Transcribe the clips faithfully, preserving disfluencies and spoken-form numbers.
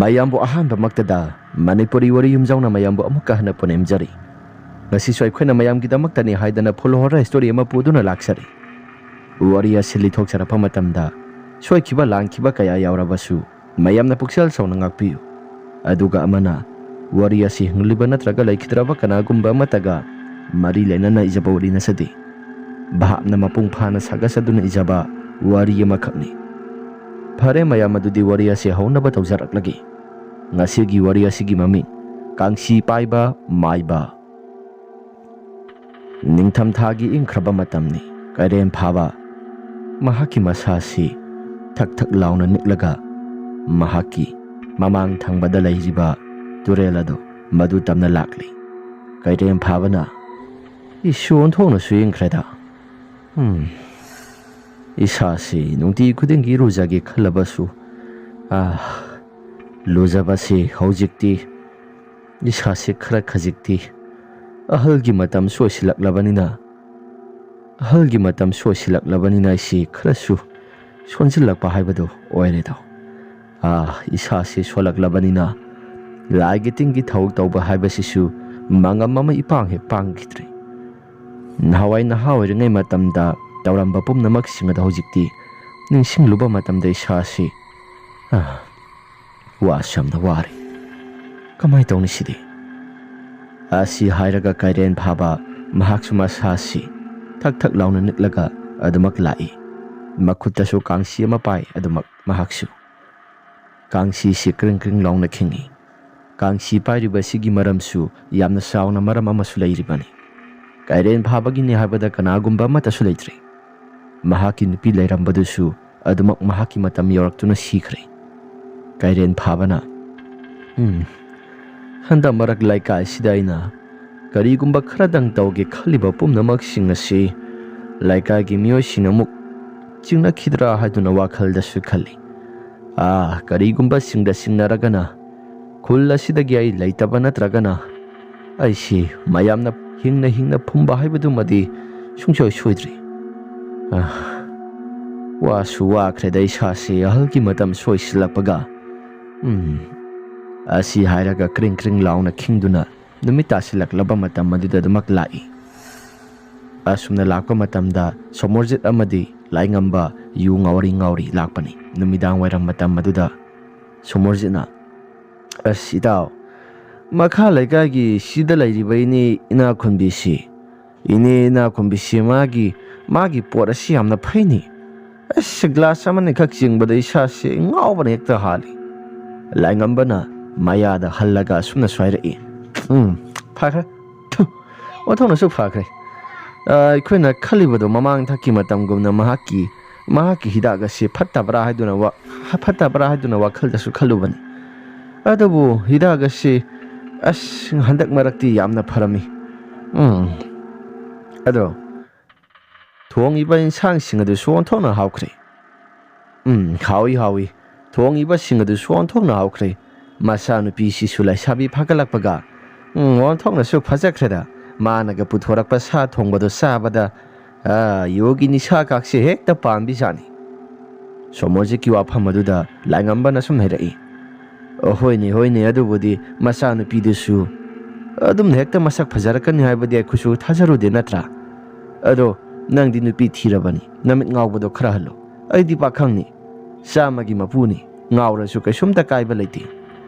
ꯃꯌꯥꯝꯕꯨ ꯑꯍꯥꯟꯕꯃꯛꯇꯗ ꯃꯅꯤꯄꯨꯔꯤ ꯋꯥꯔꯤ ꯌꯨꯝꯖꯥꯎꯅ ꯃꯌꯥꯝꯕꯨ ꯑꯃꯨꯛꯀ ꯍꯟꯅ ꯄꯨꯅꯦꯝꯖꯔꯤ꯫ ꯉꯁꯤꯁꯨ ꯑꯩꯈꯣꯏꯅ ꯃꯌꯥꯝꯒꯤꯗꯃꯛꯇꯅꯤ ꯍꯥꯏꯗꯅ full horror story ꯑꯃ ꯄꯨꯗꯨꯅ ꯂꯥꯛꯆꯔꯤ꯫ ꯋꯥꯔꯤ ꯑꯁꯤ ꯂꯤꯊꯣꯛꯆꯔꯛꯄ ꯃꯇꯝꯗ ꯁꯣꯏꯈꯤꯕ ꯂꯥꯟꯈꯤꯕ ꯀꯌꯥ ꯌꯥꯎꯔꯕꯁꯨ ꯃꯌꯥꯝꯅ ꯄꯨꯛꯆꯦꯜ ꯆꯥꯎꯅ ꯉꯥꯛꯄꯤꯌꯨ꯫ ꯑꯗꯨꯒ ꯑꯃꯅ, ꯋꯥꯔꯤ ꯑꯁꯤ ꯍꯤꯡꯂꯤꯕ ꯅꯠꯇ꯭ꯔꯒ ꯂꯩꯈꯤꯗ꯭ꯔꯕ ꯀꯅꯥꯒꯨꯝꯕ ꯑꯃꯠꯇꯒ ꯃꯔꯤ ꯂꯩꯅꯅ ꯏꯖꯕ ꯋꯥꯔꯤ ꯅꯠꯆꯗꯦ꯫ ꯚꯥꯞꯅ ꯃꯄꯨꯡ ꯐꯥꯅ ꯁꯥꯒꯠꯆꯗꯨꯅ ꯏꯖꯕ ꯋꯥꯔꯤ ꯑꯃꯈꯛꯅꯤ꯫ ꯐꯔꯦ ꯃꯌꯥꯝ, ꯑꯗꯨꯗꯤ ꯋꯥꯔꯤ ꯑꯁꯤ ꯍꯧꯅꯕ ꯇꯧꯖꯔꯛꯂꯒꯦ꯫ ꯉꯁꯤꯒꯤ ꯋꯥꯔꯤ ꯑꯁꯤꯒꯤ ꯃꯃꯤꯡ, ꯀꯥꯡꯁꯤ ꯄꯥꯏꯕ ꯃꯥꯏꯕ꯫ ꯅꯤꯡꯊꯝꯊꯥꯒꯤ ꯏꯪꯈ꯭ꯔꯕ ꯃꯇꯝꯅꯤ꯫ ꯀꯩꯔꯦꯝ ꯐꯥꯕ ꯃꯍꯥꯛꯀꯤ ꯃꯁꯥꯁꯤ ꯊꯛ ꯊꯛ ꯂꯥꯎꯅ ꯅꯤꯛꯂꯒ ꯃꯍꯥꯛꯀꯤ ꯃꯃꯥꯡ ꯊꯪꯕꯗ ꯂꯩꯔꯤꯕ ꯇꯨꯔꯦꯜ ꯑꯗꯨ ꯃꯗꯨ ꯇꯝꯅ ꯂꯥꯛꯂꯤ꯫ ꯀꯩꯔꯦꯝ ꯐꯥꯕꯅ, "ꯏꯁꯨ ꯑꯣꯟꯊꯣꯛꯅꯁꯨ ꯏꯪꯈ꯭ꯔꯦꯗ꯫ ꯎꯝ, ꯏꯁꯥꯁꯤ ꯅꯨꯡꯇꯤ ꯈꯨꯗꯤꯡꯒꯤ ꯏꯔꯨꯖꯒꯦ ꯈꯜꯂꯕꯁꯨ, ꯑꯥ, ꯂꯨꯖꯕꯁꯤ ꯍꯧꯖꯤꯛꯇꯤ ꯏꯁꯥꯁꯤ ꯈꯔ ꯈꯖꯤꯛꯇꯤ ꯑꯍꯜꯒꯤ ꯃꯇꯝꯁꯨ ꯑꯣꯏꯁꯤꯜꯂꯛꯂꯕꯅꯤꯅ, ꯑꯍꯜꯒꯤ ꯃꯇꯝꯁꯨ ꯑꯣꯏꯁꯤꯜꯂꯛꯂꯕꯅꯤꯅ ꯑꯩꯁꯤ ꯈꯔꯁꯨ ꯁꯣꯟꯖꯤꯜꯂꯛꯄ ꯍꯥꯏꯕꯗꯨ ꯑꯣꯏꯔꯦꯗꯣ꯫ ꯑꯥ, ꯏꯁꯥꯁꯤ ꯁꯣꯜꯂꯛꯂꯕꯅꯤꯅ ꯂꯥꯏꯒꯤ ꯇꯤꯟꯒꯤ ꯊꯕꯛ ꯇꯧꯕ ꯍꯥꯏꯕꯁꯤꯁꯨ ꯃꯉꯝ ꯑꯃ ꯏꯄꯥꯡ ꯍꯦꯛ ꯄꯥꯡꯈꯤꯗ꯭ꯔꯦ꯫ ꯅꯍꯥꯟꯋꯥꯏ ꯅꯍꯥ ꯑꯣꯏꯔꯤꯉꯩ ꯃꯇꯝꯗ ꯇꯧꯔꯝꯕ ꯄꯨꯝꯅꯃꯛꯁꯤꯡ ꯑꯗꯣ ꯍꯧꯖꯤꯛꯇꯤ ꯅꯤꯡꯁꯤꯡꯂꯨꯕ ꯃꯇꯝꯗ ꯏꯁꯥꯁꯤ, ꯑꯥ, ꯋꯥꯁꯨ ꯌꯥꯝꯅ ꯋꯥꯔꯦ꯫ ꯀꯃꯥꯏ ꯇꯧꯅꯤ ꯁꯤꯗꯤ?" ꯑꯁꯤ ꯍꯥꯏꯔꯒ ꯀꯩꯔꯦꯟ ꯐꯥꯕ ꯃꯍꯥꯛꯁꯨ ꯃꯁꯥꯁꯤ ꯊꯛ ꯊꯛ ꯂꯥꯎꯅ ꯅꯤꯛꯂꯒ ꯑꯗꯨꯃꯛ ꯂꯥꯛꯏ꯫ ꯃꯈꯨꯠꯇꯁꯨ ꯀꯥꯡꯁꯤ ꯑꯃ ꯄꯥꯏ ꯑꯗꯨꯃꯛ ꯃꯍꯥꯛꯁꯨ꯫ ꯀꯥꯡꯁꯤꯁꯤ ꯀ꯭ꯔꯤꯡ ꯀ꯭ꯔꯤꯡ ꯂꯥꯎꯅ ꯈꯤꯡꯏ꯫ ꯀꯥꯡꯁꯤ ꯄꯥꯏꯔꯤꯕ ꯑꯁꯤꯒꯤ ꯃꯔꯝꯁꯨ ꯌꯥꯝꯅ ꯆꯥꯎꯅ ꯃꯔꯝ ꯑꯃꯁꯨ ꯂꯩꯔꯤꯕꯅꯤ꯫ ꯀꯩꯔꯦꯟ ꯐꯥꯕꯒꯤꯅꯤ ꯍꯥꯏꯕꯗ ꯀꯅꯥꯒꯨꯝꯕ ꯑꯃꯠꯇꯁꯨ ꯂꯩꯇ꯭ꯔꯦ꯫ ꯃꯍꯥꯛꯀꯤ ꯅꯨꯄꯤ ꯂꯩꯔꯝꯕꯗꯨꯁꯨ ꯑꯗꯨꯃꯛ ꯃꯍꯥꯛꯀꯤ ꯃꯇꯝ ꯌꯧꯔꯛꯇꯨꯅ ꯁꯤꯈ꯭ꯔꯦ꯫ ꯀꯩꯔꯦꯟ ꯐꯥꯕꯅ, "ꯎꯝ, ꯍꯟꯗꯛ ꯃꯔꯛ ꯂꯩꯀꯥꯏꯁꯤꯗ ꯑꯩꯅ ꯀꯔꯤꯒꯨꯝꯕ ꯈꯔꯗꯪ ꯇꯧꯒꯦ ꯈꯜꯂꯤꯕ ꯄꯨꯝꯅꯃꯛꯁꯤꯡ ꯑꯁꯤ ꯂꯩꯀꯥꯏꯒꯤ ꯃꯤꯑꯣꯏꯁꯤꯡꯅ ꯑꯃꯨꯛ ꯆꯤꯡꯅꯈꯤꯗ꯭ꯔꯥ ꯍꯥꯏꯗꯨꯅ ꯋꯥꯈꯜꯗꯁꯨ ꯈꯜꯂꯤ꯫ ꯑꯥ, ꯀꯔꯤꯒꯨꯝꯕ ꯆꯤꯡꯗ ꯆꯤꯡꯅꯔꯒꯅ ꯈꯨꯜ ꯑꯁꯤꯗꯒꯤ ꯑꯩ ꯂꯩꯇꯕ ꯅꯠꯇ꯭ꯔꯒꯅ ꯑꯩꯁꯤ ꯃꯌꯥꯝꯅ ꯍꯤꯡꯅ ꯍꯤꯡꯅ ꯐꯨꯝꯕ ꯍꯥꯏꯕꯗꯨꯃꯗꯤ ꯁꯨꯡꯁꯣꯏ ꯁꯣꯏꯗ꯭ꯔꯤ꯫ ꯑꯥ, ꯋꯥꯁꯨ ꯋꯥꯈ꯭ꯔꯦꯗ ꯏꯁꯥꯁꯤ ꯑꯍꯜꯒꯤ ꯃꯇꯝ ꯁꯣꯏꯁꯤꯜꯂꯛꯄꯒ꯫ ꯎꯝ, ꯑꯁꯤ ꯍꯥꯏꯔꯒ ꯀ꯭ꯔꯤꯡ ꯀ꯭ꯔꯤꯡ ꯂꯥꯎꯅ ꯈꯤꯡꯗꯨꯅ ꯅꯨꯃꯤꯠ ꯇꯥꯁꯤꯜꯂꯛꯂꯕ ꯃꯇꯝ ꯑꯗꯨꯗ ꯑꯗꯨꯃꯛ ꯂꯥꯛꯏ꯫ ꯑꯁꯨꯝꯅ ꯂꯥꯛꯄ ꯃꯇꯝꯗ ꯁꯣꯃꯣꯔꯖꯤꯠ ꯑꯃꯗꯤ ꯂꯥꯏꯉꯝꯕ ꯌꯨ ꯉꯥꯎꯔꯤ ꯉꯥꯎꯔꯤ ꯂꯥꯛꯄꯅꯤ꯫ ꯅꯨꯃꯤꯗꯥꯡ ꯋꯥꯏꯔꯝ ꯃꯇꯝ ꯑꯗꯨꯗ ꯁꯣꯃꯣꯔꯖꯤꯠꯅ, "ꯑꯁ ꯏꯇꯥꯎ, ꯃꯈꯥ ꯂꯩꯀꯥꯏꯒꯤ ꯁꯤꯗ ꯂꯩꯔꯤꯕ ꯏꯅꯦ ꯏꯅꯥꯛ ꯈꯨꯟꯕꯤꯁꯤ, ꯏꯅꯦ ꯏꯅꯥꯛ ꯈꯨꯟꯕꯤꯁꯤ ꯃꯥꯒꯤ, ꯃꯥꯒꯤ ꯄꯣꯠ ꯑꯁꯤ ꯌꯥꯝꯅ ꯐꯩꯅꯤ꯫ ꯑꯁ, ꯒ꯭ꯂꯥꯁ ꯑꯃꯅꯤꯈꯛ ꯆꯤꯡꯕꯗ ꯏꯁꯥꯁꯦ ꯉꯥꯎꯕꯅ ꯍꯦꯛꯇ ꯍꯥꯜꯂꯤ"꯫ ꯂꯥꯏꯉꯝꯕꯅ ꯃꯌꯥꯗ ꯍꯜꯂꯒ ꯑꯁꯨꯝꯅꯁꯨ ꯍꯥꯏꯔꯛꯏ, "ꯎꯝ, ꯐꯈ꯭ꯔꯦ꯫ ꯊꯨ, ꯑꯣꯟꯊꯣꯛꯅꯁꯨ ꯐꯈ꯭ꯔꯦ꯫ ꯑ, ꯑꯩꯈꯣꯏꯅ ꯈꯜꯂꯤꯕꯗꯣ ꯃꯃꯥꯡ ꯊꯛꯀꯤ ꯃꯇꯝꯒꯨꯝꯅ ꯃꯍꯥꯛꯀꯤ, ꯃꯍꯥꯛꯀꯤ ꯍꯤꯗꯥꯛ ꯑꯁꯤ ꯐꯠꯇꯕ꯭ꯔꯥ ꯍꯥꯏꯗꯨꯅ ꯋꯥ-, ꯐꯠꯇꯕ꯭ꯔꯥ ꯍꯥꯏꯗꯨꯅ ꯋꯥꯈꯜꯗꯁꯨ ꯈꯜꯂꯨꯕꯅꯤ꯫ ꯑꯗꯨꯕꯨ ꯍꯤꯗꯥꯛ ꯑꯁꯤ, ꯑꯁ, ꯍꯟꯗꯛ ꯃꯔꯛꯇꯤ ꯌꯥꯝꯅ ꯐꯔꯝꯃꯤ꯫ ꯎꯝ, ꯑꯗꯣ ꯊꯣꯡꯉꯤꯕ ꯏꯟꯁꯥꯡꯁꯤꯡ ꯑꯗꯨꯁꯨ ꯑꯣꯟꯊꯣꯛꯅ ꯍꯥꯎꯈ꯭ꯔꯦ꯫ ꯎꯝ, ꯍꯥꯎꯏ, ꯍꯥꯎꯏ꯫ ꯊꯣꯡꯉꯤꯕꯁꯤꯡ ꯑꯗꯨꯁꯨ ꯑꯣꯟꯊꯣꯛꯅ ꯍꯥꯎꯈ꯭ꯔꯦ꯫ ꯃꯆꯥꯅꯨꯄꯤꯁꯤꯁꯨ ꯂꯩꯁꯥꯕꯤ ꯐꯥꯒꯠꯂꯛꯄꯒ, ꯎꯝ, ꯑꯣꯟꯊꯣꯛꯅꯁꯨ ꯐꯖꯈ꯭ꯔꯦꯗ꯫ ꯃꯥꯅꯒ ꯄꯨꯊꯣꯔꯛꯄ ꯁꯥ ꯊꯣꯡꯕꯗꯣ ꯆꯥꯕꯗ, ꯑ, ꯌꯨꯒꯤ ꯅꯤꯁꯥ ꯀꯥꯛꯁꯦ ꯍꯦꯛꯇ ꯄꯥꯟꯕꯤꯖꯥꯠꯅꯤ"꯫ ꯁꯣꯃꯣꯔꯖꯤꯠꯀꯤ ꯋꯥꯐꯝ ꯑꯗꯨꯗ ꯂꯥꯏꯉꯝꯕꯅ ꯁꯨꯝ ꯍꯥꯏꯔꯛꯏ, "ꯑꯣ, ꯍꯣꯏꯅꯦ, ꯍꯣꯏꯅꯦ, ꯑꯗꯨꯕꯨꯗꯤ ꯃꯆꯥꯅꯨꯄꯤꯗꯨꯁꯨ ꯑꯗꯨꯝ ꯍꯦꯛꯇ ꯃꯁꯛ ꯐꯖꯔꯛꯀꯅꯤ ꯍꯥꯏꯕꯗꯤ ꯑꯩꯈꯣꯏꯁꯨ ꯊꯥꯖꯔꯨꯗꯦ ꯅꯠꯇ꯭ꯔꯥ? ꯑꯗꯣ ꯅꯪꯗꯤ ꯅꯨꯄꯤ ꯊꯤꯔꯕꯅꯤ, ꯅꯃꯤꯠ ꯉꯥꯎꯕꯗꯣ ꯈꯔ ꯍꯜꯂꯣ꯫ ꯑꯩꯗꯤ ꯄꯥꯈꯪꯅꯤ, ꯆꯥꯝꯃꯒꯤ ꯃꯄꯨꯅꯤ, ꯉꯥꯎꯔꯁꯨ ꯀꯩꯁꯨꯝꯇ ꯀꯥꯏꯕ ꯂꯩꯇꯦ"꯫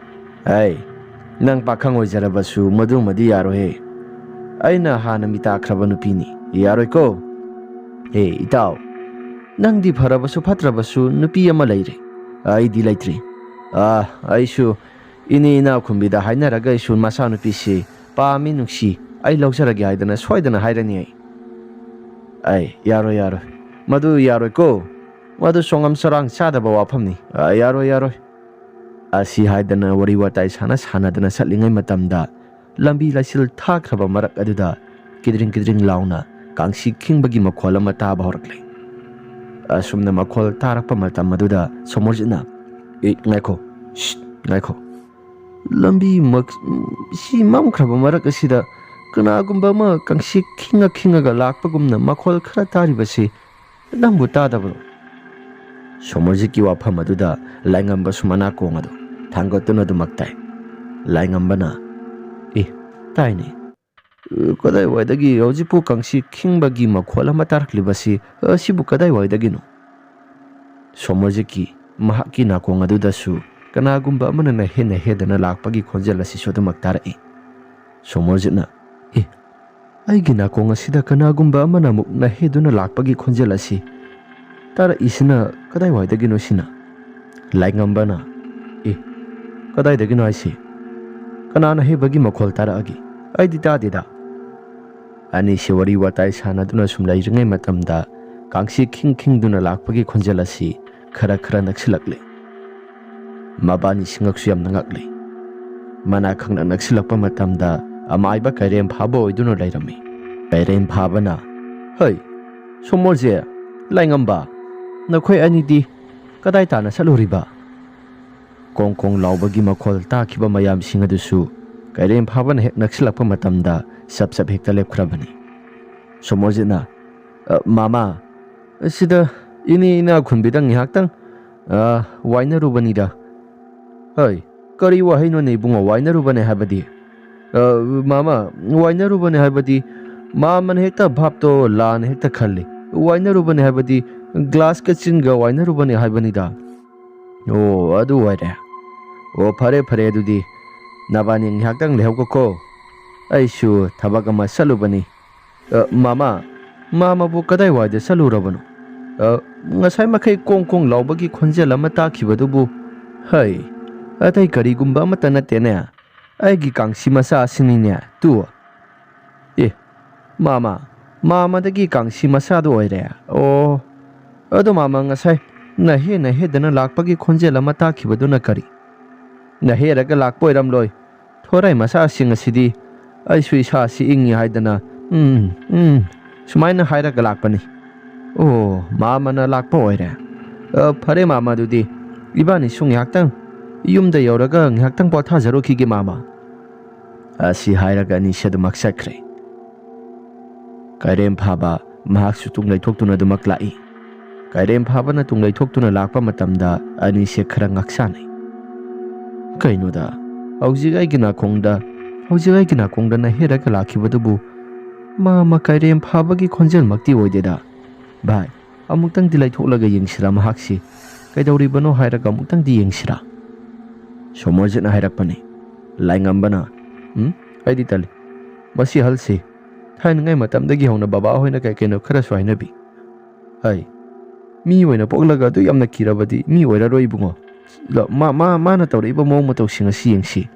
"ꯑꯩ, ꯅꯪ ꯄꯥꯈꯪ ꯑꯣꯏꯖꯔꯕꯁꯨ ꯃꯗꯨꯃꯗꯤ ꯌꯥꯔꯣꯏꯍꯦ꯫ ꯑꯩꯅ ꯍꯥꯟꯅ ꯃꯤꯇꯥꯈ꯭ꯔꯕ ꯅꯨꯄꯤꯅꯤ, ꯌꯥꯔꯣꯏꯀꯣ"꯫ "ꯍꯦ ꯏꯇꯥꯎ, ꯅꯪꯗꯤ ꯐꯔꯕꯁꯨ ꯐꯠꯇ꯭ꯔꯕꯁꯨ ꯅꯨꯄꯤ ꯑꯃ ꯂꯩꯔꯦ, ꯑꯩꯗꯤ ꯂꯩꯇ꯭ꯔꯤ꯫ ꯑꯥ, ꯑꯩꯁꯨ ꯏꯅꯦ ꯏꯅꯥꯛ ꯈꯨꯟꯕꯤꯗ ꯍꯥꯏꯅꯔꯒ ꯑꯩꯁꯨ ꯃꯆꯥꯅꯨꯄꯤꯁꯤ ꯄꯥꯝꯃꯤ, ꯅꯨꯡꯁꯤ, ꯑꯩ ꯂꯧꯖꯔꯒꯦ ꯍꯥꯏꯗꯅ ꯁꯣꯏꯗꯅ ꯍꯥꯏꯔꯅꯤ ꯑꯩ"꯫ "ꯑꯩ, ꯌꯥꯔꯣꯏ, ꯌꯥꯔꯣꯏ, ꯃꯗꯨ ꯌꯥꯔꯣꯏꯀꯣ꯫ ꯃꯗꯨ ꯆꯣꯡꯉꯝ ꯆꯔꯥꯡ ꯆꯥꯗꯕ ꯋꯥꯐꯝꯅꯤ꯫ ꯑ, ꯌꯥꯔꯣꯏ, ꯌꯥꯔꯣꯏ"꯫ ꯑꯁꯤ ꯍꯥꯏꯗꯅ ꯋꯥꯔꯤ ꯋꯥꯇꯥꯏ ꯁꯥꯟꯅ ꯁꯥꯟꯅꯗꯅ ꯆꯠꯂꯤꯉꯩ ꯃꯇꯝꯗ ꯂꯝꯕꯤ ꯂꯩꯆꯤꯜ ꯊꯥꯈ꯭ꯔꯕ ꯃꯔꯛ ꯑꯗꯨꯗ ꯀꯤꯗ꯭ꯔꯤꯡ ꯀꯤꯗ꯭ꯔꯤꯡ ꯂꯥꯎꯅ ꯀꯥꯡꯁꯤ ꯈꯤꯡꯕꯒꯤ ꯃꯈꯣꯜ ꯑꯃ ꯇꯥꯕ ꯍꯧꯔꯛꯂꯦ꯫ ꯑꯁꯨꯝꯅ ꯃꯈꯣꯜ ꯇꯥꯔꯛꯄ ꯃꯇꯝ ꯑꯗꯨꯗ ꯁꯣꯃꯣꯔꯖꯤꯠꯅ, "ꯑꯦ, ꯉꯥꯏꯈꯣ, ꯁꯤꯠ, ꯉꯥꯏꯈꯣ꯫ ꯂꯝꯕꯤ ꯃꯛ-, ꯁꯤ ꯃꯝꯈ꯭ꯔꯕ ꯃꯔꯛ ꯑꯁꯤꯗ ꯀꯅꯥꯒꯨꯝꯕ ꯑꯃ ꯀꯥꯡꯁꯤ ꯈꯤꯡꯉ ꯈꯤꯡꯉꯒ ꯂꯥꯛꯄꯒꯨꯝꯅ ꯃꯈꯣꯜ ꯈꯔ ꯇꯥꯔꯤꯕꯁꯤ ꯅꯪꯕꯨ ꯇꯥꯗꯕ꯭ꯔꯣ?" ꯁꯣꯃꯣꯔꯖꯤꯠꯀꯤ ꯋꯥꯐꯝ ꯑꯗꯨꯗ ꯂꯥꯏꯉꯝꯕꯁꯨ ꯃꯅꯥꯀꯣꯡ ꯑꯗꯨ ꯊꯥꯡꯒꯠꯇꯨꯅ ꯑꯗꯨꯃꯛ ꯇꯥꯏ꯫ ꯂꯥꯏꯉꯝꯕꯅ, "ꯑꯦ, ꯇꯥꯏꯅꯦ꯫ ꯑ, ꯀꯗꯥꯏꯋꯥꯏꯗꯒꯤ ꯍꯧꯖꯤꯛꯄꯨ ꯀꯥꯡꯁꯤ ꯈꯤꯡꯕꯒꯤ ꯃꯈꯣꯜ ꯑꯃ ꯇꯥꯔꯛꯂꯤꯕꯁꯤ? ꯑꯁꯤꯕꯨ ꯀꯗꯥꯏꯋꯥꯏꯗꯒꯤꯅꯣ?" ꯁꯣꯃꯣꯔꯖꯤꯠꯀꯤ, ꯃꯍꯥꯛꯀꯤ ꯅꯥꯀꯣꯡ ꯑꯗꯨꯗꯁꯨ ꯀꯅꯥꯒꯨꯝꯕ ꯑꯃꯅ ꯅꯍꯦ ꯅꯍꯦꯗꯅ ꯂꯥꯛꯄꯒꯤ ꯈꯣꯟꯖꯦꯜ ꯑꯁꯤꯁꯨ ꯑꯗꯨꯃꯛ ꯇꯥꯔꯛꯏ꯫ ꯁꯣꯃꯣꯔꯖꯤꯠꯅ, "ꯑꯦ, ꯑꯩꯒꯤ ꯅꯥꯀꯣꯡ ꯑꯁꯤꯗ ꯀꯅꯥꯒꯨꯝꯕ ꯑꯃꯅ ꯑꯃꯨꯛ ꯅꯍꯦꯗꯨꯅ ꯂꯥꯛꯄꯒꯤ ꯈꯣꯟꯖꯦꯜ ꯑꯁꯤ ꯇꯥꯔꯛꯏꯁꯤꯅ ꯀꯗꯥꯏꯋꯥꯏꯗꯒꯤꯅꯣ ꯁꯤꯅ?" ꯂꯥꯏꯉꯝꯕꯅ, "ꯑꯦ, ꯀꯗꯥꯏꯗꯒꯤꯅꯣ ꯍꯥꯏꯁꯤ? ꯀꯅꯥꯅ ꯍꯦꯕꯒꯤ ꯃꯈꯣꯜ ꯇꯥꯔꯛꯑꯒꯦ? ꯑꯩꯗꯤ ꯇꯥꯗꯦꯗ꯫" ꯑꯅꯤꯁꯤ ꯋꯥꯔꯤ ꯋꯥꯇꯥꯏ ꯁꯥꯟꯅꯗꯨꯅ ꯁꯨꯝ ꯂꯩꯔꯤꯉꯩ ꯃꯇꯝꯗ ꯀꯥꯡꯁꯤ ꯈꯤꯡ ꯈꯤꯡꯗꯨꯅ ꯂꯥꯛꯄꯒꯤ ꯈꯣꯟꯖꯦꯜ ꯑꯁꯤ ꯈꯔ ꯈꯔ ꯅꯛꯁꯤꯜꯂꯛꯂꯦ꯫ ꯃꯕꯥꯅꯤꯁꯤ ꯉꯛꯁꯨ ꯌꯥꯝꯅ ꯉꯛꯂꯦ꯫ ꯃꯅꯥ ꯈꯪꯅ ꯅꯛꯁꯤꯜꯂꯛꯄ ꯃꯇꯝꯗ ꯑꯃꯥꯏꯕ ꯀꯩꯔꯦꯝ ꯐꯥꯕ ꯑꯣꯏꯗꯨꯅ ꯂꯩꯔꯝꯃꯤ꯫ ꯀꯩꯔꯦꯝ ꯐꯥꯕꯅ, "ꯍꯩ, ꯁꯣꯃꯣꯔꯖꯤꯠ, ꯂꯥꯏꯉꯝꯕ, ꯅꯈꯣꯏ ꯑꯅꯤꯗꯤ ꯀꯗꯥꯏ ꯇꯥꯟꯅ ꯆꯠꯂꯨꯔꯤꯕ?" ꯀꯣꯡ ꯀꯣꯡ ꯂꯥꯎꯕꯒꯤ ꯃꯈꯣꯜ ꯇꯥꯈꯤꯕ ꯃꯌꯥꯝꯁꯤꯡ ꯑꯗꯨꯁꯨ ꯀꯩꯔꯦꯝ ꯐꯥꯕꯅ ꯍꯦꯛ ꯅꯛꯁꯤꯜꯂꯛꯄ ꯃꯇꯝꯗ ꯆꯞ ꯆꯞ ꯍꯦꯛꯇ ꯂꯦꯞꯈ꯭ꯔꯕꯅꯤ꯫ ꯁꯣꯃꯣꯔꯖꯤꯠꯅ, "ꯑ, ꯃꯥꯃ, ꯁꯤꯗ ꯏꯅꯦ ꯏꯅꯥꯛ ꯈꯨꯟꯕꯤꯗ ꯉꯥꯏꯍꯥꯛꯇꯪ, ꯑ, ꯋꯥꯏꯅꯔꯨꯕꯅꯤꯗ꯫" "ꯍꯩ, ꯀꯔꯤ ꯋꯥꯍꯩꯅꯣꯅꯦ ꯏꯕꯨꯡꯉꯣ, ꯋꯥꯏꯅꯔꯨꯕꯅꯦ ꯍꯥꯏꯕꯗꯤ?" "ꯑ, ꯃꯥꯃ, ꯋꯥꯏꯅꯔꯨꯕꯅꯦ ꯍꯥꯏꯕꯗꯤ, ꯃꯥꯃꯅ ꯍꯦꯛꯇ ꯚꯥꯞꯇꯣ ꯂꯥꯟꯅ ꯍꯦꯛꯇ ꯈꯜꯂꯤ꯫ ꯋꯥꯏꯅꯔꯨꯕꯅꯦ ꯍꯥꯏꯕꯗꯤ ꯒ꯭ꯂꯥꯁ ꯀꯦꯆꯤꯟꯒ ꯋꯥꯏꯅꯔꯨꯕꯅꯦ ꯍꯥꯏꯕꯅꯤꯗ꯫" "ꯑꯣ, ꯑꯗꯨ ꯑꯣꯏꯔꯦ꯫ ꯑꯣ, ꯐꯔꯦ, ꯐꯔꯦ, ꯑꯗꯨꯗꯤ ꯅꯕꯥꯅꯤ ꯉꯥꯏꯍꯥꯛꯇꯪ ꯂꯩꯍꯧꯀꯣ꯫ ꯑꯩꯁꯨ ꯊꯕꯛ ꯑꯃ ꯆꯠꯂꯨꯕꯅꯤ꯫" "ꯑ, ꯃꯥꯃ, ꯃꯥꯃꯕꯨ ꯀꯗꯥꯏꯋꯥꯏꯗ ꯆꯠꯂꯨꯔꯕꯅꯣ?" "ꯑ, ꯉꯁꯥꯏ ꯃꯈꯩ ꯀꯣꯡ ꯀꯣꯡ ꯂꯥꯎꯕꯒꯤ ꯈꯣꯟꯖꯦꯜ ꯑꯃ ꯇꯥꯈꯤꯕꯗꯨꯕꯨ, ꯍꯩ, ꯑꯇꯩ ꯀꯔꯤꯒꯨꯝꯕ ꯑꯃꯠꯇ ꯅꯠꯇꯦꯅꯦ꯫ ꯑꯩꯒꯤ ꯀꯥꯡꯁꯤ ꯃꯆꯥ ꯑꯁꯤꯅꯤꯅꯦ, ꯇꯨ꯫" "ꯑꯦ, ꯃꯥꯃ, ꯃꯥꯃꯗꯒꯤ ꯀꯥꯡꯁꯤ ꯃꯆꯥꯗꯨ ꯑꯣꯏꯔꯦ꯫ ꯑꯣ, ꯑꯗꯣ ꯃꯥꯃ, ꯉꯁꯥꯏ ꯅꯍꯦ ꯅꯍꯦꯗꯅ ꯂꯥꯛꯄꯒꯤ ꯈꯣꯟꯖꯦꯜ ꯑꯃ ꯇꯥꯈꯤꯕꯗꯨꯅ ꯀꯔꯤ? ꯅꯍꯦꯔꯒ ꯂꯥꯛꯄ ꯑꯣꯏꯔꯝꯂꯣꯏ꯫ ꯊꯣꯔꯥꯏ ꯃꯆꯥꯁꯤꯡ ꯑꯁꯤꯗꯤ ꯑꯩꯁꯨ ꯏꯁꯥꯁꯤ ꯏꯪꯉꯤ ꯍꯥꯏꯗꯅ, ꯎꯝ, ꯎꯝ, ꯁꯨꯃꯥꯏꯅ ꯍꯥꯏꯔꯒ ꯂꯥꯛꯄꯅꯤ꯫" "ꯑꯣ, ꯃꯥꯃꯅ ꯂꯥꯛꯄ ꯑꯣꯏꯔꯦ꯫ ꯑ, ꯐꯔꯦ ꯃꯥꯃ, ꯑꯗꯨꯗꯤ ꯏꯕꯥꯅꯤꯁꯨ ꯉꯥꯏꯍꯥꯛꯇꯪ ꯌꯨꯝꯗ ꯌꯧꯔꯒ ꯉꯥꯏꯍꯥꯛꯇꯪ ꯄꯣꯊꯥꯖꯔꯨꯈꯤꯒꯦ ꯃꯥꯃ꯫" ꯑꯁꯤ ꯍꯥꯏꯔꯒ ꯑꯅꯤꯁꯤ ꯑꯗꯨꯃꯛ ꯆꯠꯈ꯭ꯔꯦ꯫ ꯀꯩꯔꯦꯝ ꯐꯥꯕ ꯃꯍꯥꯛꯁꯨ ꯇꯨꯡ ꯂꯩꯊꯣꯛꯇꯨꯅ ꯑꯗꯨꯃꯛ ꯂꯥꯛꯏ꯫ ꯀꯩꯔꯦꯝ ꯐꯥꯕꯅ ꯇꯨꯡ ꯂꯩꯊꯣꯛꯇꯨꯅ ꯂꯥꯛꯄ ꯃꯇꯝꯗ ꯑꯅꯤꯁꯦ ꯈꯔ ꯉꯥꯛꯆꯥꯅꯩ꯫ "ꯀꯩꯅꯣꯗ, ꯍꯧꯖꯤꯛ ꯑꯩꯒꯤ ꯅꯥꯀꯣꯡꯗ, ꯍꯧꯖꯤꯛ ꯑꯩꯒꯤ ꯅꯥꯀꯣꯡꯗ ꯅꯍꯦꯔꯒ ꯂꯥꯛꯈꯤꯕꯗꯨꯕꯨ ꯃꯥ ꯑꯃ ꯀꯥꯏꯔꯦꯝ ꯐꯥꯕꯒꯤ ꯈꯣꯟꯖꯦꯜꯃꯛꯇꯤ ꯑꯣꯏꯗꯦꯗ꯫ ꯚꯥꯏ, ꯑꯃꯨꯛꯇꯪꯗꯤ ꯂꯩꯊꯣꯛꯂꯒ ꯌꯦꯡꯁꯤꯔꯥ ꯃꯍꯥꯛꯁꯤ꯫ ꯀꯩꯗꯧꯔꯤꯕꯅꯣ ꯍꯥꯏꯔꯒ ꯑꯃꯨꯛꯇꯪꯗꯤ ꯌꯦꯡꯁꯤꯔꯥ?" ꯁꯣꯃꯣꯔꯖꯤꯠꯅ ꯍꯥꯏꯔꯛꯄꯅꯤ꯫ ꯂꯥꯏꯉꯝꯕꯅ, "ꯎꯝ, ꯑꯩꯗꯤ ꯇꯜꯂꯤ꯫ ꯃꯁꯤ ꯑꯍꯜꯁꯤ ꯊꯥꯏꯅꯉꯩ ꯃꯇꯝꯗꯒꯤ ꯍꯧꯅ ꯕꯕꯥ ꯍꯣꯏꯅ ꯀꯩ ꯀꯩꯅꯣ ꯈꯔꯁꯨ ꯍꯥꯏꯅꯕꯤ꯫ ꯍꯥꯏ, ꯃꯤ ꯑꯣꯏꯅ ꯄꯣꯛꯂꯒ ꯑꯗꯨ ꯌꯥꯝꯅ ꯀꯤꯔꯕꯗꯤ ꯃꯤ ꯑꯣꯏꯔꯔꯣꯏ ꯏꯕꯨꯡꯉꯣ꯫ ꯂ-, ꯃꯥ, ꯃꯥ, ꯃꯥꯅ ꯇꯧꯔꯛꯏꯕ ꯃꯑꯣꯡ ꯃꯇꯧꯁꯤꯡ ꯑꯁꯤ ꯌꯦꯡꯁꯤ꯫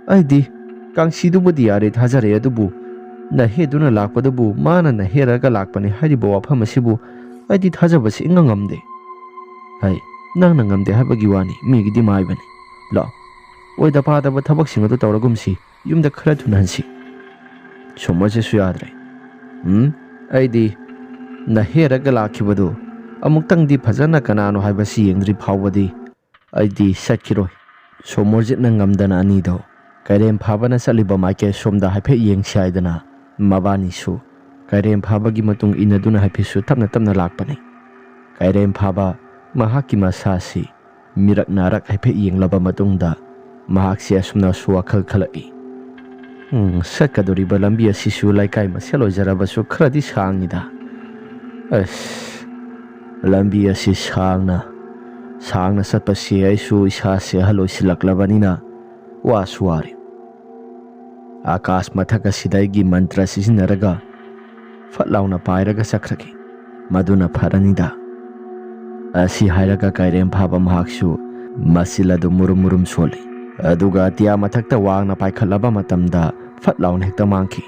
ꯑꯩꯗꯤ ꯀꯥꯡꯁꯤꯗꯨꯕꯨꯗꯤ ꯌꯥꯔꯦ, ꯊꯥꯖꯔꯦ, ꯑꯗꯨꯕꯨ ꯅꯍꯦꯗꯨꯅ ꯂꯥꯛꯄꯗꯨꯕꯨ ꯃꯥꯅ ꯅꯍꯦꯔꯒ ꯂꯥꯛꯄꯅꯤ ꯍꯥꯏꯔꯤꯕ ꯋꯥꯐꯝ ꯑꯁꯤꯕꯨ ꯑꯩꯗꯤ ꯊꯥꯖꯕꯁꯤ ꯏꯉꯝ ꯉꯝꯗꯦ꯫" ꯍꯥꯏ, "ꯅꯪꯅ ꯉꯝꯗꯦ ꯍꯥꯏꯕꯒꯤ ꯋꯥꯅꯤ, ꯃꯤꯒꯤꯗꯤ ꯃꯥꯏꯕꯅꯤ꯫ ꯂꯥꯛꯑꯣ, ꯑꯣꯏꯗ ꯄꯥꯗꯕ ꯊꯕꯛꯁꯤꯡ ꯑꯗꯨ ꯇꯧꯔꯒꯨꯝꯁꯤ, ꯌꯨꯝꯗ ꯈꯔ ꯊꯨꯅ ꯍꯟꯁꯤ꯫" ꯁꯣꯃꯣꯔꯖꯤꯠꯁꯨ ꯌꯥꯗ꯭ꯔꯦ꯫ "ꯎꯝ, ꯑꯩꯗꯤ ꯅꯍꯦꯔꯒ ꯂꯥꯛꯈꯤꯕꯗꯨ ꯑꯃꯨꯛꯇꯪꯗꯤ ꯐꯖꯅ ꯀꯅꯥꯅꯣ ꯍꯥꯏꯕꯁꯤ ꯌꯦꯡꯗ꯭ꯔꯤ ꯐꯥꯎꯕꯗꯤ ꯑꯩꯗꯤ ꯆꯠꯈꯤꯔꯣꯏ꯫" ꯁꯣꯃꯣꯔꯖꯤꯠꯅ ꯉꯝꯗꯅ ꯑꯅꯤꯗꯣ ꯀꯩꯔꯦꯝ ꯐꯥꯕꯅ ꯆꯠꯂꯤꯕ ꯃꯥꯏꯀꯩ ꯁꯣꯝꯗ ꯍꯥꯏꯐꯦꯠ ꯌꯦꯡꯁꯤ ꯍꯥꯏꯗꯅ ꯃꯕꯥꯅꯤꯁꯨ ꯀꯩꯔꯦꯝ ꯐꯥꯕꯒꯤ ꯃꯇꯨꯡ ꯏꯟꯅꯗꯨꯅ ꯍꯥꯏꯐꯦꯠꯁꯨ ꯇꯞꯅ ꯇꯞꯅ ꯂꯥꯛꯄꯅꯤ꯫ ꯀꯩꯔꯦꯝ ꯐꯥꯕ ꯃꯍꯥꯛꯀꯤ ꯃꯁꯥꯁꯤ ꯃꯤꯔꯛ ꯅꯥꯔꯛ ꯍꯥꯏꯐꯦꯠ ꯌꯦꯡꯂꯕ ꯃꯇꯨꯡꯗ ꯃꯍꯥꯛꯁꯤ ꯑꯁꯨꯝꯅꯁꯨ ꯋꯥꯈꯜ ꯈꯜꯂꯛꯏ꯫ "ꯎꯝ, ꯆꯠꯀꯗꯧꯔꯤꯕ ꯂꯝꯕꯤ ꯑꯁꯤꯁꯨ ꯂꯩꯀꯥꯏ ꯃꯁꯦꯜ ꯑꯣꯏꯖꯔꯕꯁꯨ ꯈꯔꯗꯤ ꯁꯥꯡꯉꯤꯗ꯫ ꯑꯁ, ꯂꯝꯕꯤ ꯑꯁꯤ ꯁꯥꯡꯅ, ꯁꯥꯡꯅ ꯆꯠꯄꯁꯤ ꯑꯩꯁꯨ ꯏꯁꯥꯁꯦ ꯑꯍꯜ ꯑꯣꯏꯁꯤꯜꯂꯛꯂꯕꯅꯤꯅ ꯋꯥꯁꯨ ꯋꯥꯔꯦ꯫ ꯑꯥꯀꯥꯁ ꯃꯊꯛ ꯑꯁꯤꯗ ꯑꯩꯒꯤ ꯃꯟꯇ꯭ꯔ ꯁꯤꯖꯤꯟꯅꯔꯒ ꯐꯠ ꯂꯥꯎꯅ ꯄꯥꯏꯔꯒ ꯆꯠꯈ꯭ꯔꯒꯦ꯫ ꯃꯗꯨꯅ ꯐꯔꯅꯤꯗ꯫" ꯑꯁꯤ ꯍꯥꯏꯔꯒ ꯀꯩꯔꯦꯝ ꯐꯥꯕ ꯃꯍꯥꯛꯁꯨ ꯃꯆꯤꯜ ꯑꯗꯨ ꯃꯨꯔꯨꯝ ꯃꯨꯔꯨꯝ ꯁꯣꯜꯂꯤ꯫ ꯑꯗꯨꯒ ꯑꯇꯤꯌꯥ ꯃꯊꯛꯇ ꯋꯥꯡꯅ ꯄꯥꯏꯈꯠꯂꯕ ꯃꯇꯝꯗ ꯐꯠ ꯂꯥꯎꯅ ꯍꯦꯛꯇ ꯃꯥꯡꯈꯤ꯫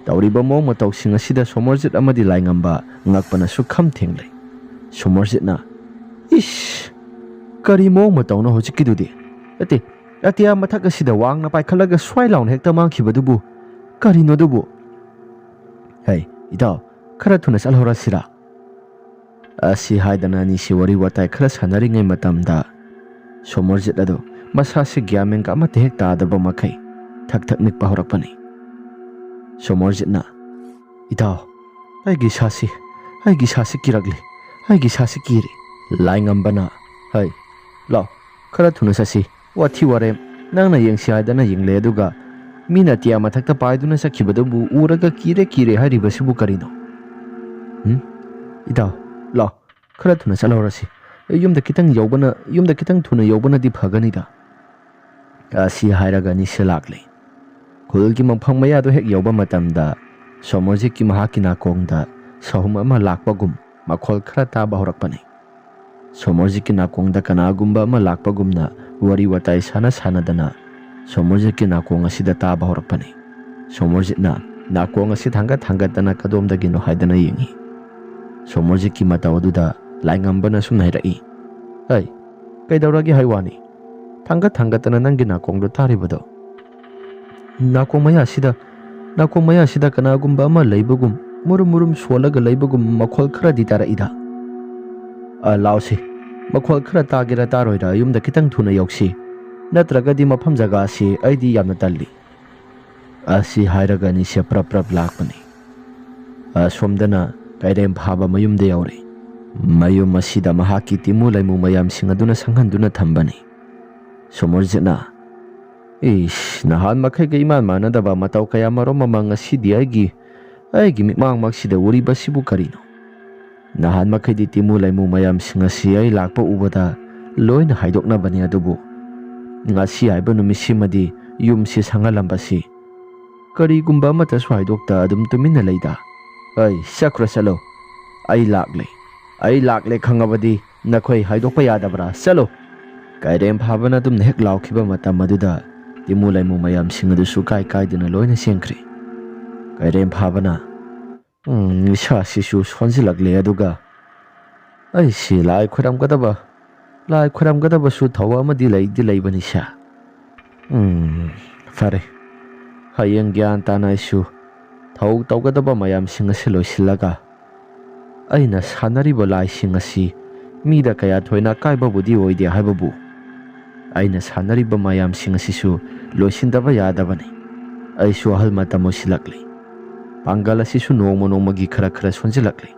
ꯇꯧꯔꯤꯕ ꯃꯑꯣꯡ ꯃꯇꯧꯁꯤꯡ ꯑꯁꯤꯗ ꯁꯣꯃꯣꯔꯖꯤꯠ ꯑꯃꯗꯤ ꯂꯥꯏꯉꯝꯕ ꯉꯛꯄꯅ ꯁꯨꯛꯈꯝ ꯊꯦꯡꯂꯦ꯫ ꯁꯣꯃꯣꯔꯖꯤꯠꯅ, "ꯏꯁ! ꯀꯔꯤ ꯃꯑꯣꯡ ꯃꯇꯧꯅꯣ ꯍꯧꯖꯤꯛꯀꯤꯗꯨꯗꯤ? ꯅꯠꯇꯦ, ꯑꯇꯤꯌꯥ ꯃꯊꯛ ꯑꯁꯤꯗ ꯋꯥꯡꯅ ꯄꯥꯏꯈꯠꯂꯒ ꯁ꯭ꯋꯥꯏ ꯂꯥꯎꯅ ꯍꯦꯛꯇ ꯃꯥꯡꯈꯤꯕꯗꯨꯕꯨ ꯀꯔꯤꯅꯣ ꯑꯗꯨꯕꯨ? ꯍꯩ, ꯏꯇꯥꯎ, ꯈꯔ ꯊꯨꯅ ꯆꯠꯍꯧꯔꯁꯤꯔꯥ?" ꯑꯁꯤ ꯍꯥꯏꯗꯅ ꯑꯅꯤꯁꯤ ꯋꯥꯔꯤ ꯋꯥꯇꯥꯏ ꯈꯔ ꯁꯥꯟꯅꯔꯤꯉꯩ ꯃꯇꯝꯗ ꯁꯣꯃꯣꯔꯖꯤꯠ ꯑꯗꯨ ꯃꯁꯥꯁꯤ ꯒ꯭ꯌꯥꯟ ꯃꯦꯟꯒ ꯑꯃꯠꯇ ꯍꯦꯛ ꯇꯥꯗꯕ ꯃꯈꯩ ꯊꯛ ꯊꯛ ꯅꯤꯛꯄ ꯍꯧꯔꯛꯄꯅꯤ꯫ ꯁꯣꯃꯣꯔꯖꯤꯠꯅ, "ꯏꯇꯥꯎ, ꯑꯩꯒꯤ ꯏꯁꯥꯁꯤ, ꯑꯩꯒꯤ ꯏꯁꯥꯁꯤ ꯀꯤꯔꯛꯂꯤ, ꯑꯩꯒꯤ ꯏꯁꯥꯁꯤ ꯀꯤꯔꯦ꯫" ꯂꯥꯏꯉꯝꯕꯅ, "ꯍꯩ, ꯂꯥꯎ, ꯈꯔ ꯊꯨꯅ ꯆꯠꯁꯤ, "ꯋꯥꯊꯤ ꯋꯥꯔꯦꯝ, ꯅꯪꯅ ꯌꯦꯡꯁꯤ ꯍꯥꯏꯗꯅ ꯌꯦꯡꯂꯦ, ꯑꯗꯨꯒ ꯃꯤꯅ ꯑꯇꯤꯌꯥ ꯃꯊꯛꯇ ꯄꯥꯏꯗꯨꯅ ꯆꯠꯈꯤꯕꯗꯨꯕꯨ ꯎꯔꯒ ꯀꯤꯔꯦ ꯀꯤꯔꯦ ꯍꯥꯏꯔꯤꯕꯁꯤꯕꯨ ꯀꯔꯤꯅꯣ?" "ꯎꯝ? ꯏꯇꯥꯎ, ꯂꯥꯎ, ꯈꯔ ꯊꯨꯅ ꯆꯠꯍꯧꯔꯁꯤ꯫ ꯌꯨꯝꯗ ꯈꯤꯇꯪ ꯌꯧꯕꯅ, ꯌꯨꯝꯗ ꯈꯤꯇꯪ ꯊꯨꯅ ꯌꯧꯕꯅꯗꯤ ꯐꯒꯅꯤꯗ"꯫ ꯑꯁꯤ ꯍꯥꯏꯔꯒ ꯑꯅꯤꯁꯦ ꯂꯥꯛꯂꯦ꯫ ꯈꯨꯜꯒꯤ ꯃꯐꯝ ꯃꯌꯥꯗꯨ ꯍꯦꯛ ꯌꯧꯕ ꯃꯇꯝꯗ, ꯁꯣꯃꯣꯔꯖꯤꯠꯀꯤ ꯃꯍꯥꯛꯀꯤ ꯅꯥꯀꯣꯡꯗ ꯁꯍꯨꯝ ꯑꯃ ꯂꯥꯛꯄꯒꯨꯝ ꯃꯈꯣꯜ ꯈꯔ ꯇꯥꯕ ꯍꯧꯔꯛꯄꯅꯤ꯫ ꯁꯣꯃꯣꯔꯖꯤꯠꯀꯤ ꯅꯥꯀꯣꯡꯗ ꯀꯅꯥꯒꯨꯝꯕ ꯑꯃ ꯂꯥꯛꯄꯒꯨꯝꯅ ꯋꯥꯔꯤ ꯋꯥꯇꯥꯏ ꯁꯥꯟꯅ ꯁꯥꯟꯅꯗꯅ ꯁꯣꯃꯣꯔꯖꯤꯠꯀꯤ ꯅꯥꯀꯣꯡ ꯑꯁꯤꯗ ꯇꯥꯕ ꯍꯧꯔꯛꯄꯅꯤ꯫ ꯁꯣꯃꯣꯔꯖꯤꯠꯅ ꯅꯥꯀꯣꯡ ꯑꯁꯤ ꯊꯥꯡꯒꯠ ꯊꯥꯡꯒꯠꯇꯅ ꯀꯗꯣꯝꯗꯒꯤꯅꯣ ꯍꯥꯏꯗꯅ ꯌꯦꯡꯉꯤ꯫ ꯁꯣꯃꯣꯔꯖꯤꯠꯀꯤ ꯃꯇꯧ ꯑꯗꯨꯗ ꯂꯥꯏꯉꯝꯕꯅ ꯁꯨꯝ ꯍꯥꯏꯔꯛꯏ, "ꯍꯩ, ꯀꯩꯗꯧꯔꯒꯦ ꯍꯥꯏ ꯋꯥꯅꯤ? ꯊꯥꯡꯒꯠ ꯊꯥꯡꯒꯠꯇꯅ ꯅꯪꯒꯤ ꯅꯥꯀꯣꯡꯗꯣ ꯇꯥꯔꯤꯕꯗꯣ?" "ꯅꯥꯀꯣꯡ ꯃꯌꯥꯁꯤꯗ, ꯅꯥꯀꯣꯡ ꯃꯌꯥꯁꯤꯗ ꯀꯅꯥꯒꯨꯝꯕ ꯑꯃ ꯂꯩꯕꯒꯨꯝ, ꯃꯨꯔꯨꯝ ꯃꯨꯔꯨꯝ ꯁꯣꯜꯂꯒ ꯂꯩꯕꯒꯨꯝ ꯃꯈꯣꯜ ꯈꯔꯗꯤ ꯇꯥꯔꯛꯏꯗ"꯫ "ꯑ, ꯂꯥꯎꯁꯤ, ꯃꯈꯣꯜ ꯈꯔ ꯇꯥꯒꯦꯔꯥ ꯇꯥꯔꯣꯏꯔꯥ, ꯌꯨꯝꯗ ꯈꯤꯇꯪ ꯊꯨꯅ ꯌꯧꯁꯤ, ꯅꯠꯇ꯭ꯔꯒꯗꯤ ꯃꯐꯝ ꯖꯒꯥꯁꯤ ꯑꯩꯗꯤ ꯌꯥꯝꯅ ꯇꯜꯂꯤ"꯫ ꯑꯁꯤ ꯍꯥꯏꯔꯒ ꯑꯅꯤꯁꯦ ꯄ꯭ꯔꯞ ꯄ꯭ꯔꯞ ꯂꯥꯛꯄꯅꯤ꯫ ꯑꯁꯣꯝꯗꯅ ꯀꯩꯔꯦꯝ ꯐꯥꯕ ꯃꯌꯨꯝꯗ ꯌꯧꯔꯦ꯫ ꯃꯌꯨꯝ ꯑꯁꯤꯗ ꯃꯍꯥꯛꯀꯤ ꯇꯤꯃꯨ ꯂꯩꯃꯨ ꯃꯌꯥꯝꯁꯤꯡ ꯑꯗꯨꯅ ꯁꯪꯍꯟꯗꯨꯅ ꯊꯝꯕꯅꯤ꯫ ꯁꯣꯃꯣꯔꯖꯤꯠꯅ, "ꯏꯁ, ꯅꯍꯥꯟ ꯃꯈꯩꯒ ꯏꯃꯥꯟ ꯃꯥꯟꯅꯗꯕ ꯃꯇꯧ ꯀꯌꯥ ꯃꯔꯨꯝ ꯑꯃ ꯉꯁꯤꯗꯤ ꯑꯩꯒꯤ, ꯑꯩꯒꯤ ꯃꯤꯠꯃꯥꯡꯃꯛꯁꯤꯗ ꯎꯔꯤꯕꯁꯤꯕꯨ ꯀꯔꯤꯅꯣ? ꯅꯍꯥꯟ ꯃꯈꯩꯗꯤ ꯇꯤꯃꯨ ꯂꯩꯃꯨ ꯃꯌꯥꯝꯁꯤꯡ ꯑꯁꯤ ꯑꯩ ꯂꯥꯛꯄ ꯎꯕꯗ ꯂꯣꯏꯅ ꯍꯥꯏꯗꯣꯛꯅꯕꯅꯤ, ꯑꯗꯨꯕꯨ ꯉꯁꯤ ꯍꯥꯏꯕ ꯅꯨꯃꯤꯠꯁꯤꯃꯗꯤ ꯌꯨꯝꯁꯤ ꯁꯪꯍꯜꯂꯝꯕꯁꯤ ꯀꯔꯤꯒꯨꯝꯕ ꯑꯃꯠꯇꯁꯨ ꯍꯥꯏꯗꯣꯛꯇ ꯑꯗꯨꯝ ꯇꯨꯃꯤꯟꯅ ꯂꯩꯗ꯫ ꯑꯩ, ꯆꯠꯈ꯭ꯔꯣ, ꯆꯠꯂꯣ꯫ ꯑꯩ ꯂꯥꯛꯂꯦ꯫ ꯑꯩ ꯂꯥꯛꯂꯦ ꯈꯪꯉꯕꯗꯤ ꯅꯈꯣꯏ ꯍꯥꯏꯗꯣꯛꯄ ꯌꯥꯗꯕ꯭ꯔꯥ? ꯆꯠꯂꯣ!" ꯀꯩꯔꯦꯝ ꯐꯥꯕꯅ ꯑꯗꯨꯝꯅ ꯍꯦꯛ ꯂꯥꯎꯈꯤꯕ ꯃꯇꯝ ꯑꯗꯨꯗ ꯇꯤꯃꯨ ꯂꯩꯃꯨ ꯃꯌꯥꯝꯁꯤꯡ ꯑꯗꯨꯁꯨ ꯀꯥꯏ ꯀꯥꯏꯗꯅ ꯂꯣꯏꯅ ꯆꯦꯟꯈ꯭ꯔꯦ꯫ ꯀꯩꯔꯦꯝ ꯐꯥꯕꯅ, "ꯎꯝ, ꯏꯁꯥꯁꯤꯁꯨ ꯁꯣꯟꯖꯤꯜꯂꯛꯂꯦ, ꯑꯗꯨꯒ ꯑꯩꯁꯤ ꯂꯥꯏ ꯈꯣꯏꯔꯝꯒꯗꯕ, ꯂꯥꯏ ꯈꯣꯏꯔꯝꯒꯗꯕꯁꯨ ꯊꯧ ꯑꯃꯗꯤ ꯂꯩꯗꯤ ꯂꯩꯕꯅꯤ ꯁꯦ꯫ ꯎꯝ, ꯐꯔꯦ꯫ ꯍꯌꯦꯡ ꯒ꯭ꯌꯥꯟ ꯇꯥꯅ ꯑꯩꯁꯨ ꯊꯧ ꯇꯧꯒꯗꯕ ꯃꯌꯥꯝꯁꯤꯡ ꯑꯁꯤ ꯂꯣꯏꯁꯤꯜꯂꯒ ꯑꯩꯅ ꯁꯥꯟꯅꯔꯤꯕ ꯂꯥꯏꯁꯤꯡ ꯑꯁꯤ ꯃꯤꯗ ꯀꯌꯥ ꯊꯣꯏꯅ ꯑꯀꯥꯏꯕꯕꯨꯗꯤ ꯑꯣꯏꯗꯦ ꯍꯥꯏꯕꯕꯨ, ꯑꯩꯅ ꯁꯥꯟꯅꯔꯤꯕ ꯃꯌꯥꯝꯁꯤꯡ ꯑꯁꯤꯁꯨ ꯂꯣꯏꯁꯤꯟꯗꯕ ꯌꯥꯗꯕꯅꯤ꯫ ꯑꯩꯁꯨ ꯑꯍꯜ ꯃꯇꯝ ꯑꯣꯏꯁꯤꯜꯂꯛꯂꯤ꯫ ꯄꯥꯡꯒꯜ ꯑꯁꯤꯁꯨ ꯅꯣꯡꯃ ꯅꯣꯡꯃꯒꯤ ꯈꯔ ꯈꯔ ꯁꯣꯟꯖꯤꯜꯂꯛꯂꯤ꯫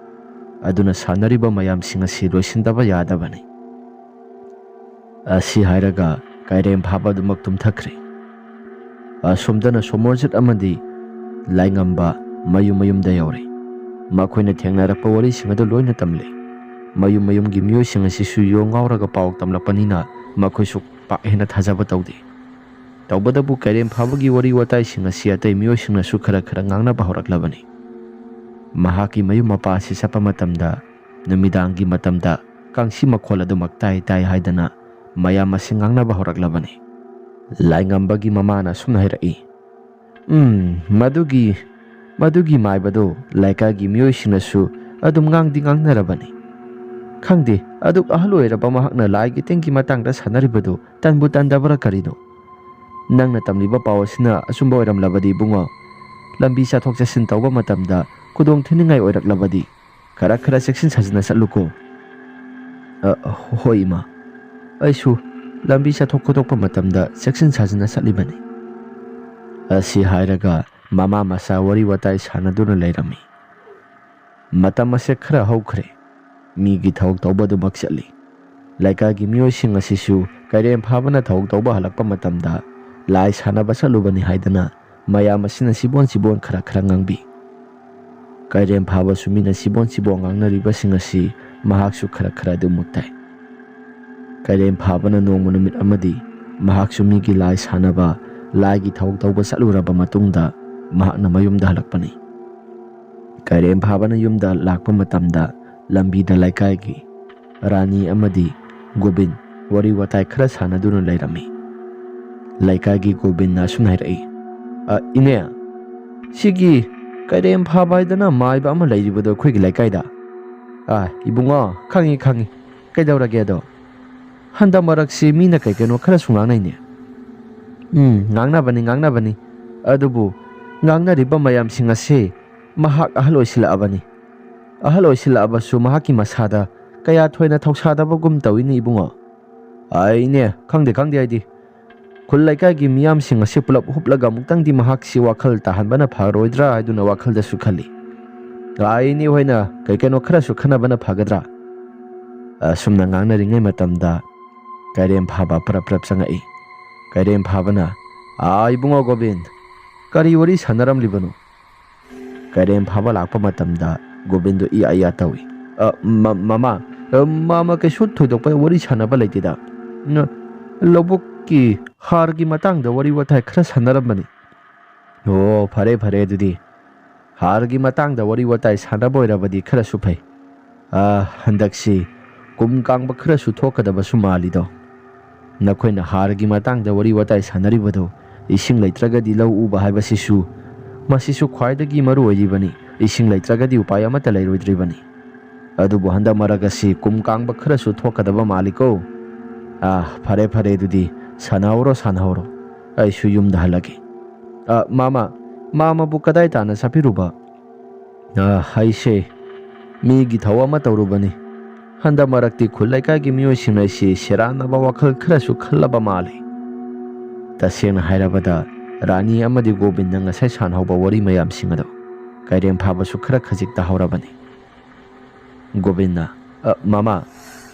ꯑꯗꯨꯅ ꯁꯥꯟꯅꯔꯤꯕ ꯃꯌꯥꯝꯁꯤꯡ ꯑꯁꯤ ꯂꯣꯏꯁꯤꯟꯗꯕ ꯌꯥꯗꯕꯅꯤ"꯫ ꯑꯁꯤ ꯍꯥꯏꯔꯒ ꯀꯩꯔꯦꯝ ꯐꯥꯕ ꯑꯗꯨꯃꯛ ꯇꯨꯝꯊꯈ꯭ꯔꯦ꯫ ꯑꯁꯣꯝꯗꯅ ꯁꯣꯃꯣꯔꯖꯤꯠ ꯑꯃꯗꯤ ꯂꯥꯏꯉꯝꯕ ꯃꯌꯨꯝ ꯃꯌꯨꯝꯗ ꯌꯧꯔꯦ꯫ ꯃꯈꯣꯏꯅ ꯊꯦꯡꯅꯔꯛꯄ ꯋꯥꯔꯤꯁꯤꯡ ꯑꯗꯨ ꯂꯣꯏꯅ ꯇꯝꯂꯦ꯫ ꯃꯌꯨꯝ ꯃꯌꯨꯝꯒꯤ ꯃꯤꯑꯣꯏꯁꯤꯡ ꯑꯁꯤꯁꯨ ꯌꯣ ꯉꯥꯎꯔꯒ ꯄꯥꯎ ꯇꯝꯂꯛꯄꯅꯤꯅ ꯃꯈꯣꯏꯁꯨ ꯄꯥꯛ ꯍꯦꯟꯅ ꯊꯥꯖꯕ ꯇꯧꯗꯦ꯫ ꯇꯧꯕꯇꯕꯨ ꯀꯩꯔꯦꯝ ꯐꯥꯕꯒꯤ ꯋꯥꯔꯤ ꯋꯥꯇꯥꯏꯁꯤꯡ ꯑꯁꯤ ꯑꯇꯩ ꯃꯤꯑꯣꯏꯁꯤꯡꯅꯁꯨ ꯈꯔ ꯈꯔ ꯉꯥꯡꯅꯕ ꯍꯧꯔꯛꯂꯕꯅꯤ꯫ ꯃꯍꯥꯛꯀꯤ ꯃꯌꯨꯝ ꯃꯄꯥ ꯑꯁꯤ ꯆꯠꯄ ꯃꯇꯝꯗ ꯅꯨꯃꯤꯗꯥꯡꯒꯤ ꯃꯇꯝꯗ ꯀꯥꯡꯁꯤ ꯃꯈꯣꯜ ꯑꯗꯨꯃꯛ ꯇꯥꯏ ꯇꯥꯏ ꯍꯥꯏꯗꯅ ꯃꯌꯥꯝ ꯑꯁꯤ ꯉꯥꯡꯅꯕ ꯍꯧꯔꯛꯂꯕꯅꯤ꯫ ꯂꯥꯏꯉꯝꯕꯒꯤ ꯃꯃꯥꯅ ꯑꯁꯨꯝꯅ ꯍꯥꯏꯔꯛꯏ, "ꯎꯝ, ꯃꯗꯨꯒꯤ, ꯃꯗꯨꯒꯤ ꯃꯥꯏꯕꯗꯨ ꯂꯩꯀꯥꯏꯒꯤ ꯃꯤꯑꯣꯏꯁꯤꯡꯅꯁꯨ ꯑꯗꯨꯝ ꯉꯥꯡꯗꯤ ꯉꯥꯡꯅꯔꯕꯅꯤ꯫ ꯈꯪꯗꯦ, ꯑꯗꯨꯛ ꯑꯍꯜ ꯑꯣꯏꯔꯕ ꯃꯍꯥꯛꯅ ꯂꯥꯏꯒꯤ ꯇꯤꯟꯒꯤ ꯃꯇꯥꯡꯗ ꯁꯥꯟꯅꯔꯤꯕꯗꯨ ꯇꯟꯕꯨ ꯇꯟꯗꯕ꯭ꯔꯥ ꯀꯔꯤꯅꯣ? ꯅꯪꯅ ꯇꯝꯂꯤꯕ ꯄꯥꯎ ꯑꯁꯤꯅ ꯑꯆꯨꯝꯕ ꯑꯣꯏꯔꯝꯂꯕꯗꯤ ꯏꯕꯨꯡꯉꯣ, ꯂꯝꯕꯤ ꯆꯠꯊꯣꯛ ꯆꯠꯁꯤꯟ ꯇꯧꯕ ꯃꯇꯝꯗ ꯈꯨꯗꯣꯡ ꯊꯤꯅꯤꯡꯉꯥꯏ ꯑꯣꯏꯔꯛꯂꯕꯗꯤ ꯈꯔ ꯈꯔ ꯆꯦꯛꯁꯤꯟ ꯁꯥꯖꯤꯟꯅ ꯆꯠꯂꯨꯀꯣ꯫" "ꯑ, ꯍꯣꯏ ꯏꯃꯥ, ꯑꯩꯁꯨ ꯂꯝꯕꯤ ꯆꯠꯊꯣꯛ ꯈꯣꯠꯇꯣꯛꯄ ꯃꯇꯝꯗ ꯆꯦꯛꯁꯤꯟ ꯁꯥꯖꯤꯟꯅ ꯆꯠꯂꯤꯕꯅꯤ꯫" ꯑꯁꯤ ꯍꯥꯏꯔꯒ ꯃꯃꯥ ꯃꯆꯥ ꯋꯥꯔꯤ ꯋꯥꯇꯥꯏ ꯁꯥꯟꯅꯗꯨꯅ ꯂꯩꯔꯝꯃꯤ꯫ ꯃꯇꯝ ꯑꯁꯦ ꯈꯔ ꯍꯧꯈ꯭ꯔꯦ꯫ ꯃꯤꯒꯤ ꯊꯕꯛ ꯇꯧꯕ ꯑꯗꯨꯃꯛ ꯆꯠꯂꯤ꯫ ꯂꯩꯀꯥꯏꯒꯤ ꯃꯤꯑꯣꯏꯁꯤꯡ ꯑꯁꯤꯁꯨ ꯀꯩꯔꯦꯝ ꯐꯥꯕꯅ ꯊꯕꯛ ꯇꯧꯕ ꯍꯜꯂꯛꯄ ꯃꯇꯝꯗ ꯂꯥꯏ ꯁꯥꯟꯅꯕ ꯆꯠꯂꯨꯕꯅꯤ ꯍꯥꯏꯗꯅ ꯃꯌꯥꯝ ꯑꯁꯤꯅ ꯁꯤꯕꯣꯟ ꯁꯤꯕꯣꯟ ꯈꯔ ꯈꯔ ꯉꯥꯡꯕꯤ꯫ ꯀꯩꯔꯦꯝ ꯐꯥꯕꯁꯨ ꯃꯤꯅ ꯁꯤꯕꯣꯟ ꯁꯤꯕꯣꯟ ꯉꯥꯡꯅꯔꯤꯕꯁꯤꯡ ꯑꯁꯤ ꯃꯍꯥꯛꯁꯨ ꯈꯔ ꯈꯔ ꯑꯗꯨꯃꯛ ꯇꯥꯏ꯫ ꯀꯩꯔꯦꯝ ꯐꯥꯕꯅ ꯅꯣꯡꯃ ꯅꯨꯃꯤꯠ ꯑꯃꯗꯤ ꯃꯍꯥꯛꯁꯨ ꯃꯤꯒꯤ ꯂꯥꯏ ꯁꯥꯟꯅꯕ, ꯂꯥꯏꯒꯤ ꯊꯕꯛ ꯇꯧꯕ ꯆꯠꯂꯨꯔꯕ ꯃꯇꯨꯡꯗ ꯃꯍꯥꯛꯅ ꯃꯌꯨꯝꯗ ꯍꯜꯂꯛꯄꯅꯤ꯫ ꯀꯩꯔꯦꯝ ꯐꯥꯕꯅ ꯌꯨꯝꯗ ꯂꯥꯛꯄ ꯃꯇꯝꯗ ꯂꯝꯕꯤꯗ ꯂꯩꯀꯥꯏꯒꯤ ꯔꯥꯅꯤ ꯑꯃꯗꯤ ꯒꯣꯕꯤꯟ ꯋꯥꯔꯤ ꯋꯥꯇꯥꯏ ꯈꯔ ꯁꯥꯟꯅꯗꯨꯅ ꯂꯩꯔꯝꯃꯤ꯫ ꯂꯩꯀꯥꯏꯒꯤ ꯒꯣꯕꯤꯟꯅ ꯑꯁꯨꯝꯅ ꯍꯥꯏꯔꯛꯏ, "ꯑ, ꯏꯅꯦ, ꯁꯤꯒꯤ ꯀꯩꯔꯦꯝ ꯐꯥꯕ ꯍꯥꯏꯗꯅ ꯃꯥꯏꯕ ꯑꯃ ꯂꯩꯔꯤꯕꯗꯣ ꯑꯩꯈꯣꯏꯒꯤ ꯂꯩꯀꯥꯏꯗ?" "ꯑ, ꯏꯕꯨꯡꯉꯣ, ꯈꯪꯉꯤ, ꯈꯪꯉꯤ꯫ ꯀꯩꯗꯧꯔꯒꯦ ꯑꯗꯣ?" "ꯍꯟꯗꯛ ꯃꯔꯛꯁꯤ ꯃꯤꯅ ꯀꯩ ꯀꯩꯅꯣ ꯈꯔꯁꯨ ꯉꯥꯡꯅꯩꯅꯦ꯫" "ꯎꯝ, ꯉꯥꯡꯅꯕꯅꯤ, ꯉꯥꯡꯅꯕꯅꯤ꯫ ꯑꯗꯨꯕꯨ ꯉꯥꯡꯅꯔꯤꯕ ꯃꯌꯥꯝꯁꯤꯡ ꯑꯁꯤ ꯃꯍꯥꯛ ꯑꯍꯜ ꯑꯣꯏꯁꯤꯜꯂꯛꯑꯕꯅꯤ꯫ ꯑꯍꯜ ꯑꯣꯏꯁꯤꯜꯂꯛꯑꯕꯁꯨ ꯃꯍꯥꯛꯀꯤ ꯃꯁꯥꯗ ꯀꯌꯥ ꯊꯣꯏꯅ ꯊꯧꯁꯥꯗꯕꯒꯨꯝ ꯇꯧꯏꯅꯦ ꯏꯕꯨꯡꯉꯣ꯫" "ꯑꯩꯅꯦ, ꯈꯪꯗꯦ, ꯈꯪꯗꯦ ꯑꯩꯗꯤ꯫ ꯈꯨꯜ ꯂꯩꯀꯥꯏꯒꯤ ꯃꯤꯌꯥꯝꯁꯤꯡ ꯑꯁꯤ ꯄꯨꯂꯞ ꯍꯨꯞꯂꯒ ꯑꯃꯨꯛꯇꯪꯗꯤ ꯃꯍꯥꯛꯁꯤ ꯋꯥꯈꯜ ꯇꯥꯍꯟꯕꯅ ꯐꯔꯣꯏꯗ꯭ꯔꯥ ꯍꯥꯏꯗꯨꯅ ꯋꯥꯈꯜꯗꯁꯨ ꯈꯜꯂꯤ꯫ ꯂꯥꯏꯅꯤ ꯍꯣꯏꯅ ꯀꯩ ꯀꯩꯅꯣ ꯈꯔꯁꯨ ꯈꯟꯅꯕꯅ ꯐꯒꯗ꯭ꯔꯥ?" ꯑꯁꯨꯝꯅ ꯉꯥꯡꯅꯔꯤꯉꯩ ꯃꯇꯝꯗ ꯀꯩꯔꯦꯝ ꯐꯥꯕ ꯄ꯭ꯔꯞ ꯄ꯭ꯔꯞ ꯆꯪꯉꯛꯏ꯫ ꯀꯩꯔꯦꯝ ꯐꯥꯕꯅ, "ꯑꯥ, ꯏꯕꯨꯡꯉꯣ ꯒꯣꯕꯤꯟ, ꯀꯔꯤ ꯋꯥꯔꯤ ꯁꯥꯟꯅꯔꯝꯂꯤꯕꯅꯣ?" ꯀꯩꯔꯦꯝ ꯐꯥꯕ ꯂꯥꯛꯄ ꯃꯇꯝꯗ ꯒꯣꯕꯤꯟꯗꯣ ꯏꯌꯥ ꯏꯌꯥ ꯇꯧꯏ꯫ "ꯑ, ꯃ-, ꯃꯃꯥ, ꯑ, ꯃꯃꯥ, ꯀꯩꯁꯨ ꯊꯣꯏꯗꯣꯛꯄ ꯋꯥꯔꯤ ꯁꯥꯟꯅꯕ ꯂꯩꯇꯦꯗ꯫ ꯅ-, ꯂꯧꯕꯨꯛꯀꯤ ꯍꯥꯔꯒꯤ ꯃꯇꯥꯡꯗ ꯋꯥꯔꯤ ꯋꯥꯇꯥꯏ ꯈꯔ ꯁꯥꯟꯅꯔꯝꯕꯅꯤ"꯫ "ꯑꯣ, ꯐꯔꯦ, ꯐꯔꯦ ꯑꯗꯨꯗꯤ꯫ ꯍꯥꯔꯒꯤ ꯃꯇꯥꯡꯗ ꯋꯥꯔꯤ ꯋꯥꯇꯥꯏ ꯁꯥꯟꯅꯕ ꯑꯣꯏꯔꯕꯗꯤ ꯈꯔꯁꯨ ꯐꯩ꯫ ꯑ, ꯍꯟꯗꯛꯁꯤ ꯀꯨꯝ ꯀꯥꯡꯕ ꯈꯔꯁꯨ ꯊꯣꯛꯀꯗꯕꯁꯨ ꯃꯥꯜꯂꯤꯗꯣ꯫ ꯅꯈꯣꯏꯅ ꯍꯥꯔꯒꯤ ꯃꯇꯥꯡꯗ ꯋꯥꯔꯤ ꯋꯥꯇꯥꯏ ꯁꯥꯟꯅꯔꯤꯕꯗꯣ, ꯏꯁꯤꯡ ꯂꯩꯇ꯭ꯔꯒꯗꯤ ꯂꯧ ꯎꯕ ꯍꯥꯏꯕꯁꯤꯁꯨ, ꯃꯁꯤꯁꯨ ꯈ꯭ꯋꯥꯏꯗꯒꯤ ꯃꯔꯨ ꯑꯣꯏꯔꯤꯕꯅꯤ꯫ ꯏꯁꯤꯡ ꯂꯩꯇ꯭ꯔꯒꯗꯤ ꯎꯄꯥꯏ ꯑꯃꯠꯇ ꯂꯩꯔꯣꯏꯗ꯭ꯔꯤꯕꯅꯤ꯫ ꯑꯗꯨꯕꯨ ꯍꯟꯗꯛ ꯃꯔꯛ ꯑꯁꯤ ꯀꯨꯝ ꯀꯥꯡꯕ ꯈꯔꯁꯨ ꯊꯣꯛꯀꯗꯕ ꯃꯥꯜꯂꯤꯀꯣ꯫ ꯑꯥ, ꯐꯔꯦ, ꯐꯔꯦ, ꯑꯗꯨꯗꯤ ꯁꯥꯟꯅꯍꯧꯔꯣ, ꯁꯥꯟꯅꯍꯧꯔꯣ꯫ ꯑꯩꯁꯨ ꯌꯨꯝꯗ ꯍꯜꯂꯒꯦ"꯫ "ꯑ, ꯃꯥꯃ, ꯃꯥꯃꯕꯨ ꯀꯗꯥꯏ ꯇꯥꯟꯅ ꯆꯠꯄꯤꯔꯨꯕ?" "ꯑ, ꯑꯩꯁꯦ ꯃꯤꯒꯤ ꯊꯧ ꯑꯃ ꯇꯧꯔꯨꯕꯅꯤ꯫ ꯍꯟꯗꯛ ꯃꯔꯛꯇꯤ ꯈꯨꯜ ꯂꯩꯀꯥꯏꯒꯤ ꯃꯤꯑꯣꯏꯁꯤꯡꯅ ꯑꯩꯁꯤ ꯁꯦꯔꯥꯟꯅꯕ ꯋꯥꯈꯜ ꯈꯔꯁꯨ ꯈꯜꯂꯕ ꯃꯥꯜꯂꯤ"꯫ ꯇꯁꯦꯡꯅ ꯍꯥꯏꯔꯕꯗ, ꯔꯥꯅꯤ ꯑꯃꯗꯤ ꯒꯣꯕꯤꯟꯗ ꯉꯁꯥꯏ ꯁꯥꯟꯅꯍꯧꯕ ꯋꯥꯔꯤ ꯃꯌꯥꯝꯁꯤꯡ ꯑꯗꯣ ꯀꯩꯔꯦꯝ ꯐꯥꯕꯁꯨ ꯈꯔ ꯈꯖꯤꯛ ꯇꯥꯍꯧꯔꯕꯅꯤ꯫ ꯒꯣꯕꯤꯟꯗ, "ꯑ, ꯃꯃꯥ,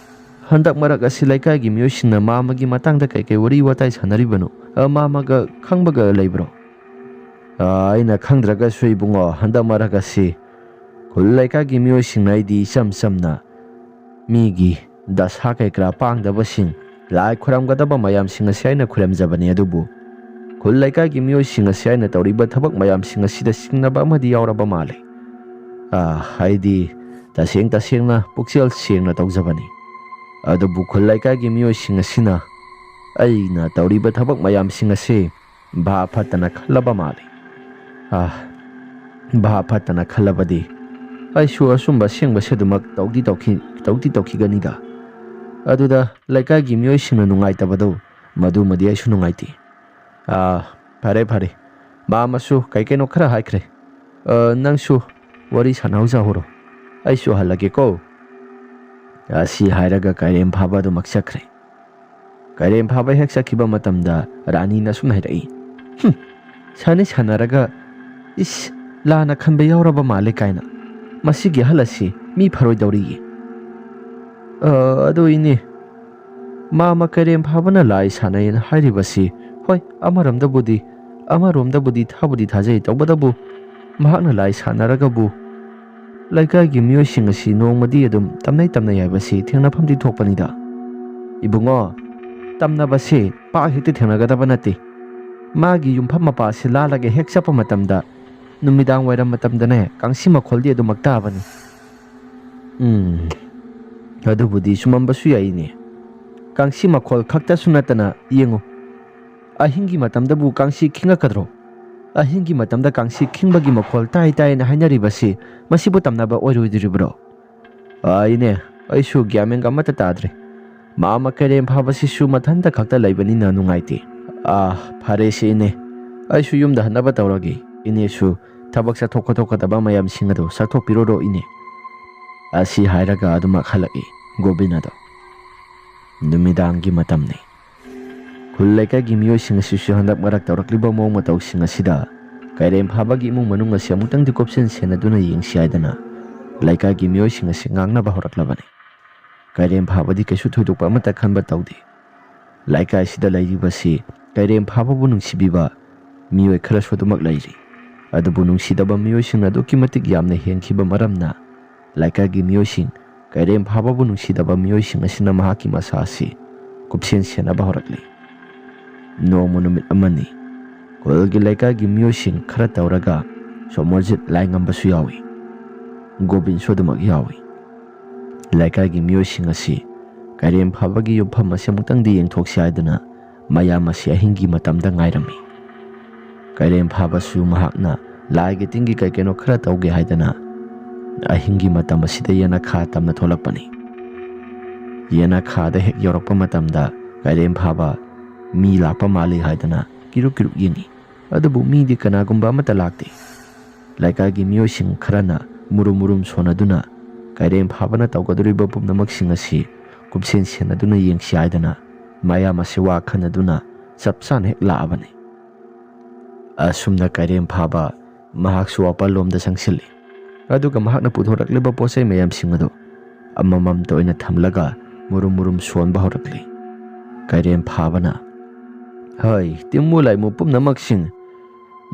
ꯍꯟꯗꯛ ꯃꯔꯛ ꯑꯁꯤ ꯂꯩꯀꯥꯏꯒꯤ ꯃꯤꯑꯣꯏꯁꯤꯡꯅ ꯃꯥꯃꯒꯤ ꯃꯇꯥꯡꯗ ꯀꯩꯀꯩ ꯋꯥꯔꯤ ꯋꯥꯇꯥꯏ ꯁꯥꯟꯅꯔꯤꯕꯅꯣ? ꯑ, ꯃꯥꯃꯒ ꯈꯪꯕꯒ ꯂꯩꯕ꯭ꯔꯣ?" "ꯑ, ꯑꯩꯅ ꯈꯪꯗ꯭ꯔꯒꯁꯨ ꯏꯕꯨꯡꯉꯣ, ꯍꯟꯗꯛ ꯃꯔꯛ ꯑꯁꯤ ꯈꯨꯜ ꯂꯩꯀꯥꯏꯒꯤ ꯃꯤꯑꯣꯏꯁꯤꯡꯅ ꯑꯩꯗꯤ ꯏꯆꯝ ꯆꯝꯅ ꯃꯤꯒꯤ ꯗꯁꯥ ꯀꯩꯀꯔꯥ ꯄꯥꯡꯗꯕꯁꯤꯡ, ꯂꯥꯏ ꯈꯨꯔꯝꯒꯗꯕ ꯃꯌꯥꯝꯁꯤꯡ ꯑꯁꯤ ꯑꯩꯅ ꯈꯨꯔꯝꯖꯕꯅꯤ, ꯑꯗꯨꯕꯨ ꯈꯨꯜ ꯂꯩꯀꯥꯏꯒꯤ ꯃꯤꯑꯣꯏꯁꯤꯡ ꯑꯁꯤ ꯑꯩꯅ ꯇꯧꯔꯤꯕ ꯊꯕꯛ ꯃꯌꯥꯝꯁꯤꯡ ꯑꯁꯤꯗ ꯆꯤꯡꯅꯕ ꯑꯃꯗꯤ ꯌꯥꯎꯔꯕ ꯃꯥꯜꯂꯤ꯫ ꯑ, ꯍꯥꯏꯗꯤ ꯇꯁꯦꯡ ꯇꯁꯦꯡꯅ ꯄꯨꯛꯆꯦꯜ ꯁꯦꯡꯅ ꯇꯧꯖꯕꯅꯤ꯫ ꯑꯗꯨꯕꯨ ꯈꯨꯜ ꯂꯩꯀꯥꯏꯒꯤ ꯃꯤꯑꯣꯏꯁꯤꯡ ꯑꯁꯤꯅ ꯑꯩꯅ ꯇꯧꯔꯤꯕ ꯊꯕꯛ ꯃꯌꯥꯝꯁꯤꯡ ꯑꯁꯤ ꯚꯥꯞ ꯐꯠꯇꯅ ꯈꯜꯂꯕ ꯃꯥꯜꯂꯤ"꯫ ꯑ, "ꯚꯥꯞ ꯐꯠꯇꯅ ꯈꯜꯂꯕꯗꯤ ꯑꯩꯁꯨ ꯑꯆꯨꯝꯕ ꯑꯁꯦꯡꯕꯁꯦ ꯑꯗꯨꯃꯛ ꯇꯧꯗꯤ ꯇꯧꯈꯤ-, ꯇꯧꯗꯤ ꯇꯧꯈꯤꯒꯅꯤꯗ꯫ ꯑꯗꯨꯗ ꯂꯩꯀꯥꯏꯒꯤ ꯃꯤꯑꯣꯏꯁꯤꯡꯅ ꯅꯨꯡꯉꯥꯏꯇꯕꯗꯣ, ꯃꯗꯨꯃꯗꯤ ꯑꯩꯁꯨ ꯅꯨꯡꯉꯥꯏꯇꯦ꯫ ꯑ, ꯐꯔꯦ, ꯐꯔꯦ꯫ ꯃꯥꯃꯁꯨ ꯀꯩ ꯀꯩꯅꯣ ꯈꯔ ꯍꯥꯏꯈ꯭ꯔꯦ꯫ ꯑ, ꯅꯪꯁꯨ ꯋꯥꯔꯤ ꯁꯥꯟꯅꯍꯧꯖꯍꯧꯔꯣ꯫ ꯑꯩꯁꯨ ꯍꯜꯂꯒꯦꯀꯣ"꯫ ꯑꯁꯤ ꯍꯥꯏꯔꯒ ꯀꯩꯔꯦꯝ ꯐꯥꯕ ꯑꯗꯨꯃꯛ ꯆꯠꯈ꯭ꯔꯦ꯫ ꯀꯩꯔꯦꯝ ꯐꯥꯕ ꯍꯦꯛ ꯆꯠꯈꯤꯕ ꯃꯇꯝꯗ ꯔꯥꯅꯤꯅ ꯁꯨꯝ ꯍꯥꯏꯔꯛꯏ, "ꯍꯨꯝ, ꯁꯥꯟꯅ ꯁꯥꯟꯅꯔꯒ, ꯏꯁ, ꯂꯥꯟꯅ ꯈꯟꯕ ꯌꯥꯎꯔꯕ ꯃꯥꯜꯂꯦ" ꯀꯥꯏꯅ꯫ "ꯃꯁꯤꯒꯤ ꯑꯍꯜ ꯑꯁꯤ ꯃꯤ ꯐꯔꯣꯏꯗꯧꯔꯤꯌꯦ"꯫ "ꯑ, ꯑꯗꯨ ꯏꯅꯦ, ꯃꯥꯃ ꯀꯩꯔꯦꯝ ꯐꯥꯕꯅ ꯂꯥꯏ ꯁꯥꯟꯅꯩꯅ ꯍꯥꯏꯔꯤꯕꯁꯤ, ꯍꯣꯏ, ꯑꯃꯔꯣꯝꯗꯕꯨꯗꯤ, ꯑꯃꯔꯣꯝꯗꯕꯨꯗꯤ ꯊꯥꯕꯨꯗꯤ ꯊꯥꯖꯩ, ꯇꯧꯕꯇꯕꯨ ꯃꯍꯥꯛꯅ ꯂꯥꯏ ꯁꯥꯟꯅꯔꯒꯕꯨ ꯂꯩꯀꯥꯏꯒꯤ ꯃꯤꯑꯣꯏꯁꯤꯡ ꯑꯁꯤ ꯅꯣꯡꯃꯗꯤ ꯑꯗꯨꯝ ꯇꯝꯅꯩ ꯇꯝꯅꯩ ꯍꯥꯏꯕꯁꯤ ꯊꯦꯡꯅꯐꯝꯗꯤ ꯊꯣꯛꯄꯅꯤꯗ꯫ ꯏꯕꯨꯡꯉꯣ, ꯇꯝꯅꯕꯁꯤ ꯄꯥꯛ ꯍꯦꯛꯇ ꯊꯦꯡꯅꯒꯗꯕ ꯅꯠꯇꯦ꯫ ꯃꯥꯒꯤ ꯌꯨꯝꯐꯝ ꯃꯄꯥꯁꯤ ꯂꯥꯜꯂꯒ ꯍꯦꯛ ꯆꯠꯄ ꯃꯇꯝꯗ ꯅꯨꯃꯤꯗꯥꯡ ꯋꯥꯏꯔꯝ ꯃꯇꯝꯗꯅꯦ, ꯀꯥꯡꯁꯤ ꯃꯈꯣꯜꯗꯤ ꯑꯗꯨꯃꯛ ꯇꯥꯕꯅꯤ꯫ ꯎꯝ, ꯑꯗꯨꯕꯨꯗꯤ ꯆꯨꯝꯃꯝꯕꯁꯨ ꯌꯥꯏꯅꯦ꯫ ꯀꯥꯡꯁꯤ ꯃꯈꯣꯜ ꯈꯛꯇꯁꯨ ꯅꯠꯇꯅ, ꯌꯦꯡꯉꯨ, ꯑꯍꯤꯡꯒꯤ ꯃꯇꯝꯗꯕꯨ ꯀꯥꯡꯁꯤ ꯈꯤꯡꯉꯛꯀꯗ꯭ꯔꯣ? ꯑꯍꯤꯡꯒꯤ ꯃꯇꯝꯗ ꯀꯥꯡꯁꯤ ꯈꯤꯡꯕꯒꯤ ꯃꯈꯣꯜ ꯇꯥꯏ ꯇꯥꯏꯅ ꯍꯥꯏꯅꯔꯤꯕꯁꯤ ꯃꯁꯤꯕꯨ ꯇꯝꯅꯕ ꯑꯣꯏꯔꯣꯏꯗꯣꯔꯤꯕ꯭ꯔꯣ? ꯑꯥ, ꯏꯅꯦ, ꯑꯩꯁꯨ ꯒ꯭ꯌꯥꯟ ꯃꯦꯟꯒ ꯑꯃꯠꯇ ꯇꯥꯗ꯭ꯔꯦ꯫ ꯃꯥꯃ ꯀꯩꯔꯦꯝ ꯐꯥꯕꯁꯤꯁꯨ ꯃꯊꯟꯇ ꯈꯛꯇ ꯂꯩꯕꯅꯤꯅ ꯅꯨꯡꯉꯥꯏꯇꯦ꯫ ꯑꯥ, ꯐꯔꯦꯁꯦ ꯏꯅꯦ, ꯑꯩꯁꯨ ꯌꯨꯝꯗ ꯍꯟꯅꯕ ꯇꯧꯔꯒꯦ꯫ ꯏꯅꯦꯁꯨ ꯊꯕꯛ ꯆꯠꯊꯣꯛ ꯈꯣꯠꯇꯣꯛꯀꯗꯕ ꯃꯌꯥꯝꯁꯤꯡ ꯑꯗꯨ ꯆꯠꯊꯣꯛꯄꯤꯔꯨꯔꯣ ꯏꯅꯦ꯫ ꯑꯁꯤ ꯍꯥꯏꯔꯒ ꯑꯗꯨꯃꯛ ꯍꯜꯂꯛꯏ ꯒꯣꯕꯤꯟ ꯑꯗꯣ꯫ ꯅꯨꯃꯤꯗꯥꯡꯒꯤ ꯃꯇꯝꯅꯤ꯫ ꯈꯨꯜ ꯂꯩꯀꯥꯏꯒꯤ ꯃꯤꯑꯣꯏꯁꯤꯡ ꯑꯁꯤꯁꯨ ꯍꯟꯗꯛ ꯃꯔꯛ ꯇꯧꯔꯛꯂꯤꯕ ꯃꯑꯣꯡ ꯃꯇꯧꯁꯤꯡ ꯑꯁꯤꯗ ꯀꯩꯔꯦꯝ ꯐꯥꯕꯒꯤ ꯏꯃꯨꯡ ꯃꯅꯨꯡ ꯑꯁꯤ ꯑꯃꯨꯛꯇꯪꯗꯤ ꯀꯨꯞꯁꯦꯟ ꯁꯦꯟꯅꯗꯨꯅ ꯌꯦꯡꯁꯤ ꯍꯥꯏꯗꯅ ꯂꯩꯀꯥꯏꯒꯤ ꯃꯤꯑꯣꯏꯁꯤꯡ ꯑꯁꯤ ꯉꯥꯡꯅꯕ ꯍꯧꯔꯛꯂꯕꯅꯤ꯫ ꯀꯩꯔꯦꯝ ꯐꯥꯕꯗꯤ ꯀꯩꯁꯨ ꯊꯣꯏꯗꯣꯛꯄ ꯑꯃꯠꯇ ꯈꯟꯕ ꯇꯧꯗꯦ꯫ ꯂꯩꯀꯥꯏꯁꯤꯗ ꯂꯩꯔꯤꯕꯁꯤ ꯀꯩꯔꯦꯝ ꯐꯥꯕꯕꯨ ꯅꯨꯡꯁꯤꯕꯤꯕ ꯃꯤꯑꯣꯏ ꯈꯔꯁꯨ ꯑꯗꯨꯃꯛ ꯂꯩꯔꯤ꯫ ꯑꯗꯨꯕꯨ ꯅꯨꯡꯁꯤꯗꯕ ꯃꯤꯑꯣꯏꯁꯤꯡꯅ ꯑꯗꯨꯛꯀꯤ ꯃꯇꯤꯛ ꯌꯥꯝꯅ ꯍꯦꯟꯈꯤꯕ ꯃꯔꯝꯅ ꯂꯩꯀꯥꯏꯒꯤ ꯃꯤꯑꯣꯏꯁꯤꯡ, ꯀꯩꯔꯦꯝ ꯐꯥꯕꯕꯨ ꯅꯨꯡꯁꯤꯗꯕ ꯃꯤꯑꯣꯏꯁꯤꯡ ꯑꯁꯤꯅ ꯃꯍꯥꯛꯀꯤ ꯃꯁꯥ ꯑꯁꯤ ꯀꯨꯞꯁꯦꯟ ꯁꯦꯟꯅꯕ ꯍꯧꯔꯛꯂꯤ꯫ ꯅꯣꯡꯃ ꯅꯨꯃꯤꯠ ꯑꯃꯅꯤ꯫ ꯈꯨꯜꯒꯤ ꯂꯩꯀꯥꯏꯒꯤ ꯃꯤꯑꯣꯏꯁꯤꯡ ꯈꯔ ꯇꯧꯔꯒ ꯁꯣꯃꯣꯔꯖꯤꯠ ꯂꯥꯏꯉꯝꯕꯁꯨ ꯌꯥꯎꯏ꯫ ꯒꯣꯕꯤꯟꯁꯨ ꯑꯗꯨꯃꯛ ꯌꯥꯎꯏ꯫ ꯂꯩꯀꯥꯏꯒꯤ ꯃꯤꯑꯣꯏꯁꯤꯡ ꯑꯁꯤ ꯀꯩꯔꯦꯝ ꯐꯥꯕꯒꯤ ꯌꯨꯝꯐꯝ ꯑꯁꯤ ꯑꯃꯨꯛꯇꯪꯗꯤ ꯌꯦꯡꯊꯣꯛꯁꯤ ꯍꯥꯏꯗꯨꯅ ꯃꯌꯥꯝ ꯑꯁꯤ ꯑꯍꯤꯡꯒꯤ ꯃꯇꯝꯗ ꯉꯥꯏꯔꯝꯃꯤ꯫ ꯀꯩꯔꯦꯝ ꯐꯥꯕꯁꯨ ꯃꯍꯥꯛꯅ ꯂꯥꯏꯒꯤ ꯇꯤꯟꯒꯤ ꯀꯩ ꯀꯩꯅꯣ ꯈꯔ ꯇꯧꯒꯦ ꯍꯥꯏꯗꯅ ꯑꯍꯤꯡꯒꯤ ꯃꯇꯝ ꯑꯁꯤꯗ ꯌꯦꯅꯈꯥ ꯇꯝꯅ ꯊꯣꯛꯂꯛꯄꯅꯤ꯫ ꯌꯦꯅꯈꯥꯗ ꯍꯦꯛ ꯌꯧꯔꯛꯄ ꯃꯇꯝꯗ ꯀꯩꯔꯦꯝ ꯐꯥꯕ ꯃꯤ ꯂꯥꯛꯄ ꯃꯥꯜꯂꯤ ꯍꯥꯏꯗꯅ ꯀꯤꯔꯨꯛ ꯀꯤꯔꯨꯛ ꯌꯦꯡꯉꯤ꯫ ꯑꯗꯨꯕꯨ ꯃꯤꯗꯤ ꯀꯅꯥꯒꯨꯝꯕ ꯑꯃꯠꯇ ꯂꯥꯛꯇꯦ꯫ ꯂꯩꯀꯥꯏꯒꯤ ꯃꯤꯑꯣꯏꯁꯤꯡ ꯈꯔꯅ ꯃꯨꯔꯨꯝ ꯃꯨꯔꯨꯝ ꯁꯣꯟꯅꯗꯨꯅ ꯀꯩꯔꯦꯝ ꯐꯥꯕꯅ ꯇꯧꯒꯗꯧꯔꯤꯕ ꯄꯨꯝꯅꯃꯛꯁꯤꯡ ꯑꯁꯤ ꯀꯨꯞꯁꯦꯟ ꯁꯦꯟꯅꯗꯨꯅ ꯌꯦꯡꯁꯤ ꯍꯥꯏꯗꯅ ꯃꯌꯥꯝ ꯑꯁꯤ ꯋꯥ ꯈꯟꯅꯗꯨꯅ ꯆꯞ ꯆꯥꯅ ꯍꯦꯛ ꯂꯥꯛꯑꯕꯅꯤ꯫ ꯑꯁꯨꯝꯅ ꯀꯩꯔꯦꯝ ꯐꯥꯕ ꯃꯍꯥꯛꯁꯨ ꯋꯥꯄꯜꯂꯣꯝꯗ ꯆꯪꯁꯤꯜꯂꯤ꯫ ꯑꯗꯨꯒ ꯃꯍꯥꯛꯅ ꯄꯨꯊꯣꯔꯛꯂꯤꯕ ꯄꯣꯠ ꯆꯩ ꯃꯌꯥꯝꯁꯤꯡ ꯑꯗꯨ ꯑꯃꯃꯝꯇ ꯑꯣꯏꯅ ꯊꯝꯂꯒ ꯃꯨꯔꯨꯝ ꯃꯨꯔꯨꯝ ꯁꯣꯟꯕ ꯍꯧꯔꯛꯂꯤ꯫ ꯀꯩꯔꯦꯝ ꯐꯥꯕꯅ, "ꯍꯣꯏ, ꯇꯤꯝꯃꯨ ꯂꯥꯏꯃꯨ ꯄꯨꯝꯅꯃꯛꯁꯤꯡ,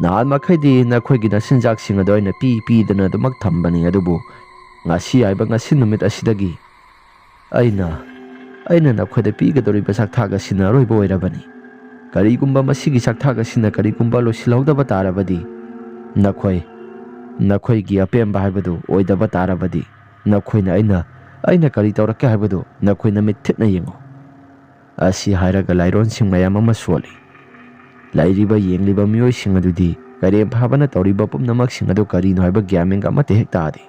ꯅꯍꯥꯟ ꯃꯈꯩꯗꯤ ꯅꯈꯣꯏꯒꯤ ꯅꯆꯤꯟꯖꯥꯛꯁꯤꯡ ꯑꯗꯨ ꯑꯩꯅ ꯄꯤ ꯄꯤꯗꯅ ꯑꯗꯨꯃꯛ ꯊꯝꯕꯅꯤ, ꯑꯗꯨꯕꯨ ꯉꯁꯤ ꯍꯥꯏꯕ ꯉꯁꯤ ꯅꯨꯃꯤꯠ ꯑꯁꯤꯗꯒꯤ ꯑꯩꯅ ꯑꯩꯅ ꯅꯈꯣꯏꯗ ꯄꯤꯒꯗꯧꯔꯤꯕ ꯆꯥꯛꯊꯥꯛ ꯑꯁꯤꯅ ꯑꯔꯣꯏꯕ ꯑꯣꯏꯔꯕꯅꯤ꯫ ꯀꯔꯤꯒꯨꯝꯕ ꯃꯁꯤꯒꯤ ꯆꯥꯛꯊꯥꯛ ꯑꯁꯤꯅ ꯀꯔꯤꯒꯨꯝꯕ ꯂꯣꯏꯁꯤꯜꯍꯧꯗꯕ ꯇꯥꯔꯕꯗꯤ, ꯅꯈꯣꯏ ꯅꯈꯣꯏꯒꯤ ꯑꯄꯦꯟꯕ ꯍꯥꯏꯕꯗꯨ ꯑꯣꯏꯗꯕ ꯇꯥꯔꯕꯗꯤ, ꯅꯈꯣꯏꯅ ꯑꯩꯅ ꯑꯩꯅ ꯀꯔꯤ ꯇꯧꯔꯛꯀꯦ ꯍꯥꯏꯕꯗꯨ ꯅꯈꯣꯏꯅ ꯃꯤꯠ ꯊꯤꯠꯅ ꯌꯦꯡꯉꯨ"꯫ ꯑꯁꯤ ꯍꯥꯏꯔꯒ ꯂꯥꯏꯔꯣꯟꯁꯤꯡ ꯃꯌꯥꯝ ꯑꯃ ꯁꯣꯜꯂꯤ꯫ ꯂꯩꯔꯤꯕ ꯌꯦꯡꯂꯤꯕ ꯃꯤꯑꯣꯏꯁꯤꯡ ꯑꯗꯨꯗꯤ ꯀꯩꯔꯦꯝ ꯐꯥꯕꯅ ꯇꯧꯔꯤꯕ ꯄꯨꯝꯅꯃꯛꯁꯤꯡ ꯑꯗꯨ ꯀꯔꯤꯅꯣ ꯍꯥꯏꯕ ꯒ꯭ꯌꯥꯟ ꯃꯦꯟꯒ ꯑꯃꯠꯇ ꯍꯦꯛ ꯇꯥꯗꯦ꯫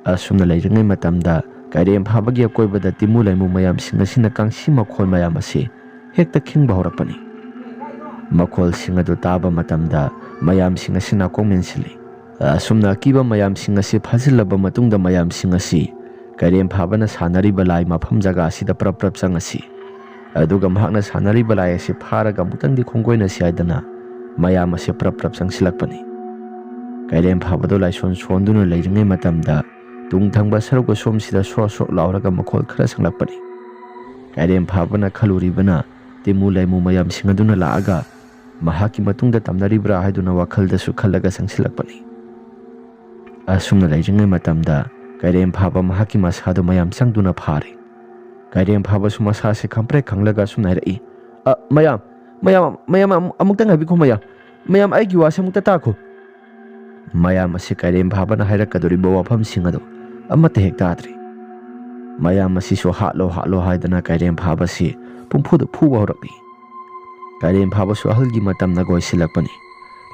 ꯑꯁꯨꯝꯅ ꯂꯩꯔꯤꯉꯩ ꯃꯇꯝꯗ ꯀꯩꯔꯦꯝ ꯐꯥꯕꯒꯤ ꯑꯀꯣꯏꯕꯗ ꯇꯤꯃꯨ ꯂꯩꯃꯨ ꯃꯌꯥꯝꯁꯤꯡ ꯑꯁꯤꯅ ꯀꯥꯡꯁꯤ ꯃꯈꯣꯜ ꯃꯌꯥꯝ ꯑꯁꯤ ꯍꯦꯛꯇ ꯈꯤꯡꯕ ꯍꯧꯔꯛꯄꯅꯤ꯫ ꯃꯈꯣꯜꯁꯤꯡ ꯑꯗꯨ ꯇꯥꯕ ꯃꯇꯝꯗ ꯃꯌꯥꯝꯁꯤꯡ ꯑꯁꯤ ꯅꯥꯀꯣꯡ ꯃꯦꯟꯁꯤꯜꯂꯤ꯫ ꯑꯁꯨꯝꯅ ꯑꯀꯤꯕ ꯃꯌꯥꯝꯁꯤꯡ ꯑꯁꯤ ꯐꯥꯖꯤꯜꯂꯕ ꯃꯇꯨꯡꯗ ꯃꯌꯥꯝꯁꯤꯡ ꯑꯁꯤ ꯀꯩꯔꯦꯝ ꯐꯥꯕꯅ ꯁꯥꯟꯅꯔꯤꯕ ꯂꯥꯏ ꯃꯐꯝ ꯖꯒꯥ ꯑꯁꯤꯗ ꯄ꯭ꯔꯞ ꯄ꯭ꯔꯞ ꯆꯪꯉꯁꯤ꯫ ꯑꯗꯨꯒ ꯃꯍꯥꯛꯅ ꯁꯥꯟꯅꯔꯤꯕ ꯂꯥꯏ ꯑꯁꯤ ꯐꯥꯔꯒ ꯑꯃꯨꯛꯇꯪꯗꯤ ꯈꯣꯡꯒꯣꯏꯅꯁꯤ ꯍꯥꯏꯗꯅ ꯃꯌꯥꯝ ꯑꯁꯤ ꯄ꯭ꯔꯞ ꯄ꯭ꯔꯞ ꯆꯪꯁꯤꯜꯂꯛꯄꯅꯤ꯫ ꯀꯩꯔꯦꯝ ꯐꯥꯕꯗꯣ ꯂꯥꯏꯁꯣꯟ ꯁꯣꯟꯗꯨꯅ ꯂꯩꯔꯤꯉꯩ ꯃꯇꯝꯗ ꯇꯨꯡ ꯊꯪꯕ ꯁꯔꯨꯛ ꯑꯁꯣꯝꯁꯤꯗ ꯁ꯭ꯔꯣ ꯁ꯭ꯔꯣꯛ ꯂꯥꯎꯔꯒ ꯃꯈꯣꯜ ꯈꯔ ꯁꯪꯂꯛꯄꯅꯤ꯫ ꯀꯩꯔꯦꯝ ꯐꯥꯕꯅ ꯈꯜꯂꯨꯔꯤꯕꯅ ꯇꯤꯃꯨ ꯂꯩꯃꯨ ꯃꯌꯥꯝꯁꯤꯡ ꯑꯗꯨꯅ ꯂꯥꯛꯑꯒ ꯃꯍꯥꯛꯀꯤ ꯃꯇꯨꯡꯗ ꯇꯝꯅꯔꯤꯕ꯭ꯔꯥ ꯍꯥꯏꯗꯨꯅ ꯋꯥꯈꯜꯗꯁꯨ ꯈꯜꯂꯒ ꯆꯪꯁꯤꯜꯂꯛꯄꯅꯤ꯫ ꯑꯁꯨꯝꯅ ꯂꯩꯔꯤꯉꯩ ꯃꯇꯝꯗ ꯀꯩꯔꯦꯝ ꯐꯥꯕ ꯃꯍꯥꯛꯀꯤ ꯃꯁꯥꯗꯨ ꯃꯌꯥꯝ ꯆꯪꯗꯨꯅ ꯐꯥꯔꯦ꯫ ꯀꯩꯔꯦꯝ ꯐꯥꯕꯁꯨ ꯃꯁꯥꯁꯦ ꯈꯪꯄ꯭ꯔꯦꯛ ꯈꯪꯂꯒ ꯑꯁꯨꯝꯅ ꯍꯥꯏꯔꯛꯏ, "ꯑ, ꯃꯌꯥꯝ, ꯃꯌꯥꯝ, ꯃꯌꯥꯝ ꯑꯃꯨꯛ-, ꯑꯃꯨꯛꯇꯪ ꯍꯥꯏꯕꯤꯈꯣ ꯃꯌꯥꯝ꯫ ꯃꯌꯥꯝ ꯑꯩꯒꯤ ꯋꯥꯁꯦ ꯑꯃꯨꯛꯇ ꯇꯥꯈꯣ"꯫ ꯃꯌꯥꯝ ꯑꯁꯤ ꯀꯩꯔꯦꯝ ꯐꯥꯕꯅ ꯍꯥꯏꯔꯛꯀꯗꯧꯔꯤꯕ ꯋꯥꯐꯝꯁꯤꯡ ꯑꯗꯨ ꯑꯃꯠꯇ ꯍꯦꯛ ꯇꯥꯗ꯭ꯔꯤ꯫ ꯃꯌꯥꯝ ꯑꯁꯤꯁꯨ ꯍꯥꯠꯂꯣ ꯍꯥꯠꯂꯣ ꯍꯥꯏꯗꯅ ꯀꯩꯔꯦꯝ ꯐꯥꯕꯁꯤ ꯄꯨꯡꯐꯨꯗ ꯐꯨꯕ ꯍꯧꯔꯛꯂꯤ꯫ ꯀꯩꯔꯦꯝ ꯐꯥꯕꯁꯨ ꯑꯍꯜꯒꯤ ꯃꯇꯝꯅ ꯀꯣꯏꯁꯤꯜꯂꯛꯄꯅꯤ꯫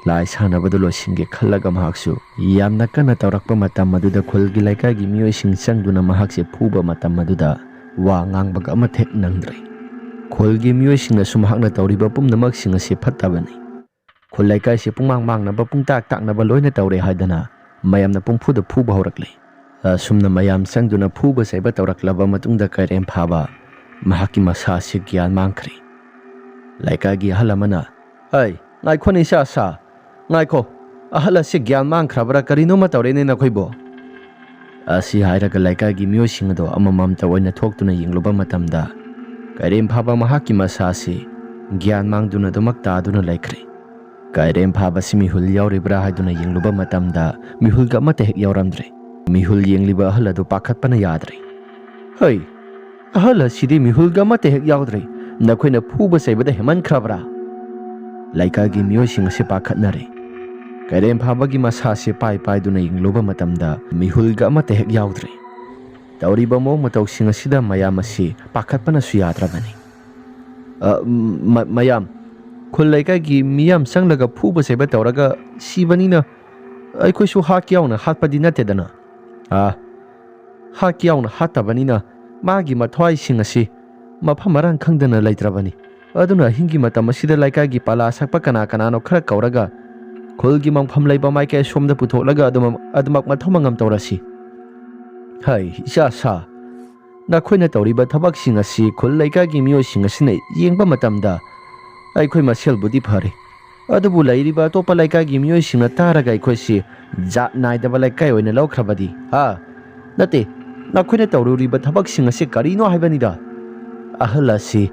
ꯂꯥꯏ ꯁꯥꯟꯅꯕꯗꯨ ꯂꯣꯏꯁꯤꯟꯒꯦ ꯈꯜꯂꯒ ꯃꯍꯥꯛꯁꯨ ꯌꯥꯝꯅ ꯀꯟꯅ ꯇꯧꯔꯛꯄ ꯃꯇꯝ ꯑꯗꯨꯗ ꯈꯨꯜꯒꯤ ꯂꯩꯀꯥꯏꯒꯤ ꯃꯤꯑꯣꯏꯁꯤꯡ ꯆꯪꯗꯨꯅ ꯃꯍꯥꯛꯁꯦ ꯐꯨꯕ ꯃꯇꯝ ꯑꯗꯨꯗ ꯋꯥ ꯉꯥꯡꯕꯒ ꯑꯃꯠꯇ ꯍꯦꯛ ꯅꯪꯗ꯭ꯔꯦ꯫ ꯈꯨꯜꯒꯤ ꯃꯤꯑꯣꯏꯁꯤꯡꯅꯁꯨ ꯃꯍꯥꯛꯅ ꯇꯧꯔꯤꯕ ꯄꯨꯝꯅꯃꯛꯁꯤꯡ ꯑꯁꯤ ꯐꯠꯇꯕꯅꯤ, ꯈꯨꯜ ꯂꯩꯀꯥꯏꯁꯤ ꯄꯨꯡꯃꯥꯡ ꯃꯥꯡꯅꯕ ꯄꯨꯡꯇꯥꯛ ꯇꯥꯛꯅꯕ ꯂꯣꯏꯅ ꯇꯧꯔꯦ ꯍꯥꯏꯗꯅ ꯃꯌꯥꯝꯅ ꯄꯨꯡꯐꯨꯗ ꯐꯨꯕ ꯍꯧꯔꯛꯂꯦ꯫ ꯑꯁꯨꯝꯅ ꯃꯌꯥꯝ ꯆꯪꯗꯨꯅ ꯐꯨꯕ ꯆꯩꯕ ꯇꯧꯔꯛꯂꯕ ꯃꯇꯨꯡꯗ ꯀꯩꯔꯦꯝ ꯐꯥꯕ ꯃꯍꯥꯛꯀꯤ ꯃꯁꯥ ꯑꯁꯤ ꯒ꯭ꯌꯥꯟ ꯃꯥꯡꯈ꯭ꯔꯦ꯫ ꯂꯩꯀꯥꯏꯒꯤ ꯑꯍꯜ ꯑꯃꯅ, "ꯑꯩ, ꯉꯥꯏꯈꯣꯅꯦ ꯏꯆꯥ ꯑꯁꯥ, ꯉꯥꯏꯈꯣ, ꯑꯍꯜ ꯑꯁꯤ ꯒ꯭ꯌꯥꯟ ꯃꯥꯡꯈ꯭ꯔꯕ꯭ꯔꯥ, ꯀꯔꯤꯅꯣꯃ ꯇꯧꯔꯦꯅꯦ ꯅꯈꯣꯏꯕꯣ?" ꯑꯁꯤ ꯍꯥꯏꯔꯒ ꯂꯩꯀꯥꯏꯒꯤ ꯃꯤꯑꯣꯏꯁꯤꯡ ꯑꯗꯣ ꯑꯃꯃꯝꯇ ꯑꯣꯏꯅ ꯊꯣꯛꯇꯨꯅ ꯌꯦꯡꯂꯨꯕ ꯃꯇꯝꯗ ꯀꯩꯔꯦꯝ ꯐꯥꯕ ꯃꯍꯥꯛꯀꯤ ꯃꯁꯥꯁꯤ ꯒ꯭ꯌꯥꯟ ꯃꯥꯡꯗꯨꯅ ꯑꯗꯨꯃꯛ ꯇꯥꯗꯨꯅ ꯂꯩꯈ꯭ꯔꯦ꯫ ꯀꯩꯔꯦꯝ ꯐꯥꯕꯁꯤ ꯃꯤꯍꯨꯜ ꯌꯥꯎꯔꯤꯕ꯭ꯔꯥ ꯍꯥꯏꯗꯨꯅ ꯌꯦꯡꯂꯨꯕ ꯃꯇꯝꯗ ꯃꯤꯍꯨꯜꯒ ꯑꯃꯠꯇ ꯍꯦꯛ ꯌꯥꯎꯔꯝꯗ꯭ꯔꯦ꯫ ꯃꯤꯍꯨꯜ ꯌꯦꯡꯂꯤꯕ ꯑꯍꯜ ꯑꯗꯨ ꯄꯥꯈꯠꯄꯅ ꯌꯥꯗ꯭ꯔꯦ꯫ "ꯍꯩ, ꯑꯍꯜ ꯑꯁꯤꯗꯤ ꯃꯤꯍꯨꯜꯒ ꯑꯃꯠꯇ ꯍꯦꯛ ꯌꯥꯎꯗ꯭ꯔꯦ꯫ ꯅꯈꯣꯏꯅ ꯐꯨꯕ ꯆꯩꯕꯗ ꯍꯦꯟꯃꯟꯈ꯭ꯔꯕ꯭ꯔꯥ?" ꯂꯩꯀꯥꯏꯒꯤ ꯃꯤꯑꯣꯏꯁꯤꯡ ꯑꯁꯤ ꯄꯥꯈꯠꯅꯔꯦ꯫ ꯀꯩꯔꯦꯝ ꯐꯥꯕꯒꯤ ꯃꯁꯥꯁꯤ ꯄꯥꯏ ꯄꯥꯏꯗꯨꯅ ꯌꯦꯡꯂꯨꯕ ꯃꯇꯝꯗ ꯃꯤꯍꯨꯜꯒ ꯑꯃꯠꯇ ꯍꯦꯛ ꯌꯥꯎꯗ꯭ꯔꯦ꯫ ꯇꯧꯔꯤꯕ ꯃꯑꯣꯡ ꯃꯇꯧꯁꯤꯡ ꯑꯁꯤꯗ ꯃꯌꯥꯝ ꯑꯁꯤ ꯄꯥꯈꯠꯄꯅꯁꯨ ꯌꯥꯗ꯭ꯔꯕꯅꯤ꯫ "ꯑ, ꯃ-, ꯃꯌꯥꯝ, ꯈꯨꯜ ꯂꯩꯀꯥꯏꯒꯤ ꯃꯤꯌꯥꯝ ꯆꯪꯂꯒ ꯐꯨꯕ ꯆꯩꯕ ꯇꯧꯔꯒ ꯁꯤꯕꯅꯤꯅ ꯑꯩꯈꯣꯏꯁꯨ ꯍꯥꯠꯀꯦ ꯌꯥꯎꯅ ꯍꯥꯠꯄꯗꯤ ꯅꯠꯇꯦꯗꯅ꯫ ꯑ, ꯍꯥꯠꯀꯦ ꯌꯥꯎꯅ ꯍꯥꯠꯇꯕꯅꯤꯅ ꯃꯥꯒꯤ ꯃꯊ꯭ꯋꯥꯏꯁꯤꯡ ꯑꯁꯤ ꯃꯐꯝ ꯃꯔꯥꯡ ꯈꯪꯗꯅ ꯂꯩꯇ꯭ꯔꯕꯅꯤ꯫ ꯑꯗꯨꯅ ꯑꯍꯤꯡꯒꯤ ꯃꯇꯝ ꯑꯁꯤꯗ ꯂꯩꯀꯥꯏꯒꯤ ꯄꯂꯥ ꯁꯛꯄ ꯀꯅꯥ ꯀꯅꯥꯅꯣ ꯈꯔ ꯀꯧꯔꯒ ꯈꯨꯜꯒꯤ ꯃꯐꯝ ꯂꯩꯕ ꯃꯥꯏꯀꯩ ꯑꯁꯣꯝꯗ ꯄꯨꯊꯣꯛꯂꯒ ꯑꯗꯨꯃꯛ, ꯑꯗꯨꯃꯛ ꯃꯊꯧ ꯃꯉꯝ ꯇꯧꯔꯁꯤ꯫" "ꯍꯩ, ꯏꯆꯥ ꯁꯥ, ꯅꯈꯣꯏꯅ ꯇꯧꯔꯤꯕ ꯊꯕꯛꯁꯤꯡ ꯑꯁꯤ ꯈꯨꯜ ꯂꯩꯀꯥꯏꯒꯤ ꯃꯤꯑꯣꯏꯁꯤꯡ ꯑꯁꯤꯅ ꯌꯦꯡꯕ ꯃꯇꯝꯗ ꯑꯩꯈꯣꯏ ꯃꯁꯦꯜꯕꯨꯗꯤ ꯐꯔꯦ, ꯑꯗꯨꯕꯨ ꯂꯩꯔꯤꯕ ꯑꯇꯣꯞꯄ ꯂꯩꯀꯥꯏꯒꯤ ꯃꯤꯑꯣꯏꯁꯤꯡꯅ ꯇꯥꯔꯒ ꯑꯩꯈꯣꯏꯁꯤ ꯖꯥꯠ ꯅꯥꯏꯗꯕ ꯂꯩꯀꯥꯏ ꯑꯣꯏꯅ ꯂꯧꯈ꯭ꯔꯕꯗꯤ, ꯍꯥ? ꯅꯠꯇꯦ, ꯅꯈꯣꯏꯅ ꯇꯧꯔꯨꯔꯤꯕ ꯊꯕꯛꯁꯤꯡ ꯑꯁꯤ ꯀꯔꯤꯅꯣ ꯍꯥꯏꯕꯅꯤꯗ꯫ ꯑꯍꯜ ꯑꯁꯤ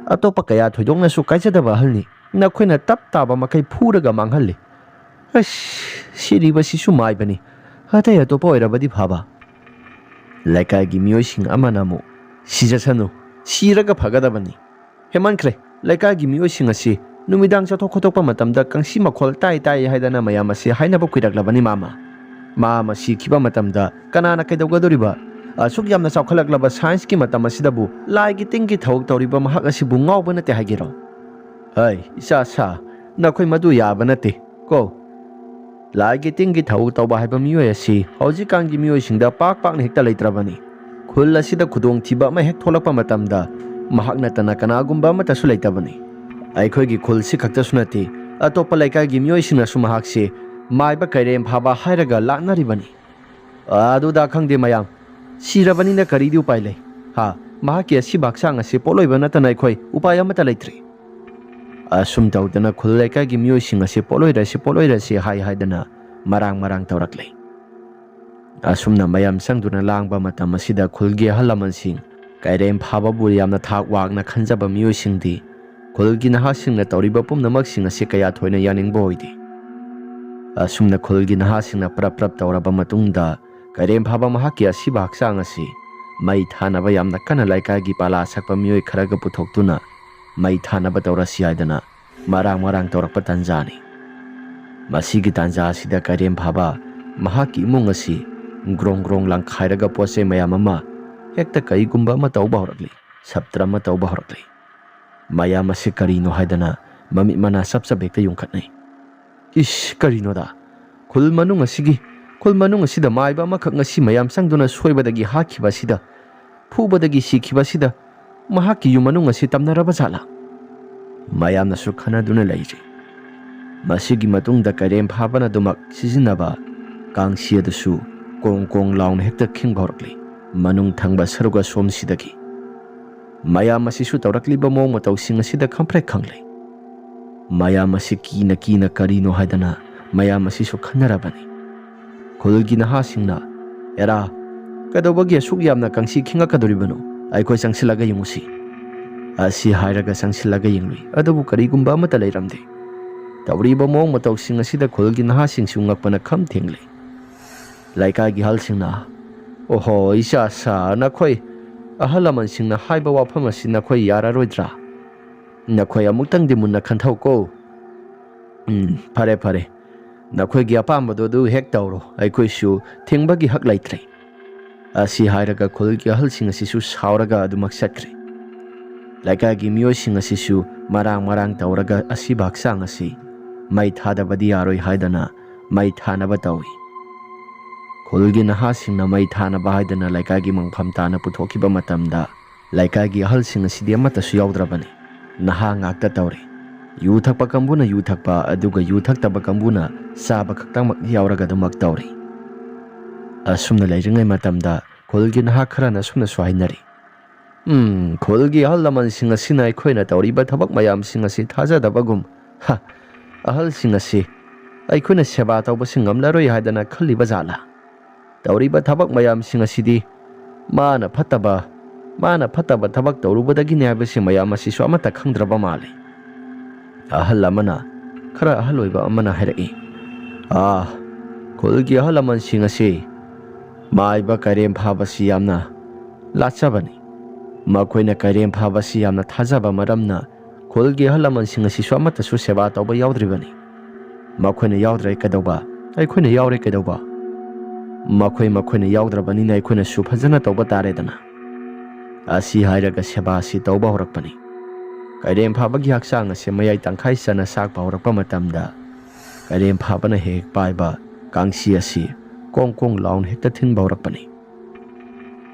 ꯑꯇꯣꯞꯄ ꯀꯌꯥ ꯊꯣꯏꯗꯣꯛꯅꯁꯨ ꯀꯥꯏꯖꯗꯕ ꯑꯍꯜꯅꯤ꯫ ꯅꯈꯣꯏꯅ ꯇꯞ ꯇꯥꯕ ꯃꯈꯩ ꯐꯨꯔꯒ ꯃꯥꯡꯍꯜꯂꯤ꯫ ꯑꯁ, ꯁꯤꯔꯤꯕꯁꯤꯁꯨ ꯃꯥꯏꯕꯅꯤ꯫ ꯑꯇꯩ ꯑꯇꯣꯞꯄ ꯑꯣꯏꯔꯕꯗꯤ ꯐꯕ꯫" ꯂꯩꯀꯥꯏꯒꯤ ꯃꯤꯑꯣꯏꯁꯤꯡ ꯑꯃꯅ ꯑꯃꯨꯛ, "ꯁꯤꯖꯁꯅꯨ, ꯁꯤꯔꯒ ꯐꯒꯗꯕꯅꯤ꯫ ꯍꯦꯟꯃꯟꯈ꯭ꯔꯦ, ꯂꯩꯀꯥꯏꯒꯤ ꯃꯤꯑꯣꯏꯁꯤꯡ ꯑꯁꯤ ꯅꯨꯃꯤꯗꯥꯡ ꯆꯠꯊꯣꯛ ꯈꯣꯠꯇꯣꯛꯄ ꯃꯇꯝꯗ ꯀꯪꯁꯤ ꯃꯈꯣꯜ ꯇꯥꯏ ꯇꯥꯏ ꯍꯥꯏꯗꯅ ꯃꯌꯥꯝ ꯑꯁꯤ ꯍꯥꯏꯅꯕ ꯀꯨꯏꯔꯛꯂꯕꯅꯤ ꯃꯥꯃ꯫ ꯃꯥ ꯑꯃ ꯁꯤꯈꯤꯕ ꯃꯇꯝꯗ ꯀꯅꯥꯅ ꯀꯩꯗꯧꯒꯗꯧꯔꯤꯕ? ꯑꯁꯨꯛ ꯌꯥꯝꯅ ꯆꯥꯎꯈꯠꯂꯛꯂꯕ ꯁꯥꯏꯟꯁꯀꯤ ꯃꯇꯝ ꯑꯁꯤꯗꯕꯨ ꯂꯥꯏꯒꯤ ꯇꯤꯟꯒꯤ ꯊꯧ ꯇꯧꯔꯤꯕ ꯃꯍꯥꯛ ꯑꯁꯤꯕꯨ ꯉꯥꯎꯕ ꯅꯠꯇꯦ ꯍꯥꯏꯒꯦꯔꯣ? ꯍꯩ, ꯏꯆꯥ ꯁꯥ, ꯅꯈꯣꯏ ꯃꯗꯨ ꯌꯥꯕ ꯅꯠꯇꯦ ꯀꯣ꯫ ꯂꯥꯏꯒꯤ ꯇꯤꯟꯒꯤ ꯊꯧ ꯇꯧꯕ ꯍꯥꯏꯕ ꯃꯤꯑꯣꯏ ꯑꯁꯤ ꯍꯧꯖꯤꯛꯀꯥꯟꯒꯤ ꯃꯤꯑꯣꯏꯁꯤꯡꯗ ꯄꯥꯛ ꯄꯥꯛꯅ ꯍꯦꯛꯇ ꯂꯩꯇ꯭ꯔꯕꯅꯤ꯫ ꯈꯨꯜ ꯑꯁꯤꯗ ꯈꯨꯗꯣꯡꯊꯤꯕ ꯑꯃ ꯍꯦꯛ ꯊꯣꯛꯂꯛꯄ ꯃꯇꯝꯗ ꯃꯍꯥꯛ ꯅꯠꯇꯅ ꯀꯅꯥꯒꯨꯝꯕ ꯑꯃꯠꯇꯁꯨ ꯂꯩꯇꯕꯅꯤ꯫ ꯑꯩꯈꯣꯏꯒꯤ ꯈꯨꯜꯁꯤ ꯈꯛꯇꯁꯨ ꯅꯠꯇꯦ, ꯑꯇꯣꯞꯄ ꯂꯩꯀꯥꯏꯒꯤ ꯃꯤꯑꯣꯏꯁꯤꯡꯅꯁꯨ ꯃꯍꯥꯛꯁꯤ ꯃꯥꯏꯕ ꯀꯩꯔꯦꯝ ꯐꯥꯕ ꯍꯥꯏꯔꯒ ꯂꯥꯠꯅꯔꯤꯕꯅꯤ꯫ ꯑꯗꯨꯗ ꯈꯪꯗꯦ ꯃꯌꯥꯝ, ꯁꯤꯔꯕꯅꯤꯅ ꯀꯔꯤꯗꯤ ꯎꯄꯥꯏ ꯂꯩ? ꯍꯥ, ꯃꯍꯥꯛꯀꯤ ꯑꯁꯤꯕ ꯍꯛꯆꯥꯡ ꯑꯁꯤ ꯄꯣꯠꯂꯣꯏꯕ ꯅꯠꯇꯅ ꯑꯩꯈꯣꯏ ꯎꯄꯥꯏ ꯑꯃꯠꯇ ꯂꯩꯇ꯭ꯔꯤ꯫ ꯑꯁꯨꯝ ꯇꯧꯗꯅ ꯈꯨꯜ ꯂꯩꯀꯥꯏꯒꯤ ꯃꯤꯑꯣꯏꯁꯤꯡ ꯑꯁꯤ ꯄꯣꯠꯂꯣꯏꯔꯁꯤ, ꯄꯣꯠꯂꯣꯏꯔꯁꯤ ꯍꯥꯏ ꯍꯥꯏꯗꯅ ꯃꯔꯥꯡ ꯃꯔꯥꯡ ꯇꯧꯔꯛꯂꯦ꯫ ꯑꯁꯨꯝꯅ ꯃꯌꯥꯝ ꯆꯪꯗꯨꯅ ꯂꯥꯡꯕ ꯃꯇꯝ ꯑꯁꯤꯗ ꯈꯨꯜꯒꯤ ꯑꯍꯜ ꯂꯃꯟꯁꯤꯡ ꯀꯩꯔꯦꯝ ꯐꯥꯕꯕꯨ ꯌꯥꯝꯅ ꯊꯥꯛ ꯋꯥꯡꯅ ꯈꯟꯖꯕ ꯃꯤꯑꯣꯏꯁꯤꯡꯗꯤ ꯈꯨꯜꯒꯤ ꯅꯍꯥꯁꯤꯡꯅ ꯇꯧꯔꯤꯕ ꯄꯨꯝꯅꯃꯛꯁꯤꯡ ꯑꯁꯤ ꯀꯌꯥ ꯊꯣꯏꯅ ꯌꯥꯅꯤꯡꯕ ꯑꯣꯏꯗꯦ꯫ ꯑꯁꯨꯝꯅ ꯈꯨꯜꯒꯤ ꯅꯍꯥꯁꯤꯡꯅ ꯄ꯭ꯔꯞ ꯄ꯭ꯔꯞ ꯇꯧꯔꯕ ꯃꯇꯨꯡꯗ, ꯀꯩꯔꯦꯝ ꯐꯥꯕ ꯃꯍꯥꯛꯀꯤ ꯑꯁꯤꯕ ꯍꯛꯆꯥꯡ ꯑꯁꯤ ꯃꯩ ꯊꯥꯅꯕ ꯌꯥꯝꯅ ꯀꯟꯅ ꯂꯩꯀꯥꯏꯒꯤ ꯄꯥꯂꯥ ꯁꯛꯄ ꯃꯤꯑꯣꯏ ꯈꯔꯒ ꯄꯨꯊꯣꯛꯇꯨꯅ ꯃꯩ ꯊꯥꯅꯕ ꯇꯧꯔꯁꯤ ꯍꯥꯏꯗꯅ ꯃꯔꯥꯡ ꯃꯔꯥꯡ ꯇꯧꯔꯛꯄ ꯇꯥꯟꯖꯥꯅꯤ꯫ ꯃꯁꯤꯒꯤ ꯇꯥꯟꯖꯥ ꯑꯁꯤꯗ ꯀꯩꯔꯦꯝ ꯐꯥꯕ ꯃꯍꯥꯛꯀꯤ ꯏꯃꯨꯡ ꯑꯁꯤ ꯒ꯭ꯔꯣꯡ ꯒ꯭ꯔꯣꯡ ꯂꯪꯈꯥꯏꯔꯒ ꯄꯣꯠ ꯆꯩ ꯃꯌꯥꯝ ꯑꯃ ꯍꯦꯛꯇ ꯀꯔꯤꯒꯨꯝꯕ ꯑꯃ ꯇꯧꯕ ꯍꯧꯔꯛꯂꯤ, ꯁꯞꯇ꯭ꯔ ꯑꯃ ꯇꯧꯕ ꯍꯧꯔꯛꯂꯤ꯫ ꯃꯌꯥꯝ ꯑꯁꯤ ꯀꯔꯤꯅꯣ ꯍꯥꯏꯗꯅ ꯃꯃꯤꯠ ꯃꯅꯥ ꯆꯞ ꯆꯞ ꯍꯦꯛꯇ ꯌꯨꯡꯈꯠꯅꯩ꯫ ꯏꯁ, ꯀꯔꯤꯅꯣꯗ? ꯈꯨꯜ ꯃꯅꯨꯡ ꯑꯁꯤꯒꯤ, ꯈꯨꯜ ꯃꯅꯨꯡ ꯑꯁꯤꯗ ꯃꯥꯏꯕ ꯑꯃꯈꯛ ꯉꯁꯤ ꯃꯌꯥꯝ ꯆꯪꯗꯨꯅ ꯁꯣꯏꯕꯗꯒꯤ ꯍꯥꯠꯈꯤꯕ ꯑꯁꯤꯗ, ꯐꯨꯕꯗꯒꯤ ꯁꯤꯈꯤꯕ ꯑꯁꯤꯗ ꯃꯍꯥꯛꯀꯤ ꯌꯨꯝ ꯃꯅꯨꯡ ꯑꯁꯤ ꯇꯝꯅꯔꯕ ꯖꯥꯠꯂꯥ? ꯃꯌꯥꯝꯅꯁꯨ ꯈꯟꯅꯗꯨꯅ ꯂꯩꯔꯤ꯫ ꯃꯁꯤꯒꯤ ꯃꯇꯨꯡꯗ ꯀꯩꯔꯦꯝ ꯐꯥꯕꯅ ꯑꯗꯨꯃꯛ ꯁꯤꯖꯤꯟꯅꯕ ꯀꯥꯡꯁꯤ ꯑꯗꯨꯁꯨ ꯀꯣꯡ ꯀꯣꯡ ꯂꯥꯎꯅ ꯍꯦꯛꯇ ꯈꯤꯡꯕ ꯍꯧꯔꯛꯂꯤ꯫ ꯃꯅꯨꯡ ꯊꯪꯕ ꯁꯔꯨꯛ ꯑꯁꯣꯝꯁꯤꯗꯒꯤ꯫ ꯃꯌꯥꯝ ꯑꯁꯤꯁꯨ ꯇꯧꯔꯛꯂꯤꯕ ꯃꯑꯣꯡ ꯃꯇꯧꯁꯤꯡ ꯑꯁꯤꯗ ꯈꯪꯄ꯭ꯔꯦꯛ ꯈꯪꯂꯦ꯫ ꯃꯌꯥꯝ ꯑꯁꯤ ꯀꯤꯅ ꯀꯤꯅ ꯀꯔꯤꯅꯣ ꯍꯥꯏꯗꯅ ꯃꯌꯥꯝ ꯑꯁꯤꯁꯨ ꯈꯟꯅꯔꯕꯅꯤ꯫ ꯈꯨꯜꯒꯤ ꯅꯍꯥꯁꯤꯡꯅ, "ꯑꯦꯔꯥ, ꯀꯩꯗꯧꯕꯒꯤ ꯑꯁꯨꯛ ꯌꯥꯝꯅ ꯀꯥꯡꯁꯤ ꯈꯤꯡꯉꯛꯀꯗꯧꯔꯤꯕꯅꯣ? ꯑꯩꯈꯣꯏ ꯆꯪꯁꯤꯜꯂꯒ ꯌꯦꯡꯉꯨꯁꯤ"꯫ ꯑꯁꯤ ꯍꯥꯏꯔꯒ ꯆꯪꯁꯤꯜꯂꯒ ꯌꯦꯡꯂꯨꯏ, ꯑꯗꯨꯕꯨ ꯀꯔꯤꯒꯨꯝꯕ ꯑꯃꯠꯇ ꯂꯩꯔꯝꯗꯦ꯫ ꯇꯧꯔꯤꯕ ꯃꯑꯣꯡ ꯃꯇꯧꯁꯤꯡ ꯑꯁꯤꯗ ꯈꯨꯜꯒꯤ ꯅꯍꯥꯁꯤꯡꯁꯨ ꯉꯛꯄꯅ ꯈꯝ ꯊꯦꯡꯂꯦ꯫ ꯂꯩꯀꯥꯏꯒꯤ ꯑꯍꯜꯁꯤꯡꯅ, "ꯑꯣꯍꯣ, ꯏꯆꯥ ꯁꯥ, ꯅꯈꯣꯏ ꯑꯍꯜ ꯂꯃꯟꯁꯤꯡꯅ ꯍꯥꯏꯕ ꯋꯥꯐꯝ ꯑꯁꯤ ꯅꯈꯣꯏ ꯌꯥꯔꯔꯣꯏꯗ꯭ꯔꯥ? ꯅꯈꯣꯏ ꯑꯃꯨꯛꯇꯪꯗꯤ ꯃꯨꯟꯅ ꯈꯟꯊꯧꯀꯣ꯫ ꯎꯝ, ꯐꯔꯦ, ꯐꯔꯦ꯫ ꯅꯈꯣꯏꯒꯤ ꯑꯄꯥꯝꯕꯗꯣ ꯑꯗꯨ ꯍꯦꯛ ꯇꯧꯔꯣ, ꯑꯩꯈꯣꯏꯁꯨ ꯊꯤꯡꯕꯒꯤ ꯍꯛ ꯂꯩꯇ꯭ꯔꯦ"꯫ ꯑꯁꯤ ꯍꯥꯏꯔꯒ ꯈꯨꯜꯒꯤ ꯑꯍꯜꯁꯤꯡ ꯑꯁꯤꯁꯨ ꯁꯥꯎꯔꯒ ꯑꯗꯨꯃꯛ ꯆꯠꯈ꯭ꯔꯦ꯫ ꯂꯩꯀꯥꯏꯒꯤ ꯃꯤꯑꯣꯏꯁꯤꯡ ꯑꯁꯤꯁꯨ ꯃꯔꯥꯡ ꯃꯔꯥꯡ ꯇꯧꯔꯒ ꯑꯁꯤꯕ ꯍꯛꯆꯥꯡ ꯑꯁꯤ ꯃꯩ ꯊꯥꯗꯕꯗꯤ ꯌꯥꯔꯣꯏ ꯍꯥꯏꯗꯅ ꯃꯩ ꯊꯥꯅꯕ ꯇꯧꯏ꯫ ꯈꯨꯜꯒꯤ ꯅꯍꯥꯁꯤꯡꯅ ꯃꯩ ꯊꯥꯅꯕ ꯍꯥꯏꯗꯅ ꯂꯩꯀꯥꯏꯒꯤ ꯃꯪꯐꯝ ꯇꯥꯅ ꯄꯨꯊꯣꯛꯈꯤꯕ ꯃꯇꯝꯗ, ꯂꯩꯀꯥꯏꯒꯤ ꯑꯍꯜꯁꯤꯡ ꯑꯁꯤꯗꯤ ꯑꯃꯠꯇꯁꯨ ꯌꯥꯎꯗ꯭ꯔꯕꯅꯤ꯫ ꯅꯍꯥ ꯉꯥꯛꯇ ꯇꯧꯔꯤ꯫ ꯌꯨ ꯊꯛꯄ ꯀꯥꯡꯕꯨꯅ ꯌꯨ ꯊꯛꯄ, ꯑꯗꯨꯒ ꯌꯨ ꯊꯛꯇꯕ ꯀꯥꯡꯕꯨꯅ ꯆꯥꯕ ꯈꯛꯇꯃꯛ ꯌꯥꯎꯔꯒ ꯑꯗꯨꯃꯛ ꯇꯧꯔꯤ꯫ ꯑꯁꯨꯝꯅ ꯂꯩꯔꯤꯉꯩ ꯃꯇꯝꯗ ꯈꯨꯜꯒꯤ ꯅꯍꯥ ꯈꯔꯅ ꯑꯁꯨꯝꯅꯁꯨ ꯍꯥꯏꯅꯔꯤ, "ꯎꯝ, ꯈꯨꯜꯒꯤ ꯑꯍꯜ ꯂꯃꯟꯁꯤꯡ ꯑꯁꯤꯅ ꯑꯩꯈꯣꯏꯅ ꯇꯧꯔꯤꯕ ꯊꯕꯛ ꯃꯌꯥꯝꯁꯤꯡ ꯑꯁꯤ ꯊꯥꯖꯗꯕꯒꯨꯝ, ꯍ, ꯑꯍꯜꯁꯤꯡ ꯑꯁꯤ ꯑꯩꯈꯣꯏꯅ ꯁꯦꯕꯥ ꯇꯧꯕꯁꯤ ꯉꯝꯂꯔꯣꯏ ꯍꯥꯏꯗꯅ ꯈꯜꯂꯤꯕ ꯖꯥꯠꯂꯥ? ꯇꯧꯔꯤꯕ ꯊꯕꯛ ꯃꯌꯥꯝꯁꯤꯡ ꯑꯁꯤꯗꯤ ꯃꯥꯅ ꯐꯠꯇꯕ, ꯃꯥꯅ ꯐꯠꯇꯕ ꯊꯕꯛ ꯇꯧꯔꯨꯕꯗꯒꯤꯅꯤ ꯍꯥꯏꯕꯁꯤ ꯃꯌꯥꯝ ꯑꯁꯤꯁꯨ ꯑꯃꯠꯇ ꯈꯪꯗ꯭ꯔꯕ ꯃꯥꯜꯂꯤ꯫ ꯑꯍꯜ ꯑꯃꯅ, ꯈꯔ ꯑꯍꯜ ꯑꯣꯏꯕ ꯑꯃꯅ ꯍꯥꯏꯔꯛꯏ, "ꯑꯥ, ꯈꯨꯜꯒꯤ ꯑꯍꯜ ꯂꯃꯟꯁꯤꯡ ꯑꯁꯤ ꯃꯥꯏꯕ ꯀꯩꯔꯦꯝ ꯐꯥꯕꯁꯤ ꯌꯥꯝꯅ ꯂꯥꯠꯆꯕꯅꯤ꯫ ꯃꯈꯣꯏꯅ ꯀꯩꯔꯦꯝ ꯐꯥꯕꯁꯤ ꯌꯥꯝꯅ ꯊꯥꯖꯕ ꯃꯔꯝꯅ ꯈꯨꯜꯒꯤ ꯑꯍꯜ ꯂꯃꯟꯁꯤꯡ ꯑꯁꯤꯁꯨ ꯑꯃꯠꯇꯁꯨ ꯁꯦꯕꯥ ꯇꯧꯕ ꯌꯥꯎꯗ꯭ꯔꯤꯕꯅꯤ꯫ ꯃꯈꯣꯏꯅ ꯌꯥꯎꯗ꯭ꯔꯦ ꯀꯩꯗꯧꯕ? ꯑꯩꯈꯣꯏꯅ ꯌꯥꯎꯔꯦ ꯀꯩꯗꯧꯕ? ꯃꯈꯣꯏ ꯃꯈꯣꯏꯅ ꯌꯥꯎꯗ꯭ꯔꯕꯅꯤꯅ ꯑꯩꯈꯣꯏꯅꯁꯨ ꯐꯖꯅ ꯇꯧꯕ ꯇꯥꯔꯦꯗꯅ꯫" ꯑꯁꯤ ꯍꯥꯏꯔꯒ ꯁꯦꯕꯥ ꯑꯁꯤ ꯇꯧꯕ ꯍꯧꯔꯛꯄꯅꯤ꯫ ꯀꯩꯔꯦꯝ ꯐꯥꯕꯒꯤ ꯍꯛꯆꯥꯡ ꯑꯁꯤ ꯃꯌꯥꯏ ꯇꯪꯈꯥꯏ ꯆꯟꯅ ꯁꯥꯛꯄ ꯍꯧꯔꯛꯄ ꯃꯇꯝꯗ, ꯀꯩꯔꯦꯝ ꯐꯥꯕꯅ ꯍꯦꯛ ꯍꯦꯛ ꯄꯥꯏꯕ ꯀꯥꯡꯁꯤ ꯑꯁꯤ ꯀꯣꯡ ꯀꯣꯡ ꯂꯥꯎꯅ ꯍꯦꯛꯇ ꯊꯤꯟꯕ ꯍꯧꯔꯛꯄꯅꯤ꯫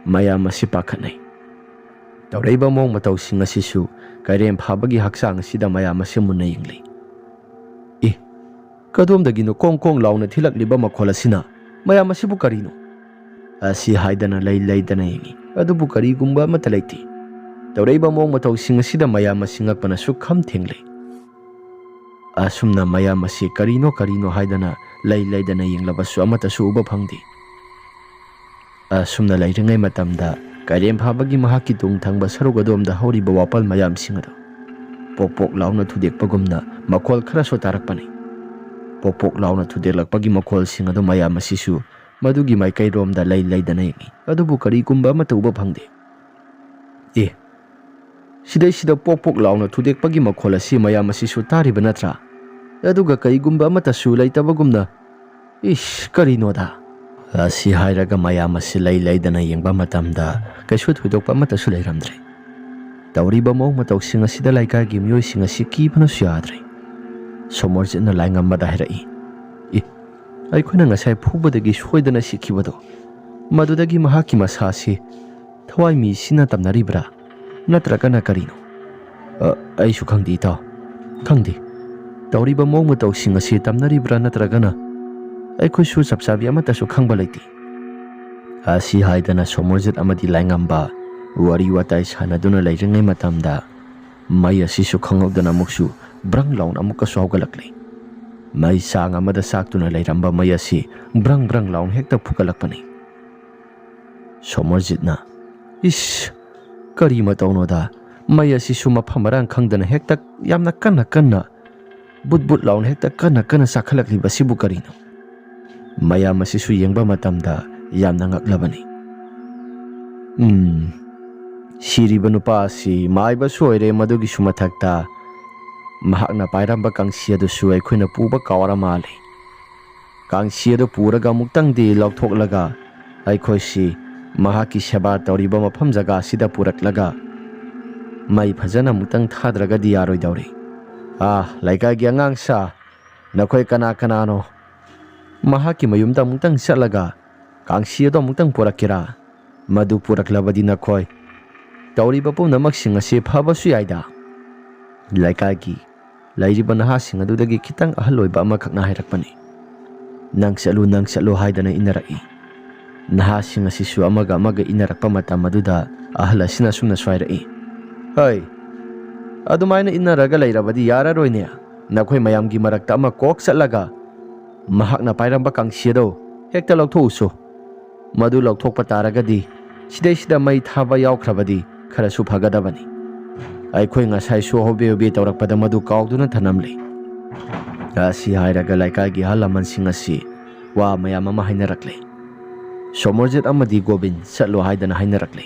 ꯃꯌꯥꯝ ꯑꯁꯤ ꯄꯥꯈꯠꯅꯩ꯫ ꯇꯧꯔꯛꯏꯕ ꯃꯑꯣꯡ ꯃꯇꯧꯁꯤꯡ ꯑꯁꯤꯁꯨ ꯀꯩꯔꯦꯝ ꯐꯥꯕꯒꯤ ꯍꯛꯆꯥꯡ ꯑꯁꯤꯗ ꯃꯌꯥꯝ ꯑꯁꯤ ꯃꯨꯟꯅ ꯌꯦꯡꯂꯤ꯫ "ꯑꯦ, ꯀꯗꯣꯝꯗꯒꯤꯅꯣ ꯀꯣꯡ ꯀꯣꯡ ꯂꯥꯎꯅ ꯊꯤꯜꯂꯛꯂꯤꯕ ꯃꯈꯣꯜ ꯑꯁꯤꯅ? ꯃꯌꯥꯝ ꯑꯁꯤꯕꯨ ꯀꯔꯤꯅꯣ?" ꯑꯁꯤ ꯍꯥꯏꯗꯅ ꯂꯩ ꯂꯩꯗꯅ ꯌꯦꯡꯉꯤ꯫ ꯑꯗꯨꯕꯨ ꯀꯔꯤꯒꯨꯝꯕ ꯑꯃꯠꯇ ꯂꯩꯇꯦ꯫ ꯇꯧꯔꯛꯏꯕ ꯃꯑꯣꯡ ꯃꯇꯧꯁꯤꯡ ꯑꯁꯤꯗ ꯃꯌꯥꯝ ꯑꯁꯤ ꯉꯛꯄꯅ ꯁꯨꯛꯈꯝ ꯊꯦꯡꯂꯦ꯫ ꯑꯁꯨꯝꯅ ꯃꯌꯥꯝ ꯑꯁꯤ ꯀꯔꯤꯅꯣ ꯀꯔꯤꯅꯣ ꯍꯥꯏꯗꯅ ꯂꯩ ꯂꯩꯗꯅ ꯌꯦꯡꯂꯕꯁꯨ ꯑꯃꯠꯇꯁꯨ ꯎꯕ ꯐꯪꯗꯦ꯫ ꯑꯁꯨꯝꯅ ꯂꯩꯔꯤꯉꯩ ꯃꯇꯝꯗ ꯀꯩꯔꯦꯝ ꯐꯥꯕꯒꯤ ꯃꯍꯥꯛꯀꯤ ꯇꯨꯡ ꯊꯪꯕ ꯁꯔꯨꯛ ꯑꯗꯣꯝꯗ ꯍꯧꯔꯤꯕ ꯋꯥꯄꯜ ꯃꯌꯥꯝꯁꯤꯡ ꯑꯗꯨ ꯄꯣꯛ ꯄꯣꯛ ꯂꯥꯎꯅ ꯊꯨꯗꯦꯛꯄꯒꯨꯝꯅ ꯃꯈꯣꯜ ꯈꯔꯁꯨ ꯇꯥꯔꯛꯄꯅꯤ꯫ ꯄꯣꯛ ꯄꯣꯛ ꯂꯥꯎꯅ ꯊꯨꯗꯦꯛꯂꯛꯄꯒꯤ ꯃꯈꯣꯜꯁꯤꯡ ꯑꯗꯨ ꯃꯌꯥꯝ ꯑꯁꯤꯁꯨ ꯃꯗꯨꯒꯤ ꯃꯥꯏꯀꯩꯔꯣꯝꯗ ꯂꯩ ꯂꯩꯗꯅ ꯌꯦꯡꯏ, ꯑꯗꯨꯕꯨ ꯀꯔꯤꯒꯨꯝꯕ ꯑꯃꯠꯇ ꯎꯕ ꯐꯪꯗꯦ꯫ "ꯑꯦ, ꯁꯤꯗꯩꯁꯤꯗ ꯄꯣꯛ ꯄꯣꯛ ꯂꯥꯎꯅ ꯊꯨꯗꯦꯛꯄꯒꯤ ꯃꯈꯣꯜ ꯑꯁꯤ ꯃꯌꯥꯝ ꯑꯁꯤꯁꯨ ꯇꯥꯔꯤꯕ ꯅꯠꯇ꯭ꯔꯥ? ꯑꯗꯨꯒ ꯀꯔꯤꯒꯨꯝꯕ ꯑꯃꯠꯇꯁꯨ ꯂꯩꯇꯕꯒꯨꯝꯅ, ꯏꯁ, ꯀꯔꯤꯅꯣꯗ?" ꯑꯁꯤ ꯍꯥꯏꯔꯒ ꯃꯌꯥꯝ ꯑꯁꯤ ꯂꯩ ꯂꯩꯗꯅ ꯌꯦꯡꯕ ꯃꯇꯝꯗ ꯀꯩꯁꯨ ꯊꯣꯏꯗꯣꯛꯄ ꯑꯃꯠꯇꯁꯨ ꯂꯩꯔꯝꯗ꯭ꯔꯦ꯫ ꯇꯧꯔꯤꯕ ꯃꯑꯣꯡ ꯃꯇꯧꯁꯤꯡ ꯑꯁꯤꯗ ꯂꯩꯀꯥꯏꯒꯤ ꯃꯤꯑꯣꯏꯁꯤꯡ ꯑꯁꯤ ꯀꯤꯕꯅꯁꯨ ꯌꯥꯗ꯭ꯔꯦ꯫ ꯁꯣꯃꯣꯔꯖꯤꯠꯅ ꯂꯥꯏꯉꯝꯕꯗ ꯍꯥꯏꯔꯛꯏ, "ꯑꯦ, ꯑꯩꯈꯣꯏꯅ ꯉꯁꯥꯏ ꯐꯨꯕꯗꯒꯤ ꯁꯣꯏꯗꯅ ꯁꯤꯈꯤꯕꯗꯣ, ꯃꯗꯨꯗꯒꯤ ꯃꯍꯥꯛꯀꯤ ꯃꯁꯥ ꯑꯁꯤ ꯊꯋꯥꯏ ꯃꯤꯁꯤꯅ ꯇꯝꯅꯔꯤꯕ꯭ꯔꯥ? ꯅꯠꯇ꯭ꯔꯒꯅ ꯀꯔꯤꯅꯣ?" "ꯑ, ꯑꯩꯁꯨ ꯈꯪꯗꯦ, ꯏꯇꯥꯎ꯫ ꯈꯪꯗꯦ꯫ ꯇꯧꯔꯤꯕ ꯃꯑꯣꯡ ꯃꯇꯧꯁꯤꯡ ꯑꯁꯤ ꯇꯝꯅꯔꯤꯕ꯭ꯔꯥ ꯅꯠꯇ꯭ꯔꯒꯅ ꯑꯩꯈꯣꯏꯁꯨ ꯆꯞ ꯆꯥꯕꯤ ꯑꯃꯠꯇꯁꯨ ꯈꯪꯕ ꯂꯩꯇꯦ꯫" ꯑꯁꯤ ꯍꯥꯏꯗꯅ ꯁꯣꯃꯣꯔꯖꯤꯠ ꯑꯃꯗꯤ ꯂꯥꯏꯉꯝꯕ ꯋꯥꯔꯤ ꯋꯥꯇꯥꯏ ꯁꯥꯟꯅꯗꯨꯅ ꯂꯩꯔꯤꯉꯩ ꯃꯇꯝꯗ ꯃꯩ ꯑꯁꯤꯁꯨ ꯈꯪꯍꯧꯗꯅ ꯑꯃꯨꯛꯁꯨ ꯕ꯭ꯔꯪ ꯂꯥꯎꯅ ꯑꯃꯨꯛꯀꯁꯨ ꯍꯧꯒꯠꯂꯛꯂꯦ꯫ ꯃꯩ ꯆꯥꯡ ꯑꯃꯗ ꯆꯥꯛꯇꯨꯅ ꯂꯩꯔꯝꯕ ꯃꯩ ꯑꯁꯤ ꯕ꯭ꯔꯪ ꯕ꯭ꯔꯪ ꯂꯥꯎꯅ ꯍꯦꯛꯇ ꯐꯨꯒꯠꯂꯛꯄꯅꯤ꯫ ꯁꯣꯃꯣꯔꯖꯤꯠꯅ, "ꯏꯁ, ꯀꯔꯤ ꯃꯇꯧꯅꯣꯗ? ꯃꯩ ꯑꯁꯤꯁꯨ ꯃꯐꯝ ꯃꯔꯥꯡ ꯈꯪꯗꯅ ꯍꯦꯛꯇ ꯌꯥꯝꯅ ꯀꯟꯅ ꯀꯟꯅ, ꯕꯨꯠ ꯕꯨꯠ ꯂꯥꯎꯅ ꯍꯦꯛꯇ ꯀꯟꯅ ꯀꯟꯅ ꯆꯥꯈꯠꯂꯛꯂꯤꯕ ꯑꯁꯤꯕꯨ ꯀꯔꯤꯅꯣ? ꯃꯌꯥꯝ ꯑꯁꯤꯁꯨ ꯌꯦꯡꯕ ꯃꯇꯝꯗ ꯌꯥꯝꯅ ꯉꯛꯂꯕꯅꯤ꯫ ꯎꯝ, ꯁꯤꯔꯤꯕ ꯅꯨꯄꯥ ꯑꯁꯤ ꯃꯥꯏꯕꯁꯨ ꯑꯣꯏꯔꯦ, ꯃꯗꯨꯒꯤꯁꯨ ꯃꯊꯛꯇ ꯃꯍꯥꯛꯅ ꯄꯥꯏꯔꯝꯕ ꯀꯥꯡꯁꯤ ꯑꯗꯨꯁꯨ ꯑꯩꯈꯣꯏꯅ ꯄꯨꯕ ꯀꯥꯎꯔ ꯃꯥꯜꯂꯦ꯫ ꯀꯥꯡꯁꯤ ꯑꯗꯨ ꯄꯨꯔꯒ ꯑꯃꯨꯛꯇꯪꯗꯤ ꯂꯧꯊꯣꯛꯂꯒ ꯑꯩꯈꯣꯏꯁꯤ ꯃꯍꯥꯛꯀꯤ ꯁꯦꯕꯥ ꯇꯧꯔꯤꯕ ꯃꯐꯝ ꯖꯒꯥ ꯑꯁꯤꯗ ꯄꯨꯔꯛꯂꯒ ꯃꯩ ꯐꯖꯅ ꯑꯃꯨꯛꯇꯪ ꯊꯥꯗ꯭ꯔꯒꯗꯤ ꯌꯥꯔꯣꯏꯗꯧꯔꯤ꯫ ꯑꯥ, ꯂꯩꯀꯥꯏꯒꯤ ꯑꯉꯥꯡꯁꯥ, ꯅꯈꯣꯏ ꯀꯅꯥ ꯀꯅꯥꯅꯣ? ꯃꯍꯥꯛꯀꯤ ꯃꯌꯨꯝꯗ ꯑꯃꯨꯛꯇꯪ ꯆꯠꯂꯒ ꯀꯥꯡꯁꯤ ꯑꯗꯨ ꯑꯃꯨꯛꯇꯪ ꯄꯨꯔꯛꯀꯦꯔꯥ? ꯃꯗꯨ ꯄꯨꯔꯛꯂꯕꯗꯤ ꯅꯈꯣꯏ ꯇꯧꯔꯤꯕ ꯄꯨꯝꯅꯃꯛꯁꯤꯡ ꯑꯁꯤ ꯐꯕꯁꯨ ꯌꯥꯏꯗ꯫ ꯂꯩꯀꯥꯏꯒꯤ ꯂꯩꯔꯤꯕ ꯅꯍꯥꯁꯤꯡ ꯑꯗꯨꯗꯒꯤ ꯈꯤꯇꯪ ꯑꯍꯜ ꯑꯣꯏꯕ ꯑꯃꯈꯛꯅ ꯍꯥꯏꯔꯛꯄꯅꯤ꯫ "ꯅꯪ ꯆꯠꯂꯨ, ꯅꯪ ꯆꯠꯂꯨ" ꯍꯥꯏꯗꯅ ꯏꯟꯅꯔꯛꯏ꯫ ꯅꯍꯥꯁꯤꯡ ꯑꯁꯤꯁꯨ ꯑꯃꯒ ꯑꯃꯒ ꯏꯟꯅꯔꯛꯄ ꯃꯇꯝ ꯑꯗꯨꯗ ꯑꯍꯜ ꯑꯁꯤꯅ ꯑꯁꯨꯝꯅꯁꯨ ꯍꯥꯏꯔꯛꯏ, "ꯍꯩ, ꯑꯗꯨꯃꯥꯏꯅ ꯏꯟꯅꯔꯒ ꯂꯩꯔꯕꯗꯤ ꯌꯥꯔꯔꯣꯏꯅꯦ꯫ ꯅꯈꯣꯏ ꯃꯌꯥꯝꯒꯤ ꯃꯔꯛꯇ ꯑꯃ ꯀꯣꯛ ꯆꯠꯂꯒ ꯃꯍꯥꯛꯅ ꯄꯥꯏꯔꯝꯕ ꯀꯥꯡꯁꯤ ꯑꯗꯣ ꯍꯦꯛꯇ ꯂꯧꯊꯣꯛꯎꯁꯨ꯫ ꯃꯗꯨ ꯂꯧꯊꯣꯛꯄ ꯇꯥꯔꯒꯗꯤ ꯁꯤꯗꯩꯁꯤꯗ ꯃꯩ ꯊꯥꯕ ꯌꯥꯎꯈ꯭ꯔꯕꯗꯤ ꯈꯔꯁꯨ ꯐꯒꯗꯕꯅꯤ꯫ ꯑꯩꯈꯣꯏ ꯉꯁꯥꯏꯁꯨ ꯍꯣꯕꯦ ꯍꯣꯕꯦ ꯇꯧꯔꯛꯄꯗ ꯃꯗꯨ ꯀꯥꯎꯗꯨꯅ ꯊꯅꯝꯂꯦ"꯫ ꯑꯁꯤ ꯍꯥꯏꯔꯒ ꯂꯩꯀꯥꯏꯒꯤ ꯑꯍꯜ ꯂꯃꯟꯁꯤꯡ ꯑꯁꯤ ꯋꯥ ꯃꯌꯥꯝ ꯑꯃ ꯍꯥꯏꯅꯔꯛꯂꯦ꯫ ꯁꯣꯃꯔꯖꯤꯠ ꯑꯃꯗꯤ ꯒꯣꯕꯤꯟ ꯆꯠꯂꯣ ꯍꯥꯏꯗꯅ ꯍꯥꯏꯅꯔꯛꯂꯦ꯫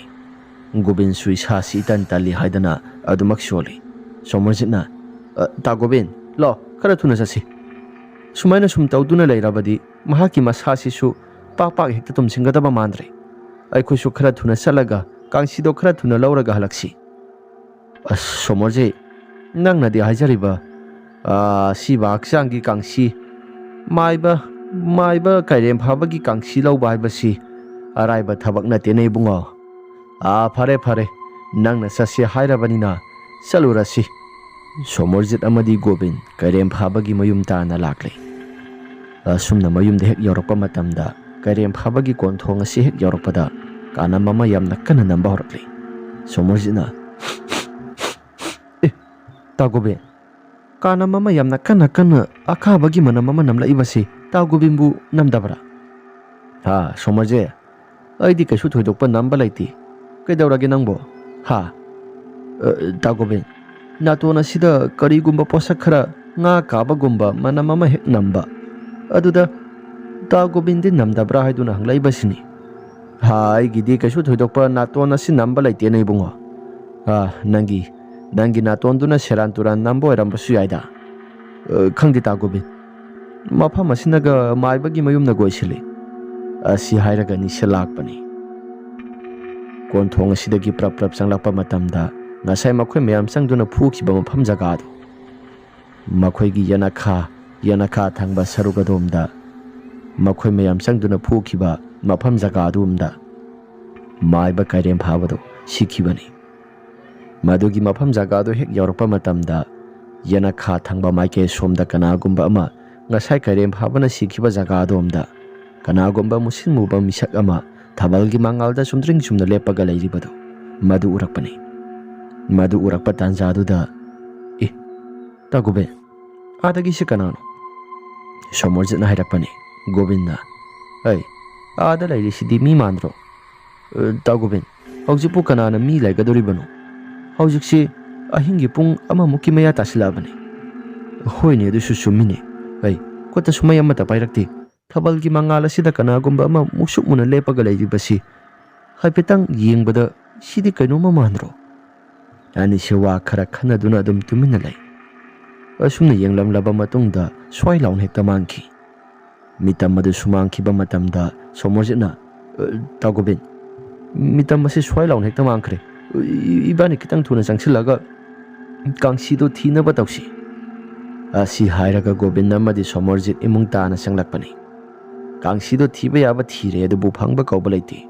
ꯒꯣꯕꯤꯟꯁꯨ ꯏꯁꯥꯁꯤ ꯏꯇꯟ ꯇꯜꯂꯤ ꯍꯥꯏꯗꯅ ꯑꯗꯨꯃꯛ ꯁꯣꯜꯂꯤ꯫ ꯁꯣꯃꯔꯖꯤꯠꯅ, "ꯑ, ꯇꯥ ꯒꯣꯕꯤꯟ, ꯂꯣ, ꯈꯔ ꯊꯨꯅ ꯆꯠꯁꯤ꯫ ꯁꯨꯃꯥꯏꯅ ꯁꯨꯝ ꯇꯧꯗꯨꯅ ꯂꯩꯔꯕꯗꯤ ꯃꯍꯥꯛꯀꯤ ꯃꯁꯥꯁꯤꯁꯨ ꯄꯥꯛ ꯄꯥꯛ ꯍꯦꯛꯇ ꯇꯨꯝꯁꯤꯟꯒꯗꯕ ꯃꯥꯟꯗ꯭ꯔꯦ꯫ ꯑꯩꯈꯣꯏꯁꯨ ꯈꯔ ꯊꯨꯅ ꯆꯠꯂꯒ ꯀꯥꯡꯁꯤꯗꯣ ꯈꯔ ꯊꯨꯅ ꯂꯧꯔꯒ ꯍꯜꯂꯛꯁꯤ"꯫ "ꯑꯁ, ꯁꯣꯃꯔꯖꯤꯠ, ꯅꯪꯅꯗꯤ ꯍꯥꯏꯖꯔꯤꯕ, ꯑꯥ, ꯑꯁꯤꯕ ꯍꯛꯆꯥꯡꯒꯤ ꯀꯥꯡꯁꯤ, ꯃꯥꯏꯕ, ꯃꯥꯏꯕ ꯀꯩꯔꯦꯝ ꯐꯥꯕꯒꯤ ꯀꯥꯡꯁꯤ ꯂꯧꯕ ꯍꯥꯏꯕꯁꯤ ꯑꯔꯥꯏꯕ ꯊꯕꯛ ꯅꯠꯇꯦꯅꯦ ꯏꯕꯨꯡꯉꯣ꯫ ꯑꯥ, ꯐꯔꯦ, ꯐꯔꯦ, ꯅꯪꯅ ꯆꯠꯁꯦ ꯍꯥꯏꯔꯕꯅꯤꯅ ꯆꯠꯂꯨꯔꯁꯤ"꯫ ꯁꯣꯃꯔꯖꯤꯠ ꯑꯃꯗꯤ ꯒꯣꯕꯤꯟ ꯀꯩꯔꯦꯝ ꯐꯥꯕꯒꯤ ꯃꯌꯨꯝ ꯇꯥꯟꯅ ꯂꯥꯛꯂꯦ꯫ ꯑꯁꯨꯝꯅ ꯃꯌꯨꯝꯗ ꯍꯦꯛ ꯌꯧꯔꯛꯄ ꯃꯇꯝꯗ, ꯀꯩꯔꯦꯝ ꯐꯥꯕꯒꯤ ꯀꯣꯟꯊꯣꯡ ꯑꯁꯤ ꯍꯦꯛ ꯌꯧꯔꯛꯄꯗ ꯀꯥꯅꯝ ꯑꯃ ꯌꯥꯝꯅ ꯀꯟꯅ ꯅꯝꯕ ꯍꯧꯔꯛꯂꯦ꯫ ꯁꯣꯃꯔꯖꯤꯠꯅ, "ꯑꯦ, ꯇꯥ ꯒꯣꯕꯤꯟ, ꯀꯥꯅꯝ ꯑꯃ ꯌꯥꯝꯅ ꯀꯟꯅ ꯀꯟꯅ ꯑꯈꯥꯕꯒꯤ ꯃꯅꯝ ꯑꯃ ꯅꯝꯂꯛꯏꯕꯁꯤ ꯇꯥ ꯒꯣꯕꯤꯟꯕꯨ ꯅꯝꯗꯕ꯭ꯔꯥ?" "ꯍꯥ, ꯁꯣꯃꯔꯖꯤꯠ, ꯑꯩꯗꯤ ꯀꯩꯁꯨ ꯊꯣꯏꯗꯣꯛꯄ ꯅꯝꯕ ꯂꯩꯇꯦ꯫ ꯀꯩꯗꯧꯔꯒꯦ ꯅꯪꯕꯣ? ꯍꯥ? ꯑ, ꯇꯥ ꯒꯣꯕꯤꯟ, ꯅꯥꯇꯣꯟ ꯑꯁꯤꯗ ꯀꯔꯤꯒꯨꯝꯕ ꯄꯣꯠꯁꯛ ꯈꯔ ꯉꯥ ꯀꯥꯕꯒꯨꯝꯕ ꯃꯅꯝ ꯑꯃ ꯍꯦꯛ ꯅꯝꯕ꯫ ꯑꯗꯨꯗ ꯇꯥ ꯒꯣꯕꯤꯟꯗꯤ ꯅꯝꯗꯕ꯭ꯔꯥ ꯍꯥꯏꯗꯨꯅ ꯍꯪꯂꯛꯏꯕꯁꯤꯅꯤ꯫ ꯍꯥ, ꯑꯩꯒꯤꯗꯤ ꯀꯩꯁꯨ ꯊꯣꯏꯗꯣꯛꯄ ꯅꯥꯇꯣꯟ ꯑꯁꯤ ꯅꯝꯕ ꯂꯩꯇꯦꯅꯦ ꯏꯕꯨꯡꯉꯣ꯫ ꯑ, ꯅꯪꯒꯤ, ꯅꯪꯒꯤ ꯅꯥꯇꯣꯟꯗꯨꯅ ꯁꯦꯔꯥꯟ ꯇꯨꯔꯥꯟ ꯅꯝꯕ ꯑꯣꯏꯔꯝꯕꯁꯨ ꯌꯥꯏꯗ꯫ ꯑ, ꯈꯪꯗꯦ ꯇꯥ ꯒꯣꯕꯤꯟ, ꯃꯐꯝ ꯑꯁꯤꯅꯒ ꯃꯥꯏꯕꯒꯤ ꯃꯌꯨꯝꯅ ꯀꯣꯏꯁꯤꯜꯂꯤ꯫ ꯑꯁꯤ ꯍꯥꯏꯔꯒ ꯅꯤꯁꯦ ꯂꯥꯛꯄꯅꯤ꯫ ꯀꯣꯟꯊꯣꯡ ꯑꯁꯤꯗꯒꯤ ꯄ꯭ꯔꯞ ꯄ꯭ꯔꯞ ꯆꯪꯂꯛꯄ ꯃꯇꯝꯗ ꯉꯁꯥꯏ ꯃꯈꯣꯏ ꯃꯌꯥꯝ ꯆꯪꯗꯨꯅ ꯐꯨꯈꯤꯕ ꯃꯐꯝ ꯖꯒꯥꯗꯨ, ꯃꯈꯣꯏꯒꯤ ꯌꯦꯅꯈꯥ, ꯌꯦꯅꯈꯥ ꯊꯪꯕ ꯁꯔꯨꯛ ꯑꯗꯣꯝꯗ ꯃꯈꯣꯏ ꯃꯌꯥꯝ ꯆꯪꯗꯨꯅ ꯐꯨꯈꯤꯕ ꯃꯐꯝ ꯖꯒꯥ ꯑꯗꯨꯝꯗ ꯃꯥꯏꯕ ꯀꯩꯔꯦꯝ ꯐꯥꯕꯗꯨ ꯁꯤꯈꯤꯕꯅꯤ꯫ ꯃꯗꯨꯒꯤ ꯃꯐꯝ ꯖꯒꯥꯗꯨ ꯍꯦꯛ ꯌꯧꯔꯛꯄ ꯃꯇꯝꯗ ꯌꯦꯅꯈꯥ ꯊꯪꯕ ꯃꯥꯏꯀꯩ ꯁꯣꯝꯗ ꯀꯅꯥꯒꯨꯝꯕ ꯑꯃ ꯉꯁꯥꯏ ꯀꯩꯔꯦꯝ ꯐꯥꯕꯅ ꯁꯤꯈꯤꯕ ꯖꯒꯥ ꯑꯗꯣꯝꯗ ꯀꯅꯥꯒꯨꯝꯕ ꯃꯨꯁꯤꯟ ꯃꯨꯕ ꯃꯤꯁꯛ ꯑꯃ ꯊꯥꯕꯜꯒꯤ ꯃꯉꯥꯜꯗ ꯆꯨꯝꯗ꯭ꯔꯤꯡ ꯆꯨꯝꯅ ꯂꯦꯞꯄꯒ ꯂꯩꯔꯤꯕꯗꯨ ꯃꯗꯨ ꯎꯔꯛꯄꯅꯤ꯫ ꯃꯗꯨ ꯎꯔꯛꯄ ꯇꯥꯟꯖꯥꯗꯨꯗ, "ꯑꯦ, ꯇꯥ ꯒꯣꯕꯤꯟ, ꯑꯥꯗꯒꯤꯁꯤ ꯀꯅꯥꯅꯣ?" ꯁꯣꯃꯣꯔꯖꯤꯠꯅ ꯍꯥꯏꯔꯛꯄꯅꯤ꯫ ꯒꯣꯕꯤꯟꯅ, "ꯑꯩ, ꯑꯥꯗ ꯂꯩꯔꯤꯁꯤꯗꯤ ꯃꯤ ꯃꯥꯟꯗ꯭ꯔꯣ? ꯑ, ꯇꯥ ꯒꯣꯕꯤꯟ, ꯍꯧꯖꯤꯛꯄꯨ ꯀꯅꯥꯅ ꯃꯤ ꯂꯩꯒꯗꯧꯔꯤꯕꯅꯣ? ꯍꯧꯖꯤꯛꯁꯤ ꯑꯍꯤꯡꯒꯤ ꯄꯨꯡ ꯑꯃꯃꯨꯛꯀꯤ ꯃꯌꯥ ꯇꯥꯁꯤꯜꯂꯛꯑꯕꯅꯤ꯫" "ꯍꯣꯏꯅꯦ, ꯑꯗꯨꯁꯨ ꯆꯨꯝꯃꯤꯅꯦ꯫ ꯑꯩ, ꯈꯨꯠꯇꯁꯨ ꯃꯩ ꯑꯃꯠꯇ ꯄꯥꯏꯔꯛꯇꯦ꯫ ꯊꯥꯕꯜꯒꯤ ꯃꯉꯥꯜ ꯑꯁꯤꯗ ꯀꯅꯥꯒꯨꯝꯕ ꯑꯃ ꯃꯨꯁꯨꯛ ꯃꯨꯅ ꯂꯦꯞꯄꯒ ꯂꯩꯔꯤꯕꯁꯤ ꯍꯥꯏꯐꯦꯠꯇꯪ ꯌꯦꯡꯕꯗ ꯁꯤꯗꯤ ꯀꯩꯅꯣꯝꯃ ꯃꯥꯟꯗ꯭ꯔꯣ?" ꯑꯅꯤꯁꯦ ꯋꯥ ꯈꯔ ꯈꯟꯅꯗꯨꯅ ꯑꯗꯨꯝ ꯇꯨꯃꯤꯟꯅ ꯂꯩ꯫ ꯑꯁꯨꯝꯅ ꯌꯦꯡꯂꯝꯂꯕ ꯃꯇꯨꯡꯗ ꯁ꯭ꯋꯥꯏ ꯂꯥꯎꯅ ꯍꯦꯛꯇ ꯃꯥꯡꯈꯤ꯫ ꯃꯤꯇꯝ ꯑꯗꯨ ꯁꯨꯃꯥꯡꯈꯤꯕ ꯃꯇꯝꯗ ꯁꯣꯃꯣꯔꯖꯤꯠꯅ, "ꯑ, ꯇꯥ ꯒꯣꯕꯤꯟ, ꯃꯤꯇꯝ ꯑꯁꯤ ꯁ꯭ꯋꯥꯏ ꯂꯥꯎꯅ ꯍꯦꯛꯇ ꯃꯥꯡꯈ꯭ꯔꯦ꯫ ꯏ-, ꯏꯕꯥꯅꯤ ꯈꯤꯇꯪ ꯊꯨꯅ ꯆꯪꯁꯤꯜꯂꯒ ꯀꯥꯡꯁꯤꯗꯣ ꯊꯤꯅꯕ ꯇꯧꯁꯤ꯫" ꯑꯁꯤ ꯍꯥꯏꯔꯒ ꯒꯣꯕꯤꯟ ꯑꯃꯗꯤ ꯁꯣꯃꯣꯔꯖꯤꯠ ꯏꯃꯨꯡ ꯇꯥꯅ ꯆꯪꯂꯛꯄꯅꯤ꯫ ꯀꯥꯡꯁꯤꯗꯣ ꯊꯤꯕ ꯌꯥꯕ ꯊꯤꯔꯦ, ꯑꯗꯨꯕꯨ ꯐꯪꯕ ꯀꯧꯕ ꯂꯩꯇꯦ꯫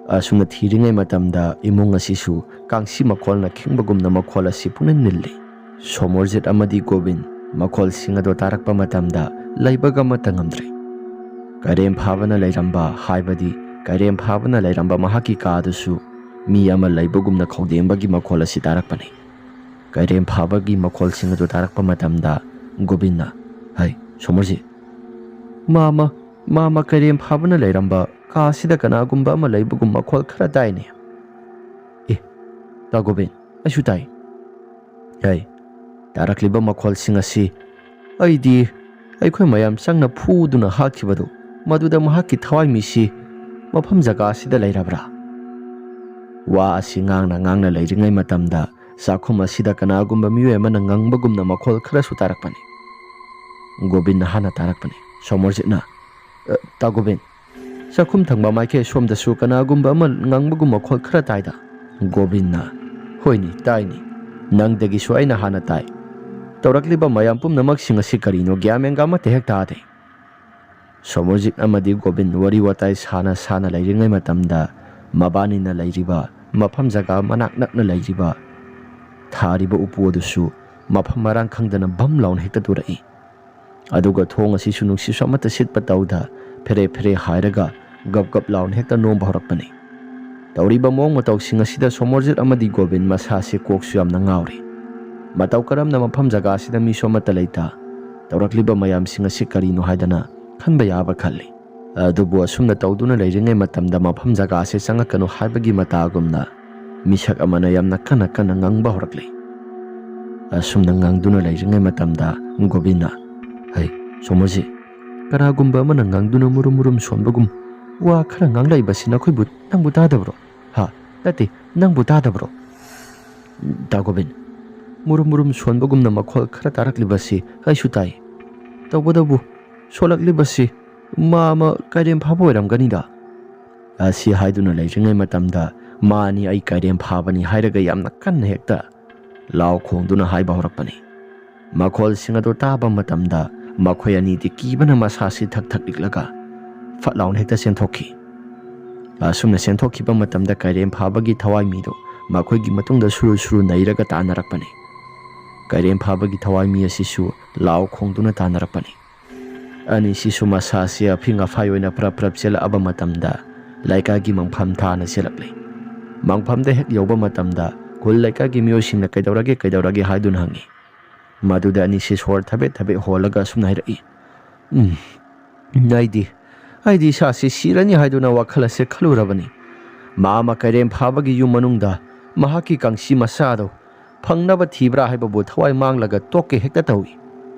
ꯑꯁꯨꯝꯅ ꯊꯤꯔꯤꯉꯩ ꯃꯇꯝꯗ ꯏꯃꯨꯡ ꯑꯁꯤꯁꯨ ꯀꯥꯡꯁꯤ ꯃꯈꯣꯜꯅ ꯈꯤꯡꯕꯒꯨꯝꯅ ꯃꯈꯣꯜ ꯑꯁꯤ ꯄꯨꯡꯅꯤꯜ ꯅꯤꯜꯂꯤ꯫ ꯁꯣꯃꯣꯔꯖꯤꯠ ꯑꯃꯗꯤ ꯒꯣꯕꯤꯟ ꯃꯈꯣꯜꯁꯤꯡ ꯑꯗꯨ ꯇꯥꯔꯛꯄ ꯃꯇꯝꯗ ꯂꯩꯕꯒ ꯑꯃꯠꯇ ꯉꯝꯗ꯭ꯔꯦ꯫ ꯀꯩꯔꯦꯝ ꯐꯥꯕꯅ ꯂꯩꯔꯝꯕ, ꯍꯥꯏꯕꯗꯤ ꯀꯩꯔꯦꯝ ꯐꯥꯕꯅ ꯂꯩꯔꯝꯕ ꯃꯍꯥꯛꯀꯤ ꯀꯥ ꯑꯗꯨꯁꯨ ꯃꯤ ꯑꯃ ꯂꯩꯕꯒꯨꯝꯅ ꯈꯧꯗꯦꯡꯕꯒꯤ ꯃꯈꯣꯜ ꯑꯁꯤ ꯇꯥꯔꯛꯄꯅꯤ꯫ ꯀꯩꯔꯦꯝ ꯐꯥꯕꯒꯤ ꯃꯈꯣꯜꯁꯤꯡ ꯑꯗꯨ ꯇꯥꯔꯛꯄ ꯃꯇꯝꯗ ꯒꯣꯕꯤꯟꯅ, "ꯍꯩ, ꯁꯣꯃꯣꯔꯖꯤꯠ, ꯃꯥ, ꯃꯥ, ꯃꯥ, ꯃꯥ, ꯀꯩꯔꯦꯝ ꯐꯥꯕꯅ ꯂꯩꯔꯝꯕ ꯀꯥ ꯑꯁꯤꯗ ꯀꯅꯥꯒꯨꯝꯕ ꯑꯃ ꯂꯩꯕꯒꯨꯝ ꯃꯈꯣꯜ ꯈꯔ ꯇꯥꯏꯅꯦ꯫" "ꯑꯦ, "ꯇꯥ ꯒꯣꯕꯤꯟ, ꯑꯩꯁꯨ ꯇꯥꯏ꯫" "ꯍꯩ, ꯇꯥꯔꯛꯂꯤꯕ ꯃꯈꯣꯜꯁꯤꯡ ꯑꯁꯤ ꯑꯩꯗꯤ ꯑꯩꯈꯣꯏ ꯃꯌꯥꯝ ꯆꯪꯅ ꯐꯨꯗꯨꯅ ꯍꯥꯠꯈꯤꯕꯗꯨ, ꯃꯗꯨꯗ ꯃꯍꯥꯛꯀꯤ ꯊꯋꯥꯏ ꯃꯤꯁꯤ ꯃꯐꯝ ꯖꯒꯥ ꯑꯁꯤꯗ ꯂꯩꯔꯕ꯭ꯔꯥ?" ꯋꯥ ꯑꯁꯤ ꯉꯥꯡꯅ ꯉꯥꯡꯅ ꯂꯩꯔꯤꯉꯩ ꯃꯇꯝꯗ ꯆꯥꯛꯈꯨꯝ ꯑꯁꯤꯗ ꯀꯅꯥꯒꯨꯝꯕ ꯃꯤꯑꯣꯏ ꯑꯃꯅ ꯉꯪꯕꯒꯨꯝꯅ ꯃꯈꯣꯜ ꯈꯔꯁꯨ ꯇꯥꯔꯛꯄꯅꯤ꯫ ꯒꯣꯕꯤꯟꯅ ꯍꯥꯟꯅ ꯇꯥꯔꯛꯄꯅꯤ꯫ ꯁꯣꯃꯣꯔꯖꯤꯠꯅ, "ꯑ, ꯇꯥ ꯒꯣꯕꯤꯟ, ꯆꯥꯛꯈꯨꯝ ꯊꯪꯕ ꯃꯥꯏꯀꯩ ꯁꯣꯝꯗꯁꯨ ꯀꯅꯥꯒꯨꯝꯕ ꯑꯃ ꯉꯪꯕꯒꯨꯝ ꯃꯈꯣꯜ ꯈꯔ ꯇꯥꯏꯗ꯫" ꯒꯣꯕꯤꯟꯅ, "ꯍꯣꯏꯅꯤ, ꯇꯥꯏꯅꯤ꯫ ꯅꯪꯗꯒꯤꯁꯨ ꯑꯩꯅ ꯍꯥꯟꯅ ꯇꯥꯏ꯫ ꯇꯧꯔꯛꯂꯤꯕ ꯃꯌꯥꯝ ꯄꯨꯝꯅꯃꯛꯁꯤꯡ ꯑꯁꯤ ꯀꯔꯤꯅꯣ? ꯒ꯭ꯌꯥꯟ ꯃꯦꯟꯒ ꯑꯃꯠꯇ ꯍꯦꯛ ꯇꯥꯗꯦ꯫" ꯁꯣꯃꯣꯔꯖꯤꯠ ꯑꯃꯗꯤ ꯒꯣꯕꯤꯟ ꯋꯥꯔꯤ ꯋꯥꯇꯥꯏ ꯁꯥꯅ ꯁꯥꯅ ꯂꯩꯔꯤꯉꯩ ꯃꯇꯝꯗ, ꯃꯕꯥꯅꯤꯅ ꯂꯩꯔꯤꯕ ꯃꯐꯝ ꯖꯒꯥ ꯃꯅꯥꯛ ꯅꯛꯅ ꯂꯩꯔꯤꯕ ꯊꯥꯔꯤꯕ ꯎꯄꯨ ꯑꯗꯨꯁꯨ ꯃꯐꯝ ꯃꯔꯥꯡ ꯈꯪꯗꯅ ꯚꯝ ꯂꯥꯎꯅ ꯍꯦꯛꯇ ꯇꯨꯔꯛꯏ꯫ ꯑꯗꯨꯒ ꯊꯣꯡ ꯑꯁꯤꯁꯨ ꯅꯨꯡꯁꯤꯠꯁꯨ ꯑꯃꯠꯇ ꯁꯤꯠꯄ ꯇꯧꯗ ꯐꯦꯔꯦ ꯐꯦꯔꯦ ꯍꯥꯏꯔꯒ ꯒꯞ ꯒꯞ ꯂꯥꯎꯅ ꯍꯦꯛꯇ ꯅꯣꯝꯕ ꯍꯧꯔꯛꯄꯅꯤ꯫ ꯇꯧꯔꯤꯕ ꯃꯑꯣꯡ ꯃꯇꯧꯁꯤꯡ ꯑꯁꯤꯗ ꯁꯣꯃꯣꯔꯖꯤꯠ ꯑꯃꯗꯤ ꯒꯣꯕꯤꯟ ꯃꯁꯥꯁꯦ ꯀꯣꯛꯁꯨ ꯌꯥꯝꯅ ꯉꯥꯎꯔꯤ꯫ ꯃꯇꯧ ꯀꯔꯝꯅ ꯃꯐꯝ ꯖꯒꯥ ꯑꯁꯤꯗ ꯃꯤꯁꯨ ꯑꯃꯠꯇ ꯂꯩꯇ ꯇꯧꯔꯛꯂꯤꯕ ꯃꯌꯥꯝꯁꯤꯡ ꯑꯁꯤ ꯀꯔꯤꯅꯣ ꯍꯥꯏꯗꯅ ꯈꯟꯕ ꯌꯥꯕ ꯈꯜꯂꯤ꯫ ꯑꯗꯨꯕꯨ ꯑꯁꯨꯝꯅ ꯇꯧꯗꯨꯅ ꯂꯩꯔꯤꯉꯩ ꯃꯇꯝꯗ ꯃꯐꯝ ꯖꯒꯥ ꯑꯁꯤ ꯆꯪꯉꯛꯀꯅꯨ ꯍꯥꯏꯕꯒꯤ ꯃꯇꯥꯒꯨꯝꯅ ꯃꯤꯁꯛ ꯑꯃꯅ ꯌꯥꯝꯅ ꯀꯟꯅ ꯀꯟꯅ ꯉꯪꯕ ꯍꯧꯔꯛꯂꯤ꯫ ꯑꯁꯨꯝꯅ ꯉꯪꯗꯨꯅ ꯂꯩꯔꯤꯉꯩ ꯃꯇꯝꯗ ꯒꯣꯕꯤꯟꯅ, "ꯍꯩ, ꯁꯣꯃꯣꯔꯖꯤꯠ, ꯀꯅꯥꯒꯨꯝꯕ ꯑꯃꯅ ꯉꯪꯗꯨꯅ ꯃꯨꯔꯨꯝ ꯃꯨꯔꯨꯝ ꯁꯣꯟꯕꯒꯨꯝ ꯋꯥ ꯈꯔ ꯉꯥꯡꯂꯛꯏꯕꯁꯤ ꯅꯈꯣꯏꯕꯨ, ꯅꯪꯕꯨ ꯇꯥꯗꯕ꯭ꯔꯣ? ꯍꯥ? ꯅꯠꯇꯦ, ꯅꯪꯕꯨ ꯇꯥꯗꯕ꯭ꯔꯣ?" "ꯇꯥ ꯒꯣꯕꯤꯟ, ꯃꯨꯔꯨꯝ ꯃꯨꯔꯨꯝ ꯁꯣꯟꯕꯒꯨꯝꯅ ꯃꯈꯣꯜ ꯈꯔ ꯇꯥꯔꯛꯂꯤꯕꯁꯤ ꯑꯩꯁꯨ ꯇꯥꯏ꯫ ꯇꯧꯕꯇꯕꯨ ꯁꯣꯜꯂꯛꯂꯤꯕꯁꯤ ꯃꯥ ꯑꯃ ꯀꯩꯔꯦꯝ ꯐꯥꯕ ꯑꯣꯏꯔꯝꯒꯅꯤꯗ꯫" ꯑꯁꯤ ꯍꯥꯏꯗꯨꯅ ꯂꯩꯔꯤꯉꯩ ꯃꯇꯝꯗ ꯃꯥ ꯑꯅꯤ ꯑꯩ ꯀꯩꯔꯦꯝ ꯐꯥꯕꯅꯤ ꯍꯥꯏꯔꯒ ꯌꯥꯝꯅ ꯀꯟꯅ ꯍꯦꯛꯇ ꯂꯥꯎ ꯈꯣꯡꯗꯨꯅ ꯍꯥꯏꯕ ꯍꯧꯔꯛꯄꯅꯤ꯫ ꯃꯈꯣꯜꯁꯤꯡ ꯑꯗꯨ ꯇꯥꯕ ꯃꯇꯝꯗ ꯃꯈꯣꯏ ꯑꯅꯤꯗꯤ ꯀꯤꯕꯅ ꯃꯁꯥꯁꯤ ꯊꯛ ꯊꯛ ꯅꯤꯛꯂꯒ ꯐꯠ ꯂꯥꯎꯅ ꯍꯦꯛꯇ ꯆꯦꯟꯊꯣꯛꯈꯤ꯫ ꯑꯁꯨꯝꯅ ꯆꯦꯟꯊꯣꯛꯈꯤꯕ ꯃꯇꯝꯗ ꯀꯩꯔꯦꯝ ꯐꯥꯕꯒꯤ ꯊꯋꯥꯏ ꯃꯤꯗꯨ ꯃꯈꯣꯏꯒꯤ ꯃꯇꯨꯡꯗ ꯁꯨꯔꯨ ꯁꯨꯔꯨ ꯅꯩꯔꯒ ꯇꯥꯟꯅꯔꯛꯄꯅꯤ꯫ ꯀꯩꯔꯦꯝ ꯐꯥꯕꯒꯤ ꯊꯋꯥꯏ ꯃꯤ ꯑꯁꯤꯁꯨ ꯂꯥꯎ ꯈꯣꯡꯗꯨꯅ ꯇꯥꯟꯅꯔꯛꯄꯅꯤ꯫ ꯑꯅꯤꯁꯤꯁꯨ ꯃꯁꯥꯁꯤ ꯑꯐꯤꯡ ꯑꯐꯥꯏ ꯑꯣꯏꯅ ꯄ꯭ꯔꯞ ꯄ꯭ꯔꯞ ꯆꯦꯜꯂꯛꯑꯕ ꯃꯇꯝꯗ ꯂꯩꯀꯥꯏꯒꯤ ꯃꯪꯐꯝ ꯊꯥꯅ ꯆꯦꯜꯂꯛꯂꯤ꯫ ꯃꯪꯐꯝꯗ ꯍꯦꯛ ꯌꯧꯕ ꯃꯇꯝꯗ ꯈꯨꯜ ꯂꯩꯀꯥꯏꯒꯤ ꯃꯤꯑꯣꯏꯁꯤꯡꯅ "ꯀꯩꯗꯧꯔꯒꯦ, ꯀꯩꯗꯧꯔꯒꯦ?" ꯍꯥꯏꯗꯨꯅ ꯍꯪꯉꯤ꯫ ꯃꯗꯨꯗ ꯑꯅꯤꯁꯤ ꯁꯣꯔ ꯊꯕꯦꯠ ꯊꯕꯦꯠ ꯍꯣꯜꯂꯒ ꯑꯁꯨꯝꯅ ꯍꯥꯏꯔꯛꯏ, "ꯎꯝ, ꯑꯩꯗꯤ, ꯑꯩꯗꯤ ꯏꯁꯥꯁꯤ ꯁꯤꯔꯅꯤ ꯍꯥꯏꯗꯨꯅ ꯋꯥꯈꯜ ꯑꯁꯦ ꯈꯜꯂꯨꯔꯕꯅꯤ꯫ ꯃꯥ ꯑꯃ ꯀꯩꯔꯦꯝ ꯐꯥꯕꯒꯤ ꯌꯨꯝ ꯃꯅꯨꯡꯗ ꯃꯍꯥꯛꯀꯤ ꯀꯥꯡꯁꯤ ꯃꯆꯥꯗꯣ ꯐꯪꯅꯕ ꯊꯤꯕ꯭ꯔꯥ ꯍꯥꯏꯕꯕꯨ ꯊꯋꯥꯏ ꯃꯥꯡꯂꯒ ꯇꯣꯛꯀꯦ ꯍꯦꯛꯇ ꯇꯧꯏ꯫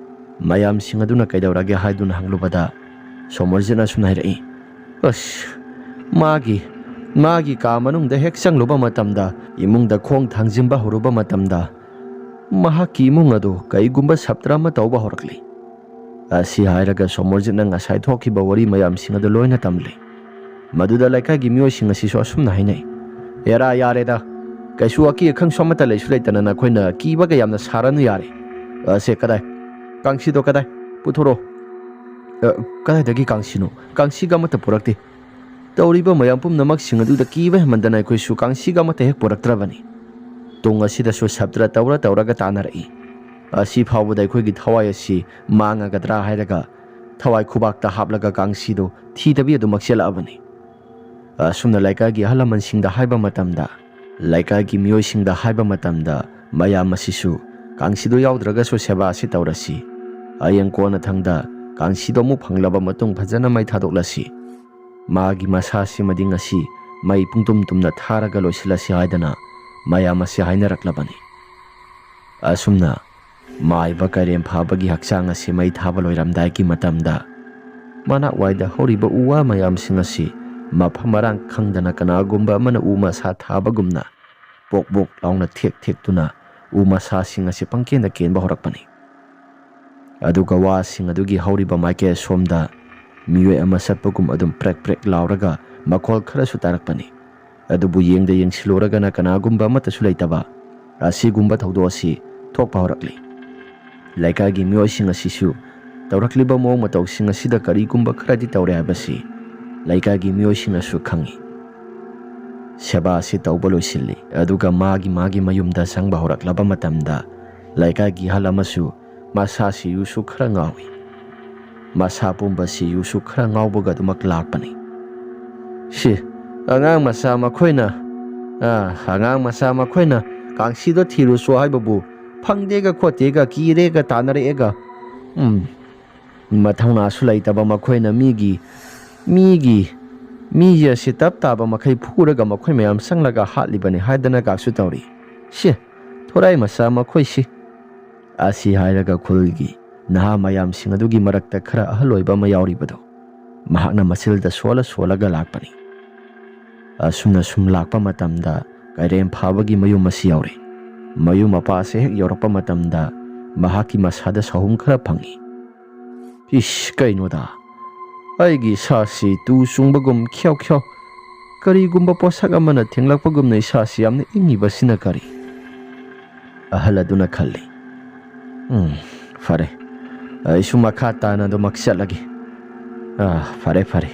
ꯃꯌꯥꯝꯁꯤꯡ ꯑꯗꯨꯅ ꯀꯩꯗꯧꯔꯒꯦ ꯍꯥꯏꯗꯨꯅ ꯍꯪꯂꯨꯕꯗ ꯁꯣꯃꯣꯔꯖꯤꯠꯅ ꯑꯁꯨꯝꯅ ꯍꯥꯏꯔꯛꯏ, "ꯑꯁ, ꯃꯥꯒꯤ ꯃꯥꯒꯤ ꯀꯥ ꯃꯅꯨꯡꯗ ꯍꯦꯛ ꯆꯪꯂꯨꯕ ꯃꯇꯝꯗ, ꯏꯃꯨꯡꯗ ꯈꯣꯡ ꯊꯥꯡꯖꯤꯟꯕ ꯍꯧꯔꯨꯕ ꯃꯇꯝꯗ, ꯃꯍꯥꯛꯀꯤ ꯏꯃꯨꯡ ꯑꯗꯨ ꯀꯩꯒꯨꯝꯕ ꯁꯞꯇ꯭ꯔ ꯑꯃ ꯇꯧꯕ ꯍꯧꯔꯛꯂꯤ"꯫ ꯑꯁꯤ ꯍꯥꯏꯔꯒ ꯁꯣꯃꯣꯔꯖꯤꯠꯅ ꯉꯁꯥꯏ ꯊꯣꯛꯈꯤꯕ ꯋꯥꯔꯤ ꯃꯌꯥꯝꯁꯤꯡ ꯑꯗꯨ ꯂꯣꯏꯅ ꯇꯝꯂꯤ꯫ ꯃꯗꯨꯗ ꯂꯩꯀꯥꯏꯒꯤ ꯃꯤꯑꯣꯏꯁꯤꯡ ꯑꯁꯤꯁꯨ ꯑꯁꯨꯝꯅ ꯍꯥꯏꯅꯩ, "ꯑꯦꯔꯥ, ꯌꯥꯔꯦꯗ, ꯀꯩꯁꯨ ꯑꯀꯤ ꯑꯈꯪꯁꯨ ꯑꯃꯠꯇ ꯂꯩꯁꯨ ꯂꯩꯇꯅ ꯅꯈꯣꯏꯅ ꯀꯤꯕꯒ ꯌꯥꯝꯅ ꯁꯥꯔꯅꯨ, ꯌꯥꯔꯦ꯫ ꯑꯁꯦ, ꯀꯗꯥꯏ? ꯀꯥꯡꯁꯤꯗꯣ ꯀꯗꯥꯏ? ꯄꯨꯊꯣꯔꯛꯑꯣ"꯫ "ꯑ, ꯀꯗꯥꯏꯗꯒꯤ ꯀꯥꯡꯁꯤꯅꯣ? ꯀꯥꯡꯁꯤꯒ ꯑꯃꯠꯇ ꯄꯨꯔꯛꯇꯦ"꯫ ꯇꯧꯔꯤꯕ ꯃꯌꯥꯝ ꯄꯨꯝꯅꯃꯛꯁꯤꯡ ꯑꯗꯨꯗ ꯀꯤꯕ ꯍꯦꯟꯃꯟꯗꯅ ꯑꯩꯈꯣꯏꯁꯨ ꯀꯥꯡꯁꯤꯒ ꯑꯃꯠꯇ ꯍꯦꯛ ꯄꯨꯔꯛꯇ꯭ꯔꯕꯅꯤ꯫ ꯇꯨꯡ ꯑꯁꯤꯗꯁꯨ ꯁꯞꯇ꯭ꯔ ꯇꯧꯔ ꯇꯧꯔꯒ ꯇꯥꯟꯅꯔꯛꯏ꯫ ꯑꯁꯤ ꯐꯥꯎꯕꯗ ꯑꯩꯈꯣꯏꯒꯤ ꯊꯋꯥꯏ ꯑꯁꯤ ꯃꯥꯡꯉꯒꯗ꯭ꯔꯥ ꯍꯥꯏꯔꯒ ꯊꯋꯥꯏ ꯈꯨꯕꯥꯛꯇ ꯍꯥꯞꯂꯒ ꯀꯥꯡꯁꯤꯗꯨ ꯊꯤꯗꯕꯤ ꯑꯗꯨꯃꯛ ꯆꯦꯜꯂꯛꯑꯕꯅꯤ꯫ ꯑꯁꯨꯝꯅ ꯂꯩꯀꯥꯏꯒꯤ ꯑꯍꯜ ꯂꯃꯟꯁꯤꯡꯗ ꯍꯥꯏꯕ ꯃꯇꯝꯗ, ꯂꯩꯀꯥꯏꯒꯤ ꯃꯤꯑꯣꯏꯁꯤꯡꯗ ꯍꯥꯏꯕ ꯃꯇꯝꯗ, ꯃꯌꯥꯝ ꯑꯁꯤꯁꯨ ꯀꯥꯡꯁꯤꯗꯣ ꯌꯥꯎꯗ꯭ꯔꯒꯁꯨ ꯁꯦꯕꯥ ꯑꯁꯤ ꯇꯧꯔꯁꯤ꯫ ꯍꯌꯦꯡ ꯀꯣꯟꯅꯊꯪꯗ ꯀꯥꯡꯁꯤꯗꯣ ꯑꯃꯨꯛ ꯐꯪꯂꯕ ꯃꯇꯨꯡ ꯐꯖꯅ ꯃꯩ ꯊꯥꯗꯣꯛꯂꯁꯤ꯫ ꯃꯥꯒꯤ ꯃꯁꯥꯁꯤꯃꯗꯤ ꯉꯁꯤ ꯃꯩ ꯄꯨꯡꯇꯨꯝ ꯇꯨꯝꯅ ꯊꯥꯔꯒ ꯂꯣꯏꯁꯤꯜꯂꯁꯤ ꯍꯥꯏꯗꯅ ꯃꯌꯥꯝ ꯑꯁꯤ ꯍꯥꯏꯅꯔꯛꯂꯕꯅꯤ꯫ ꯑꯁꯨꯝꯅ ꯃꯥꯏꯕ ꯀꯩꯔꯦꯝ ꯐꯥꯕꯒꯤ ꯍꯛꯆꯥꯡ ꯑꯁꯤ ꯃꯩ ꯊꯥꯕ ꯂꯣꯏꯔꯝꯗꯥꯏꯒꯤ ꯃꯇꯝꯗ, ꯃꯅꯥꯛꯋꯥꯏꯗ ꯍꯧꯔꯤꯕ ꯎ ꯋꯥ ꯃꯌꯥꯝꯁꯤꯡ ꯑꯁꯤ ꯃꯐꯝ ꯃꯔꯥꯡ ꯈꯪꯗꯅ ꯀꯅꯥꯒꯨꯝꯕ ꯑꯃꯅ ꯎ ꯃꯁꯥ ꯊꯥꯕꯒꯨꯝꯅ ꯄꯣꯛ ꯄꯣꯛ ꯂꯥꯎꯅ ꯊꯦꯛ ꯊꯦꯛꯇꯨꯅ ꯎ ꯃꯁꯥꯁꯤꯡ ꯑꯁꯤ ꯄꯪꯀꯦꯟꯗ ꯀꯦꯟꯕ ꯍꯧꯔꯛꯄꯅꯤ꯫ ꯑꯗꯨꯒ ꯋꯥꯁꯤꯡ ꯑꯗꯨꯒꯤ ꯍꯧꯔꯤꯕ ꯃꯥꯏꯀꯩ ꯑꯁꯣꯝꯗ ꯃꯤꯑꯣꯏ ꯑꯃ ꯆꯠꯄꯒꯨꯝ ꯑꯗꯨꯝ ꯄ꯭ꯔꯦꯛ ꯄ꯭ꯔꯦꯛ ꯂꯥꯎꯔꯒ ꯃꯈꯣꯜ ꯈꯔꯁꯨ ꯇꯥꯔꯛꯄꯅꯤ꯫ ꯑꯗꯨꯕꯨ ꯌꯦꯡꯗ ꯌꯦꯡꯁꯤꯜꯂꯨꯔꯒꯅ ꯀꯅꯥꯒꯨꯝꯕ ꯑꯃꯠꯇꯁꯨ ꯂꯩꯇꯕ ꯑꯁꯤꯒꯨꯝꯕ ꯊꯧꯗꯣꯛ ꯑꯁꯤ ꯊꯣꯛꯄ ꯍꯧꯔꯛꯂꯤ꯫ ꯂꯩꯀꯥꯏꯒꯤ ꯃꯤꯑꯣꯏꯁꯤꯡ ꯑꯁꯤꯁꯨ ꯇꯧꯔꯛꯂꯤꯕ ꯃꯑꯣꯡ ꯃꯇꯧꯁꯤꯡ ꯑꯁꯤꯗ ꯀꯔꯤꯒꯨꯝꯕ ꯈꯔꯗꯤ ꯇꯧꯔꯦ ꯍꯥꯏꯕꯁꯤ ꯂꯩꯀꯥꯏꯒꯤ ꯃꯤꯑꯣꯏꯁꯤꯡꯅꯁꯨ ꯈꯪꯏ꯫ ꯁꯦꯕꯥ ꯑꯁꯤ ꯇꯧꯕ ꯂꯣꯏꯁꯤꯜꯂꯤ, ꯑꯗꯨꯒ ꯃꯥꯒꯤ ꯃꯥꯒꯤ ꯃꯌꯨꯝꯗ ꯆꯪꯕ ꯍꯧꯔꯛꯂꯕ ꯃꯇꯝꯗ, ꯂꯩꯀꯥꯏꯒꯤ ꯑꯍꯜ ꯑꯃꯁꯨ ꯃꯁꯥꯁꯤ ꯌꯨꯁꯨ ꯈꯔ ꯉꯥꯎꯏ꯫ ꯃꯁꯥ ꯄꯨꯝꯕꯁꯤ ꯌꯨꯁꯨ ꯈꯔ ꯉꯥꯎꯕꯒ ꯑꯗꯨꯃꯛ ꯂꯥꯛꯄꯅꯤ꯫ "ꯁꯤ ꯑꯉꯥꯡ ꯃꯆꯥ ꯃꯈꯣꯏꯅ, ꯑ, ꯑꯉꯥꯡ ꯃꯆꯥ ꯃꯈꯣꯏꯅ ꯀꯥꯡꯁꯤꯗꯣ ꯊꯤꯔꯨꯁꯨ ꯍꯥꯏꯕꯕꯨ ꯐꯪꯗꯦꯒ ꯈꯣꯠꯇꯦꯒ ꯀꯤꯔꯦꯒ ꯇꯥꯟꯅꯔꯛꯑꯦꯒ꯫ ꯎꯝ, ꯃꯊꯧꯅꯥꯁꯨ ꯂꯩꯇꯕ ꯃꯈꯣꯏꯅ ꯃꯤꯒꯤ, ꯃꯤꯒꯤ, "ꯃꯤꯁꯦ ꯑꯁꯤ ꯇꯞ ꯇꯥꯕ ꯃꯈꯩ ꯐꯨꯔꯒ ꯃꯈꯣꯏ ꯃꯌꯥꯝ ꯆꯪꯂꯒ ꯍꯥꯠꯂꯤꯕꯅꯤ ꯍꯥꯏꯗꯅ ꯒꯥꯛꯁꯨ ꯇꯧꯔꯤ꯫ ꯁꯤ ꯊꯣꯔꯥꯏ ꯃꯆꯥ ꯃꯈꯣꯏꯁꯤ!" ꯑꯁꯤ ꯍꯥꯏꯔꯒ ꯈꯨꯜꯒꯤ ꯅꯍꯥ ꯃꯌꯥꯝꯁꯤꯡ ꯑꯗꯨꯒꯤ ꯃꯔꯛꯇ ꯈꯔ ꯑꯍꯜ ꯑꯣꯏꯕ ꯑꯃ ꯌꯥꯎꯔꯤꯕꯗꯨ, ꯃꯍꯥꯛꯅ ꯃꯆꯤꯜꯗ ꯁꯣꯜꯂ ꯁꯣꯜꯂꯒ ꯂꯥꯛꯄꯅꯤ꯫ ꯑꯁꯨꯝꯅ ꯁꯨꯝ ꯂꯥꯛꯄ ꯃꯇꯝꯗ ꯀꯩꯔꯦꯝ ꯐꯥꯕꯒꯤ ꯃꯌꯨꯝ ꯑꯁꯤ ꯌꯧꯔꯦ꯫ ꯃꯌꯨꯝ ꯃꯄꯥ ꯑꯁꯤ ꯍꯦꯛ ꯌꯧꯔꯛꯄ ꯃꯇꯝꯗ ꯃꯍꯥꯛꯀꯤ ꯃꯁꯥꯗ ꯁꯥꯍꯨꯝ ꯈꯔ ꯐꯪꯏ꯫ "ꯏꯁ, ꯀꯩꯅꯣꯗ, ꯑꯩꯒꯤ ꯏꯁꯥꯁꯤ ꯇꯨ ꯆꯨꯡꯕꯒꯨꯝ ꯈ꯭ꯌꯥꯎ ꯈ꯭ꯌꯥꯎ, ꯀꯔꯤꯒꯨꯝꯕ ꯄꯣꯠꯁꯛ ꯑꯃꯅ ꯊꯦꯡꯂꯛꯄꯒꯨꯝꯅ ꯏꯁꯥꯁꯤ ꯌꯥꯝꯅ ꯏꯪꯉꯤꯕꯁꯤꯅ ꯀꯔꯤ?" ꯑꯍꯜ ꯑꯗꯨꯅ ꯈꯜꯂꯤ꯫ "ꯎꯝ, ꯐꯔꯦ, ꯑꯩꯁꯨ ꯃꯈꯥ ꯇꯥꯅ ꯑꯗꯨꯃꯛ ꯆꯠꯂꯒꯦ꯫ ꯑꯥ, ꯐꯔꯦ, ꯐꯔꯦ,"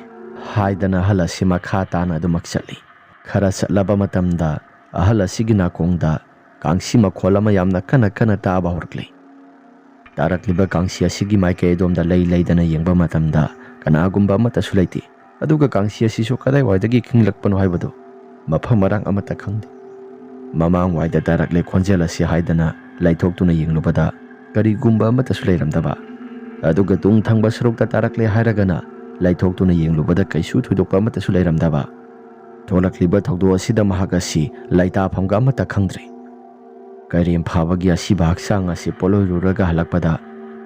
ꯍꯥꯏꯗꯅ ꯑꯍꯜ ꯑꯁꯤ ꯃꯈꯥ ꯇꯥꯅ ꯑꯗꯨꯃꯛ ꯆꯠꯂꯤ꯫ ꯈꯔ ꯆꯠꯂꯕ ꯃꯇꯝꯗ ꯑꯍꯜ ꯑꯁꯤꯒꯤ ꯅꯥꯀꯣꯡꯗ ꯀꯥꯡꯁꯤ ꯃꯈꯣꯜ ꯑꯃ ꯌꯥꯝꯅ ꯀꯟꯅ ꯀꯟꯅ ꯇꯥꯕ ꯍꯧꯔꯛꯂꯦ꯫ ꯇꯥꯔꯛꯂꯤꯕ ꯀꯥꯡꯁꯤ ꯑꯁꯤꯒꯤ ꯃꯥꯏꯀꯩ ꯑꯗꯣꯝꯗ ꯂꯩ ꯂꯩꯗꯅ ꯌꯦꯡꯕ ꯃꯇꯝꯗ ꯀꯅꯥꯒꯨꯝꯕ ꯑꯃꯠꯇꯁꯨ ꯂꯩꯇꯦ꯫ ꯑꯗꯨꯒ ꯀꯥꯡꯁꯤ ꯑꯁꯤꯁꯨ ꯀꯗꯥꯏꯋꯥꯏꯗꯒꯤ ꯈꯤꯡꯂꯛꯄꯅꯣ ꯍꯥꯏꯕꯗꯨ ꯃꯐꯝ ꯃꯔꯥꯡ ꯑꯃꯠꯇ ꯈꯪꯗꯦ꯫ ꯃꯃꯥꯡꯋꯥꯏꯗ ꯇꯥꯔꯛꯂꯦ ꯈꯣꯟꯖꯦꯜ ꯑꯁꯤ ꯍꯥꯏꯗꯅ ꯂꯥꯏꯊꯣꯛꯇꯨꯅ ꯌꯦꯡꯂꯨꯕꯗ ꯀꯔꯤꯒꯨꯝꯕ ꯑꯃꯠꯇꯁꯨ ꯂꯩꯔꯝꯗꯕ꯫ ꯑꯗꯨꯒ ꯇꯨꯡ ꯊꯪꯕ ꯁꯔꯨꯛꯇ ꯇꯥꯔꯛꯂꯦ ꯍꯥꯏꯔꯒꯅ ꯂꯥꯏꯊꯣꯛꯇꯨꯅ ꯌꯦꯡꯂꯨꯕꯗ ꯀꯩꯁꯨ ꯊꯣꯏꯗꯣꯛꯄ ꯑꯃꯠꯇꯁꯨ ꯂꯩꯔꯝꯗꯕ꯫ ꯊꯣꯛꯂꯛꯂꯤꯕ ꯊꯧꯗꯣꯛ ꯑꯁꯤꯗ ꯃꯍꯥꯛ ꯑꯁꯤ ꯂꯩꯇꯥꯐꯝꯒ ꯑꯃꯠꯇ ꯈꯪꯗ꯭ꯔꯦ꯫ ꯀꯩꯔꯦꯝ ꯐꯥꯕꯒꯤ ꯑꯁꯤꯕ ꯍꯛꯆꯥꯡ ꯑꯁꯤ ꯄꯣꯠꯂꯣꯏꯔꯨꯔꯒ ꯍꯜꯂꯛꯄꯗ,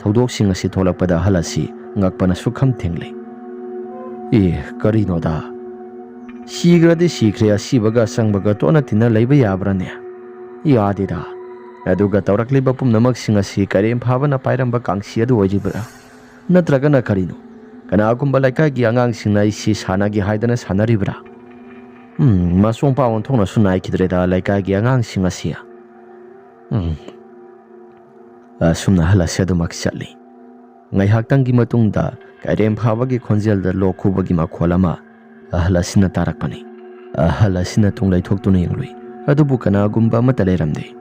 ꯊꯧꯗꯣꯛꯁꯤꯡ ꯑꯁꯤ ꯊꯣꯛꯂꯛꯄꯗ ꯑꯍꯜ ꯑꯁꯤ ꯉꯛꯄꯅ ꯁꯨꯛꯈꯝ ꯊꯦꯡꯂꯦ꯫ "ꯑꯦ, ꯀꯔꯤꯅꯣꯗ? ꯁꯤꯈ꯭ꯔꯗꯤ ꯁꯤꯈ꯭ꯔꯦ, ꯑꯁꯤꯕꯒ ꯑꯁꯪꯕꯒ ꯇꯣꯠꯅ ꯇꯤꯟꯅ ꯂꯩꯕ ꯌꯥꯕ꯭ꯔꯥꯅꯦ? ꯌꯥꯗꯦꯗ꯫ ꯑꯗꯨꯒ ꯇꯧꯔꯛꯂꯤꯕ ꯄꯨꯝꯅꯃꯛꯁꯤꯡ ꯑꯁꯤ ꯀꯩꯔꯦꯝ ꯐꯥꯕꯅ ꯄꯥꯏꯔꯝꯕ ꯀꯥꯡꯁꯤ ꯑꯗꯨ ꯑꯣꯏꯔꯤꯕ꯭ꯔꯥ? ꯅꯠꯇ꯭ꯔꯒꯅ ꯀꯔꯤꯅꯣ? ꯀꯅꯥꯒꯨꯝꯕ ꯂꯩꯀꯥꯏꯒꯤ ꯑꯉꯥꯡꯁꯤꯡꯅ ꯑꯩꯁꯤ ꯁꯥꯟꯅꯒꯦ ꯍꯥꯏꯗꯅ ꯁꯥꯟꯅꯔꯤꯕ꯭ꯔꯥ? ꯎꯝ, ꯃꯆꯣꯡ ꯄꯥ ꯑꯣꯟꯊꯣꯛꯅꯁꯨ ꯅꯥꯏꯈꯤꯗ꯭ꯔꯦꯗ ꯂꯩꯀꯥꯏꯒꯤ ꯑꯉꯥꯡꯁꯤꯡ ꯑꯁꯤ꯫" ꯎꯝ꯫ ꯑꯁꯨꯝꯅ ꯑꯍꯜ ꯑꯁꯤ ꯑꯗꯨꯃꯛ ꯆꯠꯂꯤ꯫ ꯉꯥꯏꯍꯥꯛꯇꯪꯒꯤ ꯃꯇꯨꯡꯗ ꯀꯩꯔꯦꯝ ꯐꯥꯕꯒꯤ ꯈꯣꯟꯖꯦꯜꯗ ꯂꯣꯛ ꯈꯨꯕꯒꯤ ꯃꯈꯣꯜ ꯑꯃ ꯑꯍꯜ ꯑꯁꯤꯅ ꯇꯥꯔꯛꯄꯅꯤ꯫ ꯑꯍꯜ ꯑꯁꯤꯅ ꯇꯨꯡ ꯂꯩꯊꯣꯛꯇꯨꯅ ꯌꯦꯡꯂꯨꯏ, ꯑꯗꯨꯕꯨ ꯀꯅꯥꯒꯨꯝꯕ ꯑꯃꯠꯇ ꯂꯩꯔꯝꯗꯦ꯫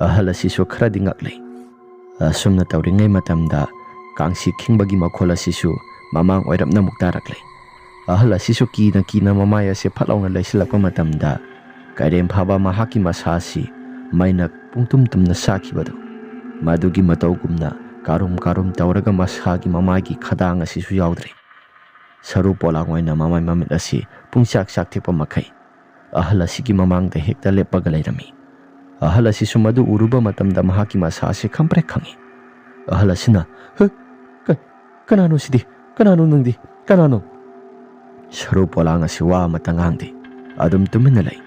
ꯑꯍꯜ ꯑꯁꯤꯁꯨ ꯈꯔꯗꯤ ꯉꯛꯂꯦ꯫ ꯑꯁꯨꯝꯅ ꯇꯧꯔꯤꯉꯩ ꯃꯇꯝꯗ ꯀꯥꯡꯁꯤ ꯈꯤꯡꯕꯒꯤ ꯃꯈꯣꯜ ꯑꯁꯤꯁꯨ ꯃꯃꯥꯡ ꯑꯣꯏꯔꯞꯅ ꯑꯃꯨꯛ ꯇꯥꯔꯛꯂꯦ꯫ ꯑꯍꯜ ꯑꯁꯤꯁꯨ ꯀꯤꯅ ꯀꯤꯅ ꯃꯃꯥꯏ ꯑꯁꯤ ꯐꯠ ꯂꯥꯎꯅ ꯂꯩꯁꯤꯜꯂꯛꯄ ꯃꯇꯝꯗ ꯀꯩꯔꯦꯝ ꯐꯥꯕ ꯃꯍꯥꯛꯀꯤ ꯃꯁꯥ ꯑꯁꯤ ꯃꯩꯅ ꯄꯨꯡꯇꯨꯝ ꯇꯨꯝꯅ ꯁꯥꯈꯤꯕꯗꯨ, ꯃꯗꯨꯒꯤ ꯃꯇꯧꯒꯨꯝꯅ ꯀꯥꯔꯨꯝ ꯀꯥꯔꯨꯝ ꯇꯧꯔꯒ ꯃꯁꯥꯒꯤ ꯃꯃꯥꯏꯒꯤ ꯈꯗꯥꯡ ꯑꯁꯤꯁꯨ ꯌꯥꯎꯗ꯭ꯔꯦ꯫ ꯁꯔꯨ ꯄꯣꯂꯥꯡ ꯑꯣꯏꯅ ꯃꯃꯥꯏ ꯃꯃꯤꯠ ꯑꯁꯤ ꯄꯨꯡꯆꯥꯛ ꯆꯥꯛꯊꯦꯛꯄ ꯃꯈꯩ ꯑꯍꯜ ꯑꯁꯤꯒꯤ ꯃꯃꯥꯡꯗ ꯍꯦꯛꯇ ꯂꯦꯞꯄꯒ ꯂꯩꯔꯝꯃꯤ꯫ ꯑꯍꯜ ꯑꯁꯤꯁꯨ ꯃꯗꯨ ꯎꯔꯨꯕ ꯃꯇꯝꯗ ꯃꯍꯥꯛꯀꯤ ꯃꯁꯥ ꯑꯁꯤ ꯈꯝꯄ꯭ꯔꯦꯛ ꯈꯪꯉꯤ꯫ ꯑꯍꯜ ꯑꯁꯤꯅ, "ꯍ? ꯀ-, ꯀꯅꯥꯅꯣ ꯁꯤꯗꯤ? ꯀꯅꯥꯅꯣ ꯅꯪꯗꯤ? ꯀꯅꯥꯅꯣ?" ꯁꯔꯨ ꯄꯣꯂꯥꯡ ꯑꯁꯤ ꯋꯥ ꯑꯃꯠꯇ ꯉꯥꯡꯗꯦ꯫ ꯑꯗꯨꯝ ꯇꯨꯃꯤꯟꯅ ꯂꯩ꯫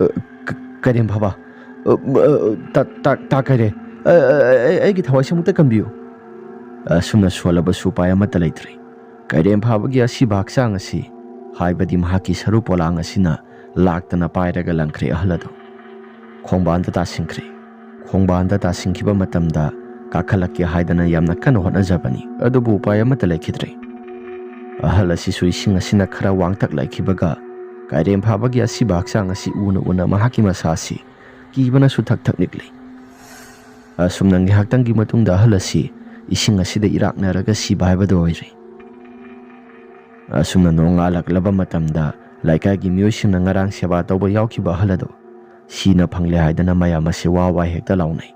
"ꯑ, ꯀ-, ꯀꯩꯔꯦꯝ ꯐꯥꯕ, ꯑ, ꯑ, ꯇꯥ-, ꯇꯥ-, ꯇꯥ ꯀꯩꯔꯦ, ꯑ, ꯑ, ꯑ, ꯑꯩꯒꯤ ꯊꯋꯥꯏꯁꯦ ꯑꯃꯨꯛꯇ ꯀꯟꯕꯤꯌꯨ꯫" ꯑꯁꯨꯝꯅ ꯁꯣꯜꯂꯕꯁꯨ ꯎꯄꯥꯏ ꯑꯃꯠꯇ ꯂꯩꯇ꯭ꯔꯦ꯫ ꯀꯩꯔꯦꯝ ꯐꯥꯕꯒꯤ ꯑꯁꯤꯕ ꯍꯛꯆꯥꯡ ꯑꯁꯤ, ꯍꯥꯏꯕꯗꯤ ꯃꯍꯥꯛꯀꯤ ꯁꯔꯨ ꯄꯣꯂꯥꯡ ꯑꯁꯤꯅ ꯂꯥꯛꯇꯅ ꯄꯥꯏꯔꯒ ꯂꯪꯈ꯭ꯔꯦ ꯑꯍꯜ ꯑꯗꯨ꯫ ꯈꯣꯡꯕꯥꯟꯗ ꯇꯥꯁꯤꯟꯈ꯭ꯔꯦ꯫ ꯈꯣꯡꯕꯥꯟꯗ ꯇꯥꯁꯤꯟꯈꯤꯕ ꯃꯇꯝꯗ ꯀꯥꯈꯠꯂꯛꯀꯦ ꯍꯥꯏꯗꯅ ꯌꯥꯝꯅ ꯀꯟꯅ ꯍꯣꯠꯅꯖꯕꯅꯤ, ꯑꯗꯨꯕꯨ ꯎꯄꯥꯏ ꯑꯃꯠꯇ ꯂꯩꯈꯤꯗ꯭ꯔꯦ꯫ ꯑꯍꯜ ꯑꯁꯤꯁꯨ ꯏꯁꯤꯡ ꯑꯁꯤꯅ ꯈꯔ ꯋꯥꯡꯇꯛ ꯂꯩꯈꯤꯕꯒ ꯀꯩꯔꯦꯝ ꯐꯥꯕꯒꯤ ꯑꯁꯤꯕ ꯍꯛꯆꯥꯡ ꯑꯁꯤ ꯎꯅ ꯎꯅ ꯃꯍꯥꯛꯀꯤ ꯃꯁꯥ ꯑꯁꯤ ꯀꯤꯕꯅꯁꯨ ꯊꯛ ꯊꯛ ꯅꯤꯛꯂꯤ꯫ ꯑꯁꯨꯝꯅ ꯉꯥꯏꯍꯥꯛꯇꯪꯒꯤ ꯃꯇꯨꯡꯗ ꯑꯍꯜ ꯑꯁꯤ ꯏꯁꯤꯡ ꯑꯁꯤꯗ ꯏꯔꯥꯛꯅꯔꯒ ꯁꯤꯕ ꯍꯥꯏꯕꯗꯨ ꯑꯣꯏꯔꯦ꯫ ꯑꯁꯨꯝꯅ ꯅꯣꯡꯉꯥꯜꯂꯛꯂꯕ ꯃꯇꯝꯗ ꯂꯩꯀꯥꯏꯒꯤ ꯃꯤꯑꯣꯏꯁꯤꯡꯅ ꯉꯔꯥꯡ ꯁꯦꯕꯥ ꯇꯧꯕ ꯌꯥꯎꯈꯤꯕ ꯑꯍꯜ ꯑꯗꯨ ꯁꯤꯅ ꯐꯪꯂꯦ ꯍꯥꯏꯗꯅ ꯃꯌꯥꯝ ꯑꯁꯤ ꯋꯥ ꯋꯥ ꯍꯦꯛꯇ ꯂꯥꯎꯅꯩ꯫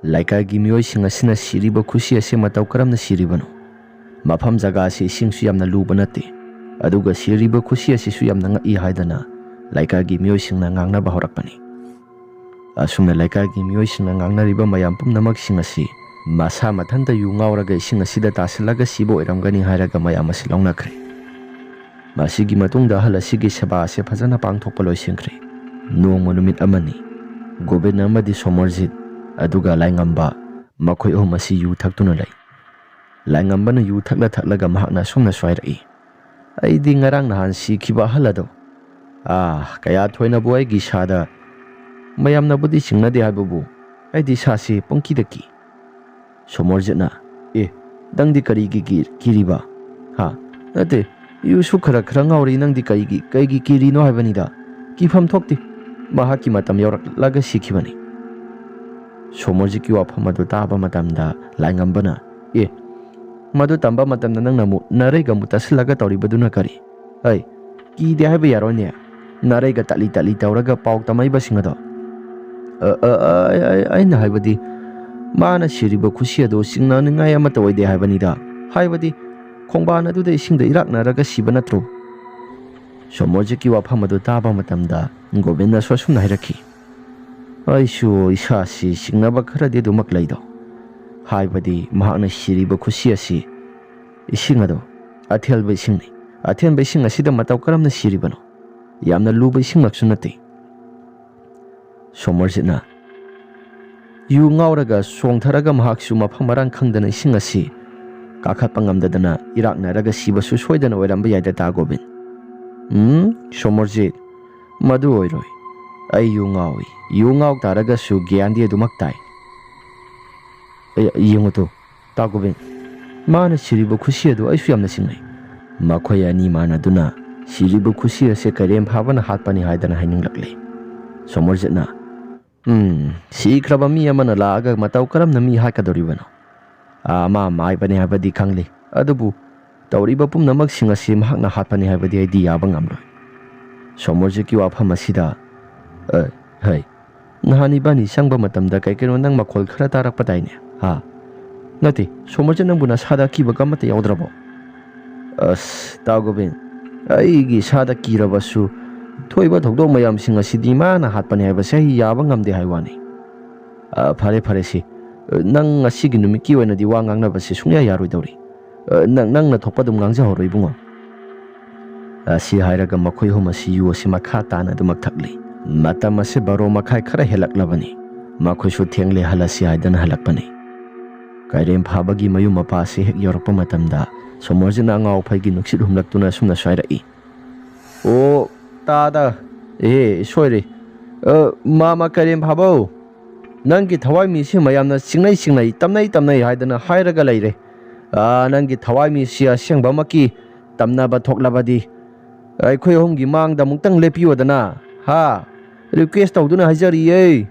ꯂꯩꯀꯥꯏꯒꯤ ꯃꯤꯑꯣꯏꯁꯤꯡ ꯑꯁꯤꯅ ꯁꯤꯔꯤꯕ ꯈꯨꯁꯤ ꯑꯁꯤ ꯃꯇꯧ ꯀꯔꯝꯅ ꯁꯤꯔꯤꯕꯅꯣ? ꯃꯐꯝ ꯖꯒꯥ ꯑꯁꯤ ꯏꯁꯤꯡꯁꯨ ꯌꯥꯝꯅ ꯂꯨꯕ ꯅꯠꯇꯦ, ꯑꯗꯨꯒ ꯁꯤꯔꯤꯕ ꯈꯨꯁꯤ ꯑꯁꯤꯁꯨ ꯌꯥꯝꯅ ꯉꯛꯏ ꯍꯥꯏꯗꯅ ꯂꯩꯀꯥꯏꯒꯤ ꯃꯤꯑꯣꯏꯁꯤꯡꯅ ꯉꯥꯡꯅꯕ ꯍꯧꯔꯛꯄꯅꯤ꯫ ꯑꯁꯨꯝꯅ ꯂꯩꯀꯥꯏꯒꯤ ꯃꯤꯑꯣꯏꯁꯤꯡꯅ ꯉꯥꯡꯅꯔꯤꯕ ꯃꯌꯥꯝ ꯄꯨꯝꯅꯃꯛꯁꯤꯡ ꯑꯁꯤ ꯃꯁꯥ ꯃꯊꯟꯇ ꯌꯨ ꯉꯥꯎꯔꯒ ꯏꯁꯤꯡ ꯑꯁꯤꯗ ꯇꯥꯁꯤꯜꯂꯒ ꯁꯤꯕ ꯑꯣꯏꯔꯝꯒꯅꯤ ꯍꯥꯏꯔꯒ ꯃꯌꯥꯝ ꯑꯁꯤ ꯂꯧꯅꯈ꯭ꯔꯦ꯫ ꯃꯁꯤꯒꯤ ꯃꯇꯨꯡꯗ ꯑꯍꯜ ꯑꯁꯤꯒꯤ ꯁꯦꯕꯥ ꯑꯁꯤ ꯐꯖꯅ ꯄꯥꯡꯊꯣꯛꯄ ꯂꯣꯏꯁꯤꯟꯈ꯭ꯔꯦ꯫ ꯅꯣꯡꯃ ꯅꯨꯃꯤꯠ ꯑꯃꯅꯤ꯫ ꯒꯣꯕꯤꯟ ꯑꯃꯗꯤ ꯁꯣꯃꯣꯔꯖꯤꯠ, ꯑꯗꯨꯒ ꯂꯥꯏꯉꯝꯕ, ꯃꯈꯣꯏ ꯑꯍꯨꯝ ꯑꯁꯤ ꯌꯨ ꯊꯛꯇꯨꯅ ꯂꯩ꯫ ꯂꯥꯏꯉꯝꯕꯅ ꯌꯨ ꯊꯛꯂ ꯊꯛꯂꯒ ꯃꯍꯥꯛꯅ ꯑꯁꯨꯝꯅꯁꯨ ꯍꯥꯏꯔꯛꯏ, "ꯑꯩꯗꯤ ꯉꯔꯥꯡ ꯅꯍꯥꯟ ꯁꯤꯈꯤꯕ ꯑꯍꯜ ꯑꯗꯣ, ꯑꯥ, ꯀꯌꯥ ꯊꯣꯏꯅꯕꯨ ꯑꯩꯒꯤ ꯏꯁꯥꯗ, ꯃꯌꯥꯝꯅꯕꯨꯗꯤ ꯆꯤꯡꯅꯗꯦ ꯍꯥꯏꯕꯕꯨ ꯑꯩꯗꯤ ꯏꯁꯥꯁꯤ ꯄꯪꯀꯤꯗ ꯀꯤ꯫" ꯁꯣꯃꯣꯔꯖꯤꯠꯅ, "ꯑꯦ, ꯅꯪꯗꯤ ꯀꯔꯤꯒꯤ ꯀꯤ-, ꯀꯤꯔꯤꯕ? ꯍꯥ? ꯅꯠꯇꯦ, ꯌꯨꯁꯨ ꯈꯔ ꯈꯔ ꯉꯥꯎꯔꯤ, ꯅꯪꯗꯤ ꯀꯔꯤꯒꯤ, ꯀꯩꯒꯤ ꯀꯤꯔꯤꯅꯣ ꯍꯥꯏꯕꯅꯤꯗ? ꯀꯤꯐꯝ ꯊꯣꯛꯇꯦ, ꯃꯍꯥꯛꯀꯤ ꯃꯇꯝ ꯌꯧꯔꯛꯂꯒ ꯁꯤꯈꯤꯕꯅꯤ꯫" ꯁꯣꯃꯣꯔꯖꯤꯠꯀꯤ ꯋꯥꯐꯝ ꯑꯗꯨ ꯇꯥꯕ ꯃꯇꯝꯗ ꯂꯥꯏꯉꯝꯕꯅ, "ꯑꯦ, ꯃꯗꯨ ꯇꯝꯕ ꯃꯇꯝꯗ ꯅꯪꯅ ꯑꯃꯨꯛ ꯅꯔꯩꯒ ꯑꯃꯨꯛ ꯇꯠꯁꯤꯜꯂꯒ ꯇꯧꯔꯤꯕꯗꯨꯅ ꯀꯔꯤ? ꯍꯩ, ꯀꯤꯗꯦ ꯍꯥꯏꯕ ꯌꯥꯔꯣꯏꯅꯦ꯫ ꯅꯔꯩꯒ ꯇꯠꯂꯤ ꯇꯠꯂꯤ ꯇꯧꯔꯒ ꯄꯥꯎ ꯇꯝꯃꯛꯏꯕꯁꯤꯡ ꯑꯗꯣ꯫" "ꯑ, ꯑ, ꯑ, ꯑꯩ, ꯑꯩ, ꯑꯩꯅ ꯍꯥꯏꯕꯗꯤ, ꯃꯥꯅ ꯁꯤꯔꯤꯕ ꯈꯨꯁꯤ ꯑꯗꯨ ꯆꯤꯡꯅꯅꯤꯡꯉꯥꯏ ꯑꯃꯠꯇ ꯑꯣꯏꯗꯦ ꯍꯥꯏꯕꯅꯤꯗ꯫ ꯍꯥꯏꯕꯗꯤ, ꯈꯣꯡꯕꯥꯟ ꯑꯗꯨꯗ ꯏꯁꯤꯡꯗ ꯏꯔꯥꯛꯅꯔꯒ ꯁꯤꯕ ꯅꯠꯇ꯭ꯔꯣ?" ꯁꯣꯃꯣꯔꯖꯤꯠꯀꯤ ꯋꯥꯐꯝ ꯑꯗꯨ ꯇꯥꯕ ꯃꯇꯝꯗ ꯒꯣꯕꯤꯟꯗꯁꯨ ꯑꯁꯨꯝꯅ ꯍꯥꯏꯔꯛꯈꯤ, "ꯑꯩꯁꯨ ꯏꯁꯥꯁꯤ ꯆꯤꯡꯅꯕ ꯈꯔꯗꯤ ꯑꯗꯨꯃꯛ ꯂꯩꯗꯣ꯫ ꯍꯥꯏꯕꯗꯤ ꯃꯍꯥꯛꯅ ꯁꯤꯔꯤꯕ ꯈꯨꯁꯤ ꯑꯁꯤ ꯏꯁꯤꯡ ꯑꯗꯣ ꯑꯊꯦꯜꯕ ꯏꯁꯤꯡꯅꯤ꯫ ꯑꯊꯦꯟꯕ ꯏꯁꯤꯡ ꯑꯁꯤꯗ ꯃꯇꯧ ꯀꯔꯝꯅ ꯁꯤꯔꯤꯕꯅꯣ? ꯌꯥꯝꯅ ꯂꯨꯕ ꯏꯁꯤꯡꯃꯛꯁꯨ ꯅꯠꯇꯦ꯫" ꯁꯣꯃꯔꯖꯤꯠꯅ, "ꯌꯨ ꯉꯥꯎꯔꯒ ꯆꯣꯡꯊꯔꯒ ꯃꯍꯥꯛꯁꯨ ꯃꯐꯝ ꯃꯔꯥꯡ ꯈꯪꯗꯅ ꯏꯁꯤꯡ ꯑꯁꯤ ꯀꯥꯈꯠꯄ ꯉꯝꯗꯗꯅ ꯏꯔꯥꯛꯅꯔꯒ ꯁꯤꯕꯁꯨ ꯁꯣꯏꯗꯅ ꯑꯣꯏꯔꯝꯕ ꯌꯥꯏꯗ, ꯇꯥ ꯒꯣꯕꯤꯟ꯫" "ꯎꯝ, ꯁꯣꯃꯔꯖꯤꯠ, ꯃꯗꯨ ꯑꯣꯏꯔꯣꯏ꯫ ꯑꯩ ꯌꯨ ꯉꯥꯎꯏ꯫ ꯌꯨ ꯉꯥꯎ ꯇꯥꯔꯒꯁꯨ ꯒ꯭ꯌꯥꯟꯗꯤ ꯑꯗꯨꯃꯛ ꯇꯥꯏ꯫" "ꯑꯦ, ꯌꯦꯡꯉꯨ ꯇꯨ, ꯇꯥ ꯒꯣꯕꯤꯟ, ꯃꯥꯅ ꯁꯤꯔꯤꯕ ꯈꯨꯁꯤ ꯑꯗꯨ ꯑꯩꯁꯨ ꯌꯥꯝꯅ ꯆꯤꯡꯅꯩ꯫" ꯃꯈꯣꯏ ꯑꯅꯤ ꯃꯥꯟꯅꯗꯨꯅ, "ꯁꯤꯔꯤꯕ ꯈꯨꯁꯤ ꯑꯁꯦ ꯀꯩꯔꯦꯝ ꯐꯥꯕꯅ ꯍꯥꯠꯄꯅꯤ" ꯍꯥꯏꯗꯅ ꯍꯥꯏꯅꯤꯡꯂꯛꯂꯦ꯫ ꯁꯣꯃꯔꯖꯤꯠꯅ, "ꯎꯝ, ꯁꯤꯈ꯭ꯔꯕ ꯃꯤ ꯑꯃꯅ ꯂꯥꯛꯑꯒ ꯃꯇꯧ ꯀꯔꯝꯅ ꯃꯤ ꯍꯥꯠꯀꯗꯧꯔꯤꯕꯅꯣ? ꯑꯥ, ꯑꯃ ꯃꯥꯏꯕꯅꯤ ꯍꯥꯏꯕꯗꯤ ꯈꯪꯂꯤ, ꯑꯗꯨꯕꯨ ꯇꯧꯔꯤꯕ ꯄꯨꯝꯅꯃꯛꯁꯤꯡ ꯑꯁꯤ ꯃꯍꯥꯛꯅ ꯍꯥꯠꯄꯅꯤ ꯍꯥꯏꯕꯗꯤ ꯑꯩꯗꯤ ꯌꯥꯕ ꯉꯝꯂꯣꯏ꯫" ꯁꯣꯃꯔꯖꯤꯠꯀꯤ ꯋꯥꯐꯝ ꯑꯁꯤꯗ, "ꯑ, ꯍꯩ, ꯅꯍꯥꯟ ꯏꯕꯥꯅꯤ ꯆꯪꯕ ꯃꯇꯝꯗ ꯀꯩ ꯀꯩꯅꯣ ꯅꯪ ꯃꯈꯣꯜ ꯈꯔ ꯇꯥꯔꯛꯄꯗꯥꯏꯅꯦ? ꯍꯥ? ꯅꯠꯇꯦ, ꯁꯣꯃꯔꯖꯤꯠ, ꯅꯪꯕꯨ ꯅꯁꯥꯗ ꯑꯀꯤꯕꯒ ꯑꯃꯠꯇ ꯌꯥꯎꯗ꯭ꯔꯕꯣ?" "ꯑꯁ, ꯇꯥ ꯒꯣꯕꯤꯟ, ꯑꯩꯒꯤ ꯏꯁꯥꯗ ꯀꯤꯔꯕꯁꯨ ꯊꯣꯛꯏꯕ ꯊꯧꯗꯣꯛ ꯃꯌꯥꯝꯁꯤꯡ ꯑꯁꯤꯗꯤ ꯃꯥꯅ ꯍꯥꯠꯄꯅꯤ ꯍꯥꯏꯕꯁꯦ ꯑꯩ ꯌꯥꯕ ꯉꯝꯗꯦ ꯍꯥꯏ ꯋꯥꯅꯤ꯫" "ꯑ, ꯐꯔꯦ, ꯐꯔꯦ, ꯁꯤ, ꯑ, ꯅꯪ ꯉꯁꯤꯒꯤ ꯅꯨꯃꯤꯠꯀꯤ ꯑꯣꯏꯅꯗꯤ ꯋꯥ ꯉꯥꯡꯅꯕꯁꯦ ꯁꯨꯡꯌꯥ ꯌꯥꯔꯣꯏꯗꯧꯔꯤ꯫ ꯑ, ꯅꯪ, ꯅꯪꯅ ꯊꯣꯛꯄ ꯑꯗꯨꯝ ꯉꯥꯡꯖꯍꯧꯔꯣ, ꯏꯕꯨꯡꯉꯣ꯫" ꯑꯁꯤ ꯍꯥꯏꯔꯒ ꯃꯈꯣꯏ ꯑꯍꯨꯝ ꯑꯁꯤ ꯌꯨ ꯑꯁꯤ ꯃꯈꯥ ꯇꯥꯅ ꯑꯗꯨꯃꯛ ꯊꯛꯂꯤ꯫ ꯃꯇꯝ ꯑꯁꯤ ꯕꯥꯔꯣ ꯃꯈꯥꯏ ꯈꯔ ꯍꯦꯜꯂꯛꯂꯕꯅꯤ꯫ ꯃꯈꯣꯏꯁꯨ ꯊꯦꯡꯂꯦ, ꯍꯜꯂꯁꯤ ꯍꯥꯏꯗꯅ ꯍꯜꯂꯛꯄꯅꯤ꯫ ꯀꯩꯔꯦꯝ ꯐꯥꯕꯒꯤ ꯃꯌꯨꯝ ꯃꯄꯥ ꯑꯁꯤ ꯍꯦꯛ ꯌꯧꯔꯛꯄ ꯃꯇꯝꯗ ꯁꯣꯃꯣꯔꯖꯤꯠꯅ ꯑꯉꯥꯎ ꯑꯐꯩꯒꯤ ꯅꯨꯡꯁꯤꯠ ꯍꯨꯝꯂꯛꯇꯨꯅ ꯑꯁꯨꯝꯅꯁꯨ ꯍꯥꯏꯔꯛꯏ, "ꯑꯣ, ꯇꯥꯗ, ꯑꯦ, ꯁꯣꯏꯔꯦ꯫ ꯑ, ꯃꯥꯃ ꯀꯩꯔꯦꯝ ꯐꯥꯕꯧ, ꯅꯪꯒꯤ ꯊꯋꯥꯏ ꯃꯤꯁꯤ ꯃꯌꯥꯝꯅ ꯆꯤꯡꯅꯩ ꯆꯤꯡꯅꯩ, ꯇꯝꯅꯩ ꯇꯝꯅꯩ ꯍꯥꯏꯗꯅ ꯍꯥꯏꯔꯒ ꯂꯩꯔꯦ꯫ ꯑ, ꯅꯪꯒꯤ ꯊꯋꯥꯏ ꯃꯤꯁꯤ ꯑꯁꯦꯡꯕꯃꯛꯀꯤ ꯇꯝꯅꯕ ꯊꯣꯛꯂꯕꯗꯤ ꯑꯩꯈꯣꯏ ꯑꯍꯨꯝꯒꯤ ꯃꯥꯡꯗ ꯑꯃꯨꯛꯇꯪ ꯂꯦꯞꯄꯤꯌꯣꯗꯅ, ꯍꯥ? ꯔꯤꯀ꯭ꯋꯦꯁ ꯇꯧꯗꯨꯅ ꯍꯥꯏꯖꯔꯤꯌꯦ꯫"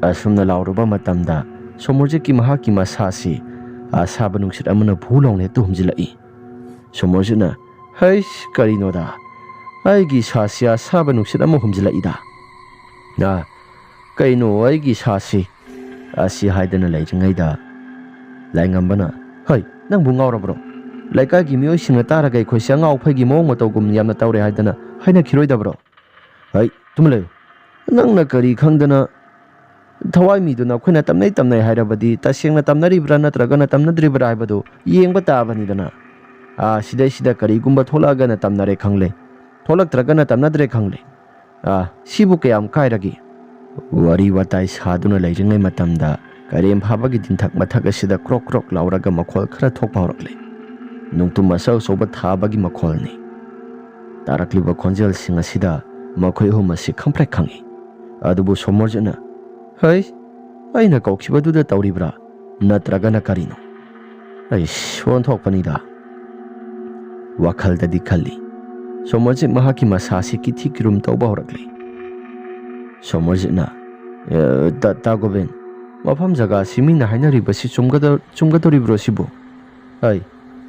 ꯑꯁꯨꯝꯅ ꯂꯥꯎꯔꯨꯕ ꯃꯇꯝꯗ ꯁꯣꯃꯣꯔꯖꯤꯠꯀꯤ ꯃꯍꯥꯛꯀꯤ ꯃꯁꯥꯁꯤ ꯑꯁꯥꯕ ꯅꯨꯡꯁꯤꯠ ꯑꯃꯅ ꯐꯨ ꯂꯥꯎꯅ ꯍꯦꯛꯇ ꯍꯨꯝꯖꯤꯜꯂꯛꯏ꯫ ꯁꯣꯃꯣꯔꯖꯤꯠꯅ, "ꯍꯩꯁ, ꯀꯔꯤꯅꯣꯗ? ꯑꯩꯒꯤ ꯏꯁꯥꯁꯤ ꯑꯁꯥꯕ ꯅꯨꯡꯁꯤꯠ ꯑꯃ ꯍꯨꯝꯖꯤꯜꯂꯛꯏꯗ꯫ ꯑ, ꯀꯩꯅꯣ ꯑꯩꯒꯤ ꯏꯁꯥꯁꯤ?" ꯑꯁꯤ ꯍꯥꯏꯗꯅ ꯂꯩꯔꯤꯉꯩꯗ ꯂꯥꯏꯉꯝꯕꯅ, "ꯍꯩ, ꯅꯪꯕꯨ ꯉꯥꯎꯔꯕ꯭ꯔꯣ? ꯂꯩꯀꯥꯏꯒꯤ ꯃꯤꯑꯣꯏꯁꯤꯡꯅ ꯇꯥꯔꯒ ꯑꯩꯈꯣꯏꯁꯦ ꯑꯉꯥꯎ ꯑꯐꯩꯒꯤ ꯃꯑꯣꯡ ꯃꯇꯧꯒꯨꯝ ꯌꯥꯝꯅ ꯇꯧꯔꯦ ꯍꯥꯏꯗꯅ ꯍꯥꯏꯅꯈꯤꯔꯣꯏꯗꯕ꯭ꯔꯣ? ꯍꯩ, ꯇꯨꯃꯤꯟ ꯂꯩꯌꯨ꯫ ꯅꯪꯅ ꯀꯔꯤ ꯈꯪꯗꯅ? ꯊꯋꯥꯏ ꯃꯤꯗꯨꯅ ꯑꯩꯈꯣꯏꯅ ꯇꯝꯅꯩ ꯇꯝꯅꯩ ꯍꯥꯏꯔꯕꯗꯤ ꯇꯁꯦꯡꯅ ꯇꯝꯅꯔꯤꯕ꯭ꯔꯥ ꯅꯠꯇ꯭ꯔꯒꯅ ꯇꯝꯅꯗ꯭ꯔꯤꯕ꯭ꯔꯥ ꯍꯥꯏꯕꯗꯨ ꯌꯦꯡꯕ ꯇꯥꯕꯅꯤꯗꯅ꯫ ꯑꯥ, ꯁꯤꯗꯩꯁꯤꯗ ꯀꯔꯤꯒꯨꯝꯕ ꯊꯣꯛꯂꯛꯑꯒꯅ ꯇꯝꯅꯔꯦ ꯈꯪꯂꯦ, ꯊꯣꯛꯂꯛꯇ꯭ꯔꯒꯅ ꯇꯝꯅꯗ꯭ꯔꯦ ꯈꯪꯂꯦ꯫ ꯑꯥ, ꯁꯤꯕꯨ ꯀꯌꯥꯝ ꯀꯥꯏꯔꯒꯦ? ꯋꯥꯔꯤ ꯋꯥꯇꯥꯏ ꯁꯥꯗꯨꯅ ꯂꯩꯔꯤꯉꯩ ꯃꯇꯝꯗ ꯀꯩꯔꯦꯝ ꯐꯥꯕꯒꯤ ꯇꯤꯟꯊꯛ ꯃꯊꯛ ꯑꯁꯤꯗ ꯀ꯭ꯔꯣꯛ ꯀ꯭ꯔꯣꯛ ꯂꯥꯎꯔꯒ ꯃꯈꯣꯜ ꯈꯔ ꯊꯣꯛꯄ ꯍꯧꯔꯛꯂꯦ꯫ ꯅꯣꯡꯇꯨꯝ ꯑꯆꯧ ꯑꯆꯧꯕ ꯊꯥꯕꯒꯤ ꯃꯈꯣꯜꯅꯤ꯫ ꯇꯥꯔꯛꯂꯤꯕ ꯈꯣꯟꯖꯦꯜꯁꯤꯡ ꯑꯁꯤꯗ ꯃꯈꯣꯏ ꯑꯍꯨꯝ ꯑꯁꯤ ꯈꯪꯄ꯭ꯔꯦꯛ ꯈꯪꯏ꯫ ꯑꯗꯨꯕꯨ ꯁꯣꯃꯣꯔꯖꯤꯠꯅ, "ꯍꯩ, ꯑꯩꯅ ꯀꯧꯈꯤꯕꯗꯨꯗ ꯇꯧꯔꯤꯕ꯭ꯔꯥ? ꯅꯠꯇ꯭ꯔꯒꯅ ꯀꯔꯤꯅꯣ? ꯑꯩꯁ, ꯑꯣꯟꯊꯣꯛꯄꯅꯤꯗ," ꯋꯥꯈꯜꯗꯗꯤ ꯈꯜꯂꯤ꯫ ꯁꯣꯃꯣꯔꯖꯤꯠ ꯃꯍꯥꯛꯀꯤ ꯃꯁꯥꯁꯤ ꯀꯤꯊꯤ ꯀꯤꯔꯨꯝ ꯇꯧꯕ ꯍꯧꯔꯛꯂꯤ꯫ ꯁꯣꯃꯣꯔꯖꯤꯠꯅ, "ꯑꯦ, ꯇꯥ, ꯇꯥ ꯒꯣꯕꯤꯟ, ꯃꯐꯝ ꯖꯒꯥꯁꯤ ꯃꯤꯅ ꯍꯥꯏꯅꯔꯤꯕꯁꯤ ꯆꯨꯝꯒꯗ-, ꯆꯨꯝꯒꯗꯧꯔꯤꯕ꯭ꯔꯣ ꯁꯤꯕꯨ? ꯑꯩ,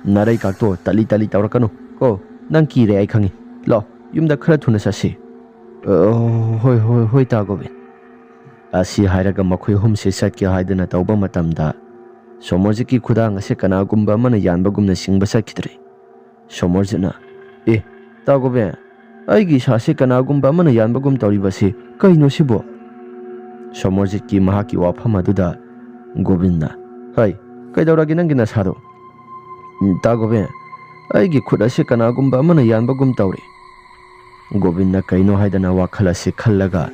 ꯅꯥꯔꯩ ꯀꯥꯛꯇꯣ ꯇꯠꯂꯤ ꯇꯠꯂꯤ ꯇꯧꯔꯛꯀꯅꯨ ꯀꯣ꯫ ꯅꯪ ꯀꯤꯔꯦ ꯑꯩ ꯈꯪꯉꯤ꯫ ꯂꯥꯛꯑꯣ, ꯌꯨꯝꯗ ꯈꯔ ꯊꯨꯅ ꯆꯠꯁꯤ꯫" "ꯑ, ꯍꯣꯏ, ꯍꯣꯏ, ꯍꯣꯏ, ꯇꯥ ꯒꯣꯕꯤꯟ꯫" ꯑꯁꯤ ꯍꯥꯏꯔꯒ ꯃꯈꯣꯏ ꯑꯍꯨꯝꯁꯦ ꯆꯠꯀꯦ ꯍꯥꯏꯗꯅ ꯇꯧꯕ ꯃꯇꯝꯗ ꯁꯣꯃꯣꯔꯖꯤꯠꯀꯤ ꯈꯨꯗꯥꯡ ꯑꯁꯦ ꯀꯅꯥꯒꯨꯝꯕ ꯑꯃꯅ ꯌꯥꯟꯕꯒꯨꯝꯅ ꯆꯤꯡꯕ ꯆꯠꯈꯤꯗ꯭ꯔꯦ꯫ ꯁꯣꯃꯣꯔꯖꯤꯠꯅ, "ꯑꯦ, ꯇꯥ ꯒꯣꯕꯤꯟ, ꯑꯩꯒꯤ ꯏꯁꯥꯁꯦ ꯀꯅꯥꯒꯨꯝꯕ ꯑꯃꯅ ꯌꯥꯟꯕꯒꯨꯝ ꯇꯧꯔꯤꯕꯁꯤ ꯀꯩꯅꯣ ꯁꯤꯕꯣ?" ꯁꯣꯃꯣꯔꯖꯤꯠꯀꯤ ꯃꯍꯥꯛꯀꯤ ꯋꯥꯐꯝ ꯑꯗꯨꯗ ꯒꯣꯕꯤꯟꯅ, "ꯍꯩ, ꯀꯩꯗꯧꯔꯒꯦ ꯅꯪꯒꯤ ꯅꯁꯥꯗꯣ?" "ꯎꯝ, ꯇꯥ ꯒꯣꯕꯤꯟ, ꯑꯩꯒꯤ ꯈꯨꯠ ꯑꯁꯤ ꯀꯅꯥꯒꯨꯝꯕ ꯑꯃꯅ ꯌꯥꯟꯕꯒꯨꯝ ꯇꯧꯔꯤ꯫" ꯒꯣꯕꯤꯟꯅ ꯀꯩꯅꯣ ꯍꯥꯏꯗꯅ ꯋꯥꯈꯜ ꯑꯁꯤ ꯈꯜꯂꯒ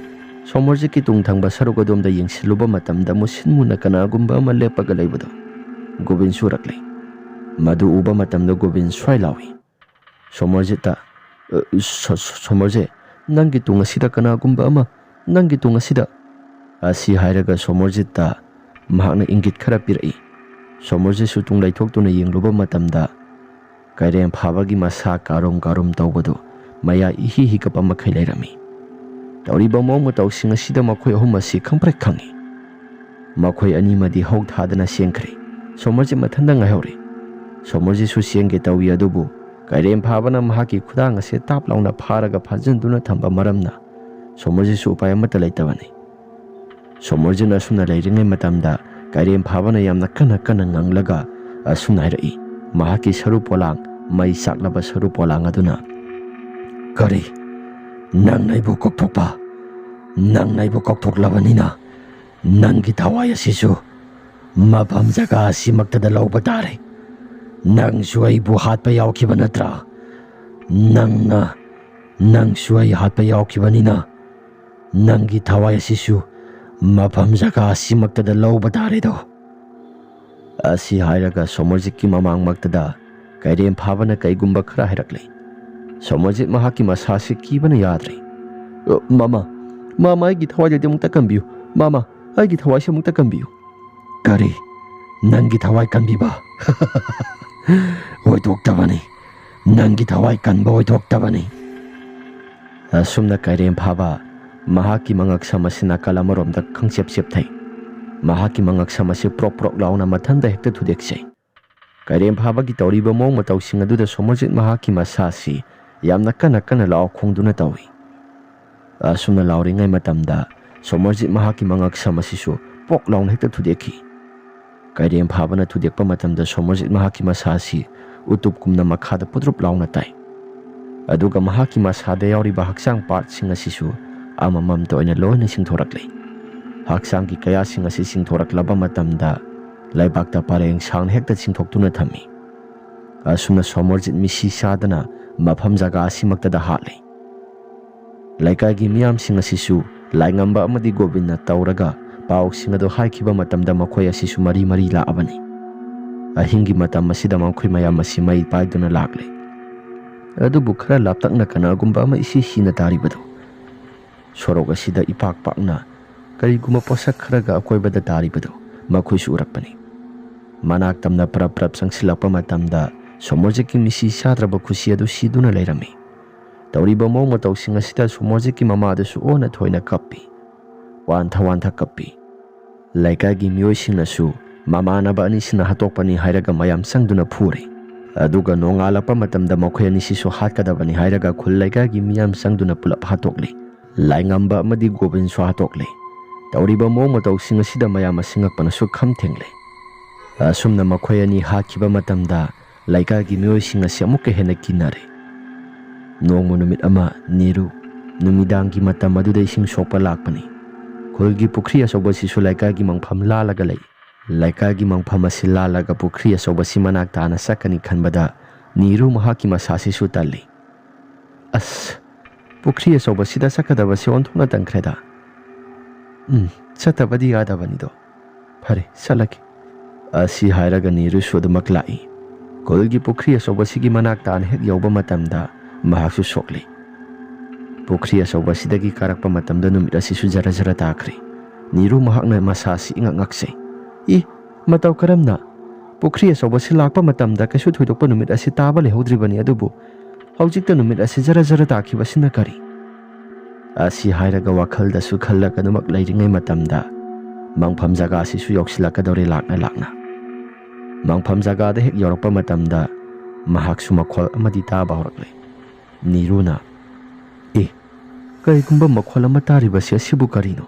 ꯁꯣꯃꯣꯔꯖꯤꯠꯀꯤ ꯇꯨꯡ ꯊꯪꯕ ꯁꯔꯨꯛ ꯑꯗꯣꯝꯗ ꯌꯦꯡꯁꯤꯜꯂꯨꯕ ꯃꯇꯝꯗ ꯃꯨꯁꯤꯟ ꯃꯨꯅ ꯀꯅꯥꯒꯨꯝꯕ ꯑꯃ ꯂꯦꯞꯄꯒ ꯂꯩꯕꯗꯨ ꯒꯣꯕꯤꯟꯁꯨ ꯎꯔꯛꯂꯦ꯫ ꯃꯗꯨ ꯎꯕ ꯃꯇꯝꯗ ꯒꯣꯕꯤꯟ ꯁ꯭ꯋꯥꯏ ꯂꯥꯎꯏ, ꯁꯣꯃꯣꯔꯖꯤꯠꯇ, "ꯑ, ꯁꯣ-, ꯁꯣ-, ꯁꯣꯃꯣꯔꯖꯤꯠ, ꯅꯪꯒꯤ ꯇꯨꯡ ꯑꯁꯤꯗ ꯀꯅꯥꯒꯨꯝꯕ ꯑꯃ, ꯅꯪꯒꯤ ꯇꯨꯡ ꯑꯁꯤꯗ!" ꯑꯁꯤ ꯍꯥꯏꯔꯒ ꯁꯣꯃꯣꯔꯖꯤꯠꯇ ꯃꯍꯥꯛꯅ ꯏꯪꯒꯤꯠ ꯈꯔ ꯄꯤꯔꯛꯏ꯫ ꯁꯣꯃꯣꯔꯖꯤꯠꯁꯨ ꯇꯨꯡ ꯂꯩꯊꯣꯛꯇꯨꯅ ꯌꯦꯡꯂꯨꯕ ꯃꯇꯝꯗ ꯀꯩꯔꯦꯝ ꯐꯥꯕꯒꯤ ꯃꯁꯥ ꯀꯥꯔꯨꯝ ꯀꯥꯔꯨꯝ ꯇꯧꯕꯗꯨ ꯃꯌꯥ ꯏꯍꯤ ꯍꯤꯒꯠꯄ ꯃꯈꯩ ꯂꯩꯔꯝꯃꯤ꯫ ꯇꯧꯔꯤꯕ ꯃꯑꯣꯡ ꯃꯇꯧꯁꯤꯡ ꯑꯁꯤꯗ ꯃꯈꯣꯏ ꯑꯍꯨꯝ ꯑꯁꯤ ꯈꯪꯄ꯭ꯔꯦꯛ ꯈꯪꯏ꯫ ꯃꯈꯣꯏ ꯑꯅꯤꯃꯗꯤ ꯍꯧ ꯊꯥꯗꯅ ꯆꯦꯟꯈ꯭ꯔꯦ꯫ ꯁꯣꯃꯔꯖꯤꯠ ꯃꯊꯟꯇ ꯉꯥꯏꯍꯧꯔꯦ꯫ ꯁꯣꯃꯔꯖꯤꯠꯁꯨ ꯆꯦꯟꯒꯦ ꯇꯧꯏ, ꯑꯗꯨꯕꯨ ꯀꯩꯔꯦꯝ ꯐꯥꯕꯅ ꯃꯍꯥꯛꯀꯤ ꯈꯨꯗꯥꯡ ꯑꯁꯦ ꯇꯥꯞ ꯂꯥꯎꯅ ꯐꯥꯔꯒ ꯐꯥꯖꯤꯟꯗꯨꯅ ꯊꯝꯕ ꯃꯔꯝꯅ ꯁꯣꯃꯔꯖꯤꯠꯁꯨ ꯎꯄꯥꯏ ꯑꯃꯠꯇ ꯂꯩꯇꯕꯅꯤ꯫ ꯁꯣꯃꯔꯖꯤꯠꯅ ꯑꯁꯨꯝꯅ ꯂꯩꯔꯤꯉꯩ ꯃꯇꯝꯗ ꯀꯩꯔꯦꯝ ꯐꯥꯕꯅ ꯌꯥꯝꯅ ꯀꯟꯅ ꯀꯟꯅ ꯉꯪꯂꯒ ꯑꯁꯨꯝꯅ ꯍꯥꯏꯔꯛꯏ, ꯃꯍꯥꯛꯀꯤ ꯁꯔꯨ ꯄꯣꯂꯥꯡ, ꯃꯩ ꯆꯥꯛꯂꯕ ꯁꯔꯨ ꯄꯣꯂꯥꯡ ꯑꯗꯨꯅ, "ꯀꯔꯤ? ꯅꯪꯅ ꯑꯩꯕꯨ ꯀꯧꯊꯣꯛꯄ? ꯅꯪꯅ ꯑꯩꯕꯨ ꯀꯧꯊꯣꯛꯂꯕꯅꯤꯅ ꯅꯪꯒꯤ ꯊꯋꯥꯏ ꯑꯁꯤꯁꯨ ꯃꯐꯝ ꯖꯒꯥ ꯑꯁꯤꯃꯛꯇꯗ ꯂꯧꯕ ꯇꯥꯔꯦ꯫ ꯅꯪꯁꯨ ꯑꯩꯕꯨ ꯍꯥꯠꯄ ꯌꯥꯎꯈꯤꯕ ꯅꯠꯇ꯭ꯔꯥ? ꯅꯪꯅ, ꯅꯪꯁꯨ ꯑꯩ ꯍꯥꯠꯄ ꯌꯥꯎꯈꯤꯕꯅꯤꯅ ꯅꯪꯒꯤ ꯊꯋꯥꯏ ꯑꯁꯤꯁꯨ ꯃꯐꯝ ꯖꯒꯥ ꯑꯁꯤꯃꯛꯇꯗ ꯂꯧꯕ ꯇꯥꯔꯦꯗꯣ"꯫ ꯑꯁꯤ ꯍꯥꯏꯔꯒ ꯁꯣꯃꯔꯖꯤꯠꯀꯤ ꯃꯃꯥꯡꯃꯛꯇꯗ ꯀꯩꯔꯦꯝ ꯐꯥꯕꯅ ꯀꯩꯒꯨꯝꯕ ꯈꯔ ꯍꯥꯏꯔꯛꯂꯦ꯫ ꯁꯣꯃꯔꯖꯤꯠ ꯃꯍꯥꯛꯀꯤ ꯃꯁꯥꯁꯤ ꯀꯤꯕꯅ ꯌꯥꯗ꯭ꯔꯦ꯫ "ꯑ, ꯃꯃꯥ, ꯃꯃꯥ, ꯑꯩꯒꯤ ꯊꯋꯥꯏꯗꯨꯗꯤ ꯑꯃꯨꯛꯇ ꯀꯟꯕꯤꯌꯨ꯫ ꯃꯃꯥ, ꯑꯩꯒꯤ ꯊꯋꯥꯏꯁꯤ ꯑꯃꯨꯛꯇ ꯀꯟꯕꯤꯌꯨ"꯫ "ꯀꯔꯤ? ꯅꯪꯒꯤ ꯊꯋꯥꯏ ꯀꯟꯕꯤꯕ? ꯑꯣꯏꯊꯣꯛꯇꯕꯅꯤ꯫ ꯅꯪꯒꯤ ꯊꯋꯥꯏ ꯀꯟꯕ ꯑꯣꯏꯊꯣꯛꯇꯕꯅꯤ"꯫ ꯑꯁꯨꯝꯅ ꯀꯩꯔꯦꯝ ꯐꯥꯕ ꯃꯍꯥꯛꯀꯤ ꯃꯉꯛꯁꯝ ꯑꯁꯤ ꯅꯥꯀꯜ ꯑꯃꯔꯣꯝꯗ ꯈꯪꯆꯦꯞ ꯆꯦꯞꯊꯩ꯫ ꯃꯍꯥꯛꯀꯤ ꯃꯉꯛꯁꯝ ꯑꯁꯤ ꯄ꯭ꯔꯣꯛ ꯄ꯭ꯔꯣꯛ ꯂꯥꯎꯅ ꯃꯊꯟꯇ ꯍꯦꯛꯇ ꯊꯨꯗꯦꯛꯆꯩ꯫ ꯀꯩꯔꯦꯝ ꯐꯥꯕꯒꯤ ꯇꯧꯔꯤꯕ ꯃꯑꯣꯡ ꯃꯇꯧꯁꯤꯡ ꯑꯗꯨꯗ ꯁꯣꯃꯔꯖꯤꯠ ꯃꯍꯥꯛꯀꯤ ꯃꯁꯥꯁꯤ ꯌꯥꯝꯅ ꯀꯟꯅ ꯀꯟꯅ ꯂꯥꯎ ꯈꯣꯡꯗꯨꯅ ꯇꯧꯏ꯫ ꯑꯁꯨꯝꯅ ꯂꯥꯎꯔꯤꯉꯩ ꯃꯇꯝꯗ ꯁꯣꯃꯔꯖꯤꯠ ꯃꯍꯥꯛꯀꯤ ꯃꯉꯛꯁꯝ ꯑꯁꯤꯁꯨ ꯄꯣꯛ ꯂꯥꯎꯅ ꯍꯦꯛꯇ ꯊꯨꯗꯦꯛꯈꯤ꯫ ꯀꯩꯔꯦꯝ ꯐꯥꯕꯅ ꯊꯨꯗꯦꯛꯄ ꯃꯇꯝꯗ ꯁꯣꯃꯔꯖꯤꯠ ꯃꯍꯥꯛꯀꯤ ꯃꯁꯥ ꯑꯁꯤ ꯎꯇꯨꯞꯀꯨꯝꯅ ꯃꯈꯥꯗ ꯄꯨꯗ꯭ꯔꯨꯞ ꯂꯥꯎꯅ ꯇꯥꯏ꯫ ꯑꯗꯨꯒ ꯃꯍꯥꯛꯀꯤ ꯃꯁꯥꯗ ꯌꯥꯎꯔꯤꯕ ꯍꯛꯆꯥꯡ ꯄꯥꯔꯠꯁꯤꯡ ꯑꯁꯤꯁꯨ ꯑꯃꯃꯝꯇ ꯑꯣꯏꯅ ꯂꯣꯏꯅ ꯆꯤꯡꯊꯣꯔꯛꯂꯦ꯫ ꯍꯛꯆꯥꯡꯒꯤ ꯀꯌꯥꯁꯤꯡ ꯑꯁꯤ ꯆꯤꯡꯊꯣꯔꯛꯂꯕ ꯃꯇꯝꯗ ꯂꯩꯕꯥꯛꯇ ꯄꯔꯦꯡ ꯁꯥꯡꯅ ꯍꯦꯛꯇ ꯆꯤꯡꯊꯣꯛꯇꯨꯅ ꯊꯝꯃꯤ꯫ ꯑꯁꯨꯝꯅ ꯁꯣꯃꯔꯖꯤꯠ ꯃꯤꯁꯤ ꯆꯥꯗꯅ ꯃꯐꯝ ꯖꯒꯥ ꯑꯁꯤꯃꯛꯇꯗ ꯍꯥꯠꯂꯤ꯫ ꯂꯩꯀꯥꯏꯒꯤ ꯃꯤꯌꯥꯝꯁꯤꯡ ꯑꯁꯤꯁꯨ ꯂꯥꯏꯉꯝꯕ ꯑꯃꯗꯤ ꯒꯣꯕꯤꯟꯅ ꯇꯧꯔꯒ ꯄꯥꯎꯁꯤꯡ ꯑꯗꯨ ꯍꯥꯏꯈꯤꯕ ꯃꯇꯝꯗ ꯃꯈꯣꯏ ꯑꯁꯤꯁꯨ ꯃꯔꯤ ꯃꯔꯤ ꯂꯥꯛꯑꯕꯅꯤ꯫ ꯑꯍꯤꯡꯒꯤ ꯃꯇꯝ ꯑꯁꯤꯗ ꯃꯈꯣꯏ ꯃꯌꯥꯝ ꯑꯁꯤ ꯃꯩ ꯄꯥꯏꯗꯨꯅ ꯂꯥꯛꯂꯦ꯫ ꯑꯗꯨꯕꯨ ꯈꯔ ꯂꯥꯞꯇꯛꯅ ꯀꯅꯥꯒꯨꯝꯕ ꯑꯃ ꯏꯁꯤ ꯁꯤꯅ ꯇꯥꯔꯤꯕꯗꯨ, ꯁꯣꯔꯣꯛ ꯑꯁꯤꯗ ꯏꯄꯥꯛ ꯄꯥꯛꯅ ꯀꯔꯤꯒꯨꯝꯕ ꯄꯣꯠꯁꯛ ꯈꯔꯒ ꯑꯀꯣꯏꯕꯗ ꯇꯥꯔꯤꯕꯗꯨ ꯃꯈꯣꯏꯁꯨ ꯎꯔꯛꯄꯅꯤ꯫ ꯃꯅꯥꯛ ꯇꯝꯅ ꯄꯔꯞ ꯄꯔꯞ ꯆꯪꯁꯤꯜꯂꯛꯄ ꯃꯇꯝꯗ ꯁꯣꯃꯔꯖꯤꯠꯀꯤ ꯃꯤꯁꯤ ꯆꯥꯗ꯭ꯔꯕ ꯈꯨꯁꯤ ꯑꯗꯨ ꯁꯤꯗꯨꯅ ꯂꯩꯔꯝꯃꯤ꯫ ꯇꯧꯔꯤꯕ ꯃꯑꯣꯡ ꯃꯇꯧꯁꯤꯡ ꯑꯁꯤꯗ ꯁꯣꯃꯔꯖꯤꯠꯀꯤ ꯃꯃꯥꯗꯨꯁꯨ ꯑꯣꯟꯅ ꯊꯣꯏꯅ ꯀꯞꯄꯤ꯫ ꯋꯥꯟꯊ ꯋꯥꯟꯊ ꯀꯞꯄꯤ꯫ ꯂꯩꯀꯥꯏꯒꯤ ꯃꯤꯑꯣꯏꯁꯤꯡꯅꯁꯨ ꯃꯃꯥꯟꯅꯕ ꯑꯅꯤꯁꯤꯅ ꯍꯥꯠꯇꯣꯛꯄꯅꯤ ꯍꯥꯏꯔꯒ ꯃꯌꯥꯝ ꯆꯪꯗꯨꯅ ꯐꯨꯔꯦ꯫ ꯑꯗꯨꯒ ꯅꯣꯡꯉꯥꯜꯂꯛꯄ ꯃꯇꯝꯗ ꯃꯈꯣꯏ ꯑꯅꯤꯁꯤꯁꯨ ꯍꯥꯠꯀꯗꯕꯅꯤ ꯍꯥꯏꯔꯒ ꯈꯨꯜ ꯂꯩꯀꯥꯏꯒꯤ ꯃꯤꯌꯥꯝ ꯆꯪꯗꯨꯅ ꯄꯨꯂꯞ ꯍꯥꯠꯇꯣꯛꯂꯦ꯫ ꯂꯥꯏꯉꯝꯕ ꯑꯃꯗꯤ ꯒꯣꯕꯤꯟꯁꯨ ꯍꯥꯠꯇꯣꯛꯂꯦ꯫ ꯇꯧꯔꯤꯕ ꯃꯑꯣꯡ ꯃꯇꯧꯁꯤꯡ ꯑꯁꯤꯗ ꯃꯌꯥꯝ ꯑꯁꯤ ꯉꯛꯄꯅꯁꯨ ꯈꯝ ꯊꯦꯡꯂꯦ꯫ ꯑꯁꯨꯝꯅ ꯃꯈꯣꯏ ꯑꯅꯤ ꯍꯥꯠꯈꯤꯕ ꯃꯇꯝꯗ ꯂꯩꯀꯥꯏꯒꯤ ꯃꯤꯑꯣꯏꯁꯤꯡ ꯑꯁꯤ ꯑꯃꯨꯛꯀ ꯍꯦꯟꯅ ꯀꯤꯅꯔꯦ꯫ ꯅꯣꯡꯃ ꯅꯨꯃꯤꯠ ꯑꯃ ꯅꯤꯔꯨ ꯅꯨꯃꯤꯗꯥꯡꯒꯤ ꯃꯇꯝ ꯑꯗꯨꯗ ꯏꯁꯤꯡ ꯁꯣꯛꯄ ꯂꯥꯛꯄꯅꯤ꯫ ꯈꯨꯜꯒꯤ ꯄꯨꯈ꯭ꯔꯤ ꯑꯆꯧꯕꯁꯤꯁꯨ ꯂꯩꯀꯥꯏꯒꯤ ꯃꯪꯐꯝ ꯂꯥꯜꯂꯒ ꯂꯩ꯫ ꯂꯩꯀꯥꯏꯒꯤ ꯃꯪꯐꯝ ꯑꯁꯤ ꯂꯥꯜꯂꯒ ꯄꯨꯈ꯭ꯔꯤ ꯑꯆꯧꯕꯁꯤ ꯃꯅꯥꯛ ꯇꯥꯅ ꯆꯠꯀꯅꯤ ꯈꯟꯕꯗ ꯅꯤꯔꯨ ꯃꯍꯥꯛꯀꯤ ꯃꯁꯥꯁꯤꯁꯨ ꯇꯜꯂꯤ꯫ "ꯑꯁ, ꯄꯨꯈ꯭ꯔꯤ ꯑꯆꯧꯕꯁꯤꯗ ꯆꯠꯀꯗꯕꯁꯦ ꯑꯣꯟꯊꯣꯛꯅ ꯇꯟꯈ꯭ꯔꯦꯗ꯫ ꯎꯝ, ꯆꯠꯇꯕꯗꯤ ꯌꯥꯗꯕꯅꯤꯗꯣ꯫ ꯐꯔꯦ, ꯆꯠꯂꯒꯦ"꯫ ꯑꯁꯤ ꯍꯥꯏꯔꯒ ꯅꯤꯔꯨꯁꯨ ꯑꯗꯨꯃꯛ ꯂꯥꯛꯏ꯫ ꯈꯨꯜꯒꯤ ꯄꯨꯈ꯭ꯔꯤ ꯑꯆꯧꯕꯁꯤꯒꯤ ꯃꯅꯥꯛ ꯇꯥꯅ ꯍꯦꯛ ꯌꯧꯕ ꯃꯇꯝꯗ ꯃꯍꯥꯛꯁꯨ ꯁꯣꯛꯂꯤ꯫ ꯄꯨꯈ꯭ꯔꯤ ꯑꯆꯧꯕꯁꯤꯗꯒꯤ ꯀꯥꯔꯛꯄ ꯃꯇꯝꯗ ꯅꯨꯃꯤꯠ ꯑꯁꯤꯁꯨ ꯖꯔ ꯖꯔ ꯇꯥꯈ꯭ꯔꯦ꯫ ꯅꯤꯔꯨ ꯃꯍꯥꯛꯅ ꯃꯁꯥꯁꯤ ꯏꯉꯛ ꯉꯛꯆꯩ꯫ "ꯏ, ꯃꯇꯧ ꯀꯔꯝꯅ? ꯄꯨꯈ꯭ꯔꯤ ꯑꯆꯧꯕꯁꯤ ꯂꯥꯛꯄ ꯃꯇꯝꯗ ꯀꯩꯁꯨ ꯊꯣꯏꯗꯣꯛꯄ ꯅꯨꯃꯤꯠ ꯑꯁꯤ ꯇꯥꯕ ꯂꯩꯍꯧꯗ꯭ꯔꯤꯕꯅꯤ, ꯑꯗꯨꯕꯨ ꯍꯧꯖꯤꯛꯇ ꯅꯨꯃꯤꯠ ꯑꯁꯤ ꯖꯔ ꯖꯔ ꯇꯥꯈꯤꯕꯁꯤꯅ ꯀꯔꯤ?" ꯑꯁꯤ ꯍꯥꯏꯔꯒ ꯋꯥꯈꯜꯗꯁꯨ ꯈꯜꯂꯒ ꯑꯗꯨꯃꯛ ꯂꯩꯔꯤꯉꯩ ꯃꯇꯝꯗ ꯃꯪꯐꯝ ꯖꯒꯥꯁꯤꯁꯨ ꯌꯧꯁꯤꯜꯂꯛꯀꯗꯧꯔꯦ ꯂꯥꯛꯅ ꯂꯥꯛꯅ꯫ ꯃꯪꯐꯝ ꯖꯒꯥꯗ ꯍꯦꯛ ꯌꯧꯔꯛꯄ ꯃꯇꯝꯗ ꯃꯍꯥꯛꯁꯨ ꯃꯈꯣꯜ ꯑꯃꯗꯤ ꯇꯥꯕ ꯍꯧꯔꯛꯂꯦ꯫ ꯅꯤꯔꯨꯅ, "ꯑꯦ, ꯀꯔꯤꯒꯨꯝꯕ ꯃꯈꯣꯜ ꯑꯃ ꯇꯥꯔꯤꯕꯁꯤ ꯑꯁꯤꯕꯨ ꯀꯔꯤꯅꯣ?"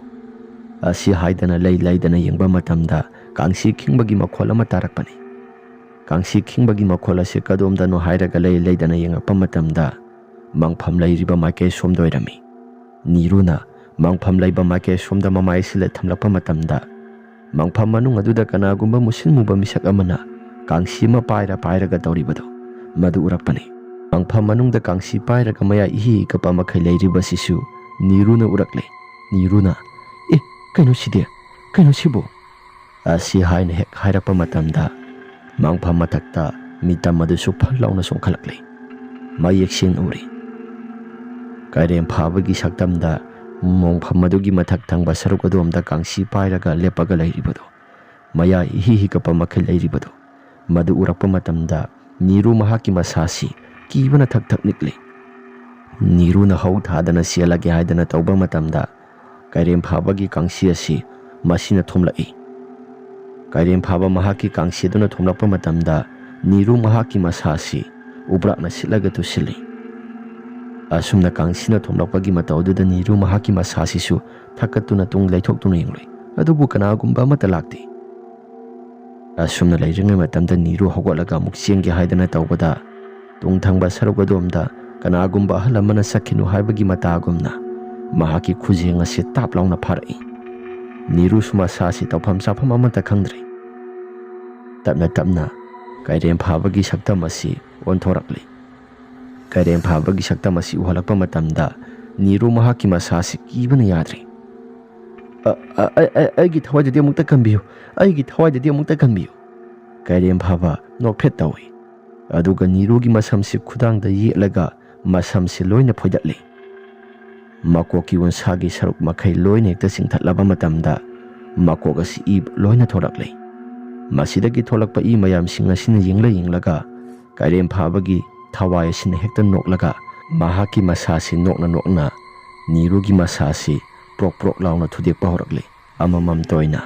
ꯑꯁꯤ ꯍꯥꯏꯗꯅ ꯂꯩ ꯂꯩꯗꯅ ꯌꯦꯡꯕ ꯃꯇꯝꯗ ꯀꯥꯡꯁꯤ ꯈꯤꯡꯕꯒꯤ ꯃꯈꯣꯜ ꯑꯃ ꯇꯥꯔꯛꯄꯅꯤ꯫ ꯀꯥꯡꯁꯤ ꯈꯤꯡꯕꯒꯤ ꯃꯈꯣꯜ ꯑꯁꯤ ꯀꯗꯣꯝꯗꯅꯣ ꯍꯥꯏꯔꯒ ꯂꯩ ꯂꯩꯗꯅ ꯌꯦꯡꯉꯛꯄ ꯃꯇꯝꯗ ꯃꯪꯐꯝ ꯂꯩꯔꯤꯕ ꯃꯥꯏꯀꯩ ꯁꯣꯝꯗ ꯑꯣꯏꯔꯝꯃꯤ꯫ ꯅꯤꯔꯨꯅ ꯃꯪꯐꯝ ꯂꯩꯕ ꯃꯥꯏꯀꯩ ꯁꯣꯝꯗ ꯃꯃꯥꯏ ꯑꯁꯤ ꯂꯦꯠꯊꯝꯂꯛꯄ ꯃꯇꯝꯗ ꯃꯪꯐꯝ ꯃꯅꯨꯡ ꯑꯗꯨꯗ ꯀꯅꯥꯒꯨꯝꯕ ꯃꯨꯁꯤꯟ ꯃꯨꯕ ꯃꯤꯁꯛ ꯑꯃꯅ ꯀꯥꯡꯁꯤ ꯑꯃ ꯄꯥꯏꯔ ꯄꯥꯏꯔꯒ ꯇꯧꯔꯤꯕꯗꯣ ꯃꯗꯨ ꯎꯔꯛꯄꯅꯤ꯫ ꯃꯪꯐꯝ ꯃꯅꯨꯡꯗ ꯀꯥꯡꯁꯤ ꯄꯥꯏꯔꯒ ꯃꯌꯥ ꯏꯍꯤ ꯀꯞꯄ ꯃꯈꯩ ꯂꯩꯔꯤꯕꯁꯤꯁꯨ ꯅꯤꯔꯨꯅ ꯎꯔꯛꯂꯦ꯫ ꯅꯤꯔꯨꯅ, "ꯑꯦ, ꯀꯩꯅꯣ ꯁꯤꯗꯤ? ꯀꯩꯅꯣ ꯁꯤꯕꯨ?" ꯑꯁꯤ ꯍꯥꯏꯅ ꯍꯦꯛ ꯍꯥꯏꯔꯛꯄ ꯃꯇꯝꯗ ꯃꯪꯐꯝ ꯃꯊꯛꯇ ꯃꯤꯇꯝ ꯑꯗꯨꯁꯨ ꯐꯜ ꯂꯥꯎꯅ ꯆꯣꯡꯈꯠꯂꯛꯂꯦ꯫ ꯃꯌꯦꯛ ꯁꯦꯡꯅ ꯎꯔꯤ꯫ ꯀꯩꯔꯦꯝ ꯐꯥꯕꯒꯤ ꯁꯛꯇꯝꯗ ꯃꯣꯡꯐꯝ ꯑꯗꯨꯒꯤ ꯃꯊꯛ ꯊꯪꯕ ꯁꯔꯨꯛ ꯑꯗꯣꯝꯗ ꯀꯥꯡꯁꯤ ꯄꯥꯏꯔꯒ ꯂꯦꯞꯄꯒ ꯂꯩꯔꯤꯕꯗꯨ, ꯃꯌꯥ ꯏꯍꯤ ꯍꯤ ꯀꯞꯄ ꯃꯈꯩ ꯂꯩꯔꯤꯕꯗꯨ, ꯃꯗꯨ ꯎꯔꯛꯄ ꯃꯇꯝꯗ ꯅꯤꯔꯨ ꯃꯍꯥꯛꯀꯤ ꯃꯁꯥꯁꯤ ꯀꯤꯕꯅ ꯊꯛ ꯊꯛ ꯅꯤꯛꯂꯤ꯫ ꯅꯤꯔꯨꯅ ꯍꯧ ꯊꯥꯗꯅ ꯆꯦꯜꯂꯒꯦ ꯍꯥꯏꯗꯅ ꯇꯧꯕ ꯃꯇꯝꯗ ꯀꯩꯔꯦꯝ ꯐꯥꯕꯒꯤ ꯀꯥꯡꯁꯤ ꯑꯁꯤ ꯃꯁꯤꯅ ꯊꯣꯝꯂꯛꯏ꯫ ꯀꯩꯔꯦꯝ ꯐꯥꯕ ꯃꯍꯥꯛꯀꯤ ꯀꯥꯡꯁꯤ ꯑꯗꯨꯅ ꯊꯣꯝꯂꯛꯄ ꯃꯇꯝꯗ ꯅꯤꯔꯨ ꯃꯍꯥꯛꯀꯤ ꯃꯁꯥ ꯑꯁꯤ ꯎꯕ꯭ꯔꯥꯛꯅ ꯁꯤꯠꯂꯒ ꯇꯨꯁꯤꯜꯂꯤ꯫ ꯑꯁꯨꯝꯅ ꯀꯥꯡꯁꯤꯅ ꯊꯣꯝꯂꯛꯄꯒꯤ ꯃꯇꯧ ꯑꯗꯨꯗ ꯅꯤꯔꯨ ꯃꯍꯥꯛꯀꯤ ꯃꯁꯥꯁꯤꯁꯨ ꯊꯛꯀꯠꯇꯨꯅ ꯇꯨꯡ ꯂꯩꯊꯣꯛꯇꯨꯅ ꯌꯦꯡꯂꯨꯏ, ꯑꯗꯨꯕꯨ ꯀꯅꯥꯒꯨꯝꯕ ꯑꯃꯠꯇ ꯂꯥꯛꯇꯦ꯫ ꯑꯁꯨꯝꯅ ꯂꯩꯔꯤꯉꯩ ꯃꯇꯝꯗ ꯅꯤꯔꯨ ꯍꯧꯒꯠꯂꯒ ꯑꯃꯨꯛ ꯆꯦꯟꯒꯦ ꯍꯥꯏꯗꯅ ꯇꯧꯕꯗ, ꯇꯨꯡ ꯊꯪꯕ ꯁꯔꯨꯛ ꯑꯗꯣꯝꯗ ꯀꯅꯥꯒꯨꯝꯕ ꯑꯍꯜ ꯑꯃꯅ ꯆꯠꯈꯤꯅꯨ ꯍꯥꯏꯕꯒꯤ ꯃꯇꯥꯒꯨꯝꯅ ꯃꯍꯥꯛꯀꯤ ꯈꯨꯖꯦꯡ ꯑꯁꯤ ꯇꯥꯞ ꯂꯥꯎꯅ ꯐꯥꯔꯛꯏ꯫ ꯅꯤꯔꯨꯁꯨ ꯃꯁꯥꯁꯤ ꯇꯧꯐꯝ ꯆꯥꯐꯝ ꯑꯃꯠꯇ ꯈꯪꯗ꯭ꯔꯦ꯫ ꯇꯞꯅ ꯇꯞꯅ ꯀꯩꯔꯦꯝ ꯐꯥꯕꯒꯤ ꯁꯛꯇꯝ ꯑꯁꯤ ꯑꯣꯟꯊꯣꯔꯛꯂꯤ꯫ ꯀꯩꯔꯦꯝ ꯐꯥꯕꯒꯤ ꯁꯛꯇꯝ ꯑꯁꯤ ꯎꯍꯜꯂꯛꯄ ꯃꯇꯝꯗ ꯅꯤꯔꯨ ꯃꯍꯥꯛꯀꯤ ꯃꯁꯥꯁꯤ ꯀꯤꯕꯅ ꯌꯥꯗ꯭ꯔꯦ꯫ "ꯑ, ꯑ, ꯑ, ꯑ, ꯑꯩꯒꯤ ꯊꯋꯥꯏꯗꯗꯤ ꯑꯃꯨꯛꯇ ꯀꯟꯕꯤꯌꯨ, ꯑꯩꯒꯤ ꯊꯋꯥꯏꯗꯗꯤ ꯑꯃꯨꯛꯇ ꯀꯟꯕꯤꯌꯨ", ꯀꯩꯔꯦꯝ ꯐꯥꯕ ꯅꯣꯛꯐꯦꯠ ꯇꯧꯏ꯫ ꯑꯗꯨꯒ ꯅꯤꯔꯨꯒꯤ ꯃꯁꯝꯁꯤ ꯈꯨꯗꯥꯡꯗ ꯌꯦꯠꯂꯒ ꯃꯁꯝꯁꯤ ꯂꯣꯏꯅ ꯐꯣꯏꯗꯠꯂꯤ꯫ ꯃꯀꯣꯛꯀꯤ ꯎꯟꯁꯥꯒꯤ ꯁꯔꯨꯛ ꯃꯈꯩ ꯂꯣꯏꯅ ꯍꯦꯛꯇ ꯆꯤꯡꯊꯠꯂꯕ ꯃꯇꯝꯗ ꯃꯀꯣꯛ ꯑꯁꯤ ꯏ ꯂꯣꯏꯅ ꯊꯣꯔꯛꯂꯤ꯫ ꯃꯁꯤꯗꯒꯤ ꯊꯣꯛꯂꯛꯄ ꯏ ꯃꯌꯥꯝꯁꯤꯡ ꯑꯁꯤꯅ ꯌꯦꯡꯂ ꯌꯦꯡꯂꯒ ꯀꯩꯔꯦꯝ ꯐꯥꯕꯒꯤ ꯊꯋꯥꯏ ꯑꯁꯤꯅ ꯍꯦꯛꯇ ꯅꯣꯛꯂꯒ ꯃꯍꯥꯛꯀꯤ ꯃꯁꯥꯁꯤ ꯅꯣꯛꯅ ꯅꯣꯛꯅ ꯅꯤꯔꯨꯒꯤ ꯃꯁꯥꯁꯤ ꯄ꯭ꯔꯣꯛ ꯄ꯭ꯔꯣꯛ ꯂꯥꯎꯅ ꯊꯨꯗꯦꯛꯄ ꯍꯧꯔꯛꯂꯤ꯫ ꯑꯃꯃꯝꯇ ꯑꯣꯏꯅ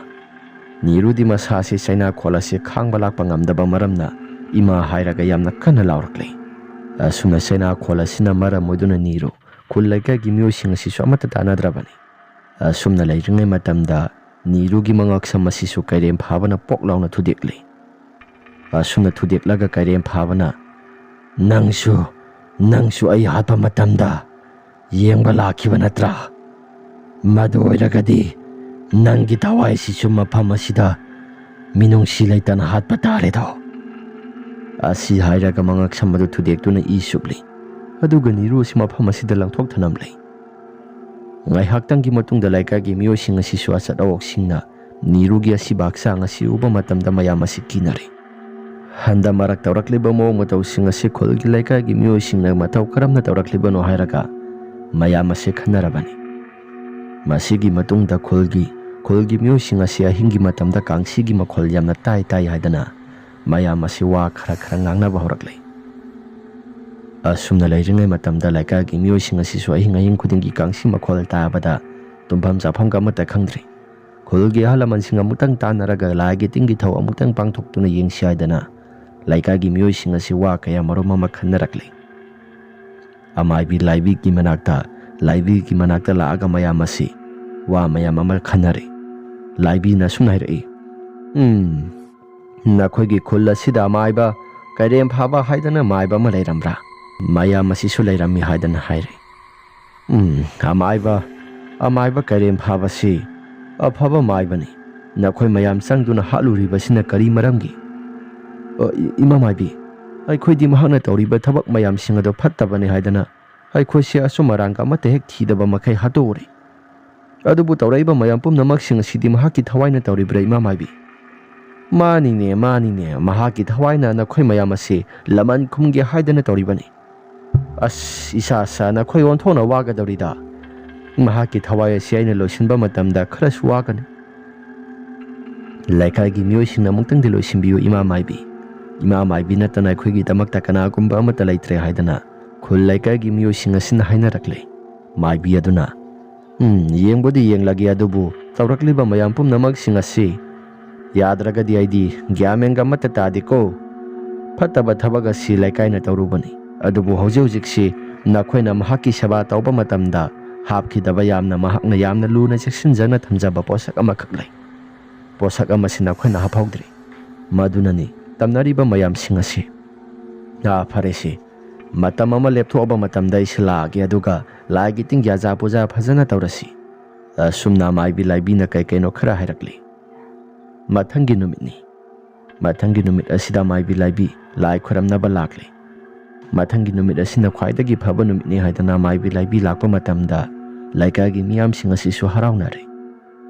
ꯅꯤꯔꯨꯗꯤ ꯃꯁꯥꯁꯤ ꯆꯩꯅꯥꯈꯣꯜ ꯑꯁꯤ ꯈꯥꯡꯕ ꯂꯥꯛꯄ ꯉꯝꯗꯕ ꯃꯔꯝꯅ ꯏꯃꯥ ꯍꯥꯏꯔꯒ ꯌꯥꯝꯅ ꯀꯟꯅ ꯂꯥꯎꯔꯛꯂꯤ꯫ ꯑꯁꯨꯝꯅ ꯆꯩꯅꯥꯈꯣꯜ ꯑꯁꯤꯅ ꯃꯔꯝ ꯑꯣꯏꯗꯨꯅ ꯅꯤꯔꯨ ꯈꯨꯜ ꯂꯩꯀꯥꯏꯒꯤ ꯃꯤꯑꯣꯏꯁꯤꯡ ꯑꯁꯤꯁꯨ ꯑꯃꯠꯇ ꯇꯥꯟꯅꯗ꯭ꯔꯕꯅꯤ꯫ ꯑꯁꯨꯝꯅ ꯂꯩꯔꯤꯉꯩ ꯃꯇꯝꯗ ꯅꯤꯔꯨꯒꯤ ꯃꯉꯛꯁꯝ ꯑꯁꯤꯁꯨ ꯀꯩꯔꯦꯝ ꯐꯥꯕꯅ ꯄꯣꯛ ꯂꯥꯎꯅ ꯊꯨꯗꯦꯛꯂꯤ꯫ ꯑꯁꯨꯝꯅ ꯊꯨꯗꯦꯛꯂꯒ ꯀꯩꯔꯦꯝ ꯐꯥꯕꯅ, "ꯅꯪꯁꯨ, ꯅꯪꯁꯨ ꯑꯩ ꯍꯥꯠꯄ ꯃꯇꯝꯗ ꯌꯦꯡꯕ ꯂꯥꯛꯈꯤꯕ ꯅꯠꯇ꯭ꯔꯥ? ꯃꯗꯨ ꯑꯣꯏꯔꯒꯗꯤ ꯅꯪꯒꯤ ꯊꯋꯥꯏꯁꯤꯁꯨ ꯃꯐꯝ ꯑꯁꯤꯗ ꯃꯤꯅꯨꯡꯁꯤ ꯂꯩꯇꯅ ꯍꯥꯠꯄ ꯇꯥꯔꯦꯗꯣ"꯫ ꯑꯁꯤ ꯍꯥꯏꯔꯒ ꯃꯉꯛꯁꯝ ꯑꯗꯨ ꯊꯨꯗꯦꯛꯇꯨꯅ ꯏ ꯁꯨꯞꯂꯤ꯫ ꯑꯗꯨꯒ ꯅꯤꯔꯨ ꯑꯁꯤ ꯃꯐꯝ ꯑꯁꯤꯗ ꯂꯪꯊꯣꯛ ꯊꯅꯝꯂꯤ꯫ ꯉꯥꯏꯍꯥꯛꯇꯪꯒꯤ ꯃꯇꯨꯡꯗ ꯂꯩꯀꯥꯏꯒꯤ ꯃꯤꯑꯣꯏꯁꯤꯡ ꯑꯁꯤꯁꯨ ꯑꯆꯠ ꯑꯋꯣꯛꯁꯤꯡꯅ ꯅꯤꯔꯨꯒꯤ ꯑꯁꯤꯕ ꯍꯛꯆꯥꯡ ꯑꯁꯤ ꯎꯕ ꯃꯇꯝꯗ ꯃꯌꯥꯝ ꯑꯁꯤ ꯀꯤꯅꯔꯦ꯫ ꯍꯟꯗ ꯃꯔꯛ ꯇꯧꯔꯛꯂꯤꯕ ꯃꯑꯣꯡ ꯃꯇꯧꯁꯤꯡ ꯑꯁꯤ ꯈꯨꯜꯒꯤ ꯂꯩꯀꯥꯏꯒꯤ ꯃꯤꯑꯣꯏꯁꯤꯡꯅ ꯃꯇꯧ ꯀꯔꯝꯅ ꯇꯧꯔꯛꯂꯤꯕꯅꯣ ꯍꯥꯏꯔꯒ ꯃꯌꯥꯝ ꯑꯁꯤ ꯈꯟꯅꯔꯕꯅꯤ꯫ ꯃꯁꯤꯒꯤ ꯃꯇꯨꯡꯗ ꯈꯨꯜꯒꯤ, ꯈꯨꯜꯒꯤ ꯃꯤꯑꯣꯏꯁꯤꯡ ꯑꯁꯤ ꯑꯍꯤꯡꯒꯤ ꯃꯇꯝꯗ ꯀꯥꯡꯁꯤꯒꯤ ꯃꯈꯣꯜ ꯌꯥꯝꯅ ꯇꯥꯏ ꯇꯥꯏ ꯍꯥꯏꯗꯅ ꯃꯌꯥꯝ ꯑꯁꯤ ꯋꯥ ꯈꯔ ꯈꯔ ꯉꯥꯡꯅꯕ ꯍꯧꯔꯛꯂꯦ꯫ ꯑꯁꯨꯝꯅ ꯂꯩꯔꯤꯉꯩ ꯃꯇꯝꯗ ꯂꯩꯀꯥꯏꯒꯤ ꯃꯤꯑꯣꯏꯁꯤꯡ ꯑꯁꯤꯁꯨ ꯑꯍꯤꯡ ꯑꯍꯤꯡ ꯈꯨꯗꯤꯡꯒꯤ ꯀꯥꯡꯁꯤ ꯃꯈꯣꯜ ꯇꯥꯕꯗ ꯇꯨꯝꯐꯝ ꯆꯥꯐꯝꯒ ꯑꯃꯠꯇ ꯈꯪꯗ꯭ꯔꯦ꯫ ꯈꯨꯜꯒꯤ ꯑꯍꯜ ꯂꯃꯟꯁꯤꯡ ꯑꯃꯨꯛꯇꯪ ꯇꯥꯟꯅꯔꯒ ꯂꯥꯏꯒꯤ ꯇꯤꯟꯒꯤ ꯊꯧ ꯑꯃꯨꯛꯇꯪ ꯄꯥꯡꯊꯣꯛꯇꯨꯅ ꯌꯦꯡꯁꯤ ꯍꯥꯏꯗꯅ ꯂꯩꯀꯥꯏꯒꯤ ꯃꯤꯑꯣꯏꯁꯤꯡ ꯑꯁꯤ ꯋꯥ ꯀꯌꯥ ꯃꯔꯨꯝ ꯑꯃ ꯈꯟꯅꯔꯛꯂꯤ꯫ ꯑꯃꯥꯏꯕꯤ ꯂꯥꯏꯕꯤꯒꯤ ꯃꯅꯥꯛꯇ, ꯂꯥꯏꯕꯤꯒꯤ ꯃꯅꯥꯛꯇ ꯂꯥꯛꯑꯒ ꯃꯌꯥꯝ ꯑꯁꯤ ꯋꯥ ꯃꯌꯥꯝ ꯑꯃ ꯈꯟꯅꯔꯤ꯫ ꯂꯥꯏꯕꯤꯅ ꯑꯁꯨꯝꯅ ꯍꯥꯏꯔꯛꯏ, "ꯎꯝ, "ꯅꯈꯣꯏꯒꯤ ꯈꯨꯜ ꯑꯁꯤꯗ ꯑꯃꯥꯏꯕ ꯀꯩꯔꯦꯝ ꯐꯥꯕ ꯍꯥꯏꯗꯅ ꯃꯥꯏꯕ ꯑꯃ ꯂꯩꯔꯝꯕ꯭ꯔꯥ?" "ꯃꯌꯥꯝ ꯑꯁꯤꯁꯨ ꯂꯩꯔꯝꯃꯤ" ꯍꯥꯏꯗꯅ ꯍꯥꯏꯔꯦ꯫ "ꯎꯝ, ꯑꯃꯥꯏꯕ, ꯑꯃꯥꯏꯕ ꯀꯩꯔꯦꯝ ꯐꯥꯕꯁꯤ ꯑꯐꯕ ꯃꯥꯏꯕꯅꯤ꯫ ꯅꯈꯣꯏ ꯃꯌꯥꯝ ꯆꯪꯗꯨꯅ ꯍꯥꯠꯂꯨꯔꯤꯕꯁꯤꯅ ꯀꯔꯤ ꯃꯔꯝꯒꯤ?" "ꯑ, ꯏ-, ꯏꯃꯥ ꯃꯥꯏꯕꯤ, ꯑꯩꯈꯣꯏꯗꯤ ꯃꯍꯥꯛꯅ ꯇꯧꯔꯤꯕ ꯊꯕꯛ ꯃꯌꯥꯝꯁꯤꯡ ꯑꯗꯨ ꯐꯠꯇꯕꯅꯤ ꯍꯥꯏꯗꯅ ꯑꯩꯈꯣꯏꯁꯦ ꯑꯆꯨꯝ ꯑꯔꯥꯟꯒ ꯑꯃꯠꯇ ꯍꯦꯛ ꯊꯤꯗꯕ ꯃꯈꯩ ꯍꯥꯠꯇꯣꯛꯎꯔꯦ꯫ ꯑꯗꯨꯕꯨ ꯇꯧꯔꯛꯏꯕ ꯃꯌꯥꯝ ꯄꯨꯝꯅꯃꯛꯁꯤꯡ ꯑꯁꯤꯗꯤ ꯃꯍꯥꯛꯀꯤ ꯊꯋꯥꯏꯅ ꯇꯧꯔꯤꯕ꯭ꯔꯥ, ꯏꯃꯥ ꯃꯥꯏꯕꯤ?" "ꯃꯥꯅꯤꯅꯦ, ꯃꯥꯅꯤꯅꯦ, ꯃꯍꯥꯛꯀꯤ ꯊꯋꯥꯏꯅ ꯅꯈꯣꯏ ꯃꯌꯥꯝ ꯑꯁꯤ ꯂꯃꯟ ꯈꯨꯝꯒꯦ ꯍꯥꯏꯗꯅ ꯇꯧꯔꯤꯕꯅꯤ꯫ ꯑꯁ, ꯏꯁꯥ ꯁꯥ ꯅꯈꯣꯏ ꯑꯣꯟꯊꯣꯛꯅ ꯋꯥꯒꯗꯧꯔꯤꯗ꯫ ꯃꯍꯥꯛꯀꯤ ꯊꯋꯥꯏ ꯑꯁꯤ ꯑꯩꯅ ꯂꯣꯏꯁꯤꯟꯕ ꯃꯇꯝꯗ ꯈꯔꯁꯨ ꯋꯥꯒꯅꯤ꯫ ꯂꯩꯀꯥꯏꯒꯤ ꯃꯤꯑꯣꯏꯁꯤꯡꯅ ꯑꯃꯨꯛꯇꯪꯗꯤ ꯂꯣꯏꯁꯤꯟꯕꯤꯌꯨ, ꯏꯃꯥ ꯃꯥꯏꯕꯤ꯫ ꯏꯃꯥ ꯃꯥꯏꯕꯤ ꯅꯠꯇꯅ ꯑꯩꯈꯣꯏꯒꯤꯗꯃꯛꯇ ꯀꯅꯥꯒꯨꯝꯕ ꯑꯃꯠꯇ ꯂꯩꯇ꯭ꯔꯦ" ꯍꯥꯏꯗꯅ ꯈꯨꯜ ꯂꯩꯀꯥꯏꯒꯤ ꯃꯤꯑꯣꯏꯁꯤꯡ ꯑꯁꯤꯅ ꯍꯥꯏꯅꯔꯛꯂꯦ꯫ ꯃꯥꯏꯕꯤ ꯑꯗꯨꯅ, "ꯎꯝ, ꯌꯦꯡꯕꯨꯗꯤ ꯌꯦꯡꯂꯒꯦ, ꯑꯗꯨꯕꯨ ꯇꯧꯔꯛꯂꯤꯕ ꯃꯌꯥꯝ ꯄꯨꯝꯅꯃꯛꯁꯤꯡ ꯑꯁꯤ ꯌꯥꯗ꯭ꯔꯒꯗꯤ ꯑꯩꯗꯤ ꯒ꯭ꯌꯥꯟ ꯃꯦꯟꯒ ꯑꯃꯠꯇ ꯇꯥꯗꯦꯀꯣ꯫ ꯐꯠꯇꯕ ꯊꯕꯛ ꯑꯁꯤ ꯂꯩꯀꯥꯏꯅ ꯇꯧꯔꯨꯕꯅꯤ, ꯑꯗꯨꯕꯨ ꯍꯧꯖꯤꯛ ꯍꯧꯖꯤꯛꯁꯤ ꯅꯈꯣꯏꯅ ꯃꯍꯥꯛꯀꯤ ꯁꯦꯕꯥ ꯇꯧꯕ ꯃꯇꯝꯗ ꯍꯥꯞꯈꯤꯗꯕ ꯌꯥꯝꯅ, ꯃꯍꯥꯛꯅ ꯌꯥꯝꯅ ꯂꯨꯅ ꯆꯦꯛꯁꯤꯟꯖꯅ ꯊꯝꯖꯕ ꯄꯣꯠꯁꯛ ꯑꯃꯈꯛ ꯂꯩ꯫ ꯄꯣꯠꯁꯛ ꯑꯃꯁꯤ ꯅꯈꯣꯏꯅ ꯍꯥꯞꯍꯧꯗ꯭ꯔꯤ꯫ ꯃꯗꯨꯅꯅꯤ ꯇꯝꯅꯔꯤꯕ ꯃꯌꯥꯝꯁꯤꯡ ꯑꯁꯤ꯫ ꯑꯥ, ꯐꯔꯦꯁꯦ, ꯃꯇꯝ ꯑꯃ ꯂꯦꯞꯊꯣꯛꯑꯕ ꯃꯇꯝꯗ ꯑꯩꯁꯤ ꯂꯥꯛꯑꯒꯦ, ꯑꯗꯨꯒ ꯂꯥꯏꯒꯤ ꯇꯤꯟꯒꯤ ꯑꯖꯥ ꯄꯨꯖꯥ ꯐꯖꯅ ꯇꯧꯔꯁꯤ"꯫ ꯑꯁꯨꯝꯅ ꯃꯥꯏꯕꯤ ꯂꯥꯏꯕꯤꯅ ꯀꯩ ꯀꯩꯅꯣ ꯈꯔ ꯍꯥꯏꯔꯛꯂꯤ꯫ ꯃꯊꯪꯒꯤ ꯅꯨꯃꯤꯠꯅꯤ꯫ ꯃꯊꯪꯒꯤ ꯅꯨꯃꯤꯠ ꯑꯁꯤꯗ ꯃꯥꯏꯕꯤ ꯂꯥꯏꯕꯤ ꯂꯥꯏ ꯈꯣꯏꯔꯝꯅꯕ ꯂꯥꯛꯂꯤ꯫ ꯃꯊꯪꯒꯤ ꯅꯨꯃꯤꯠ ꯑꯁꯤꯅ ꯈ꯭ꯋꯥꯏꯗꯒꯤ ꯐꯕ ꯅꯨꯃꯤꯠꯅꯤ ꯍꯥꯏꯗꯅ ꯃꯥꯏꯕꯤ ꯂꯥꯏꯕꯤ ꯂꯥꯛꯄ ꯃꯇꯝꯗ ꯂꯩꯀꯥꯏꯒꯤ ꯃꯤꯌꯥꯝꯁꯤꯡ ꯑꯁꯤꯁꯨ ꯍꯔꯥꯎꯅꯔꯦ꯫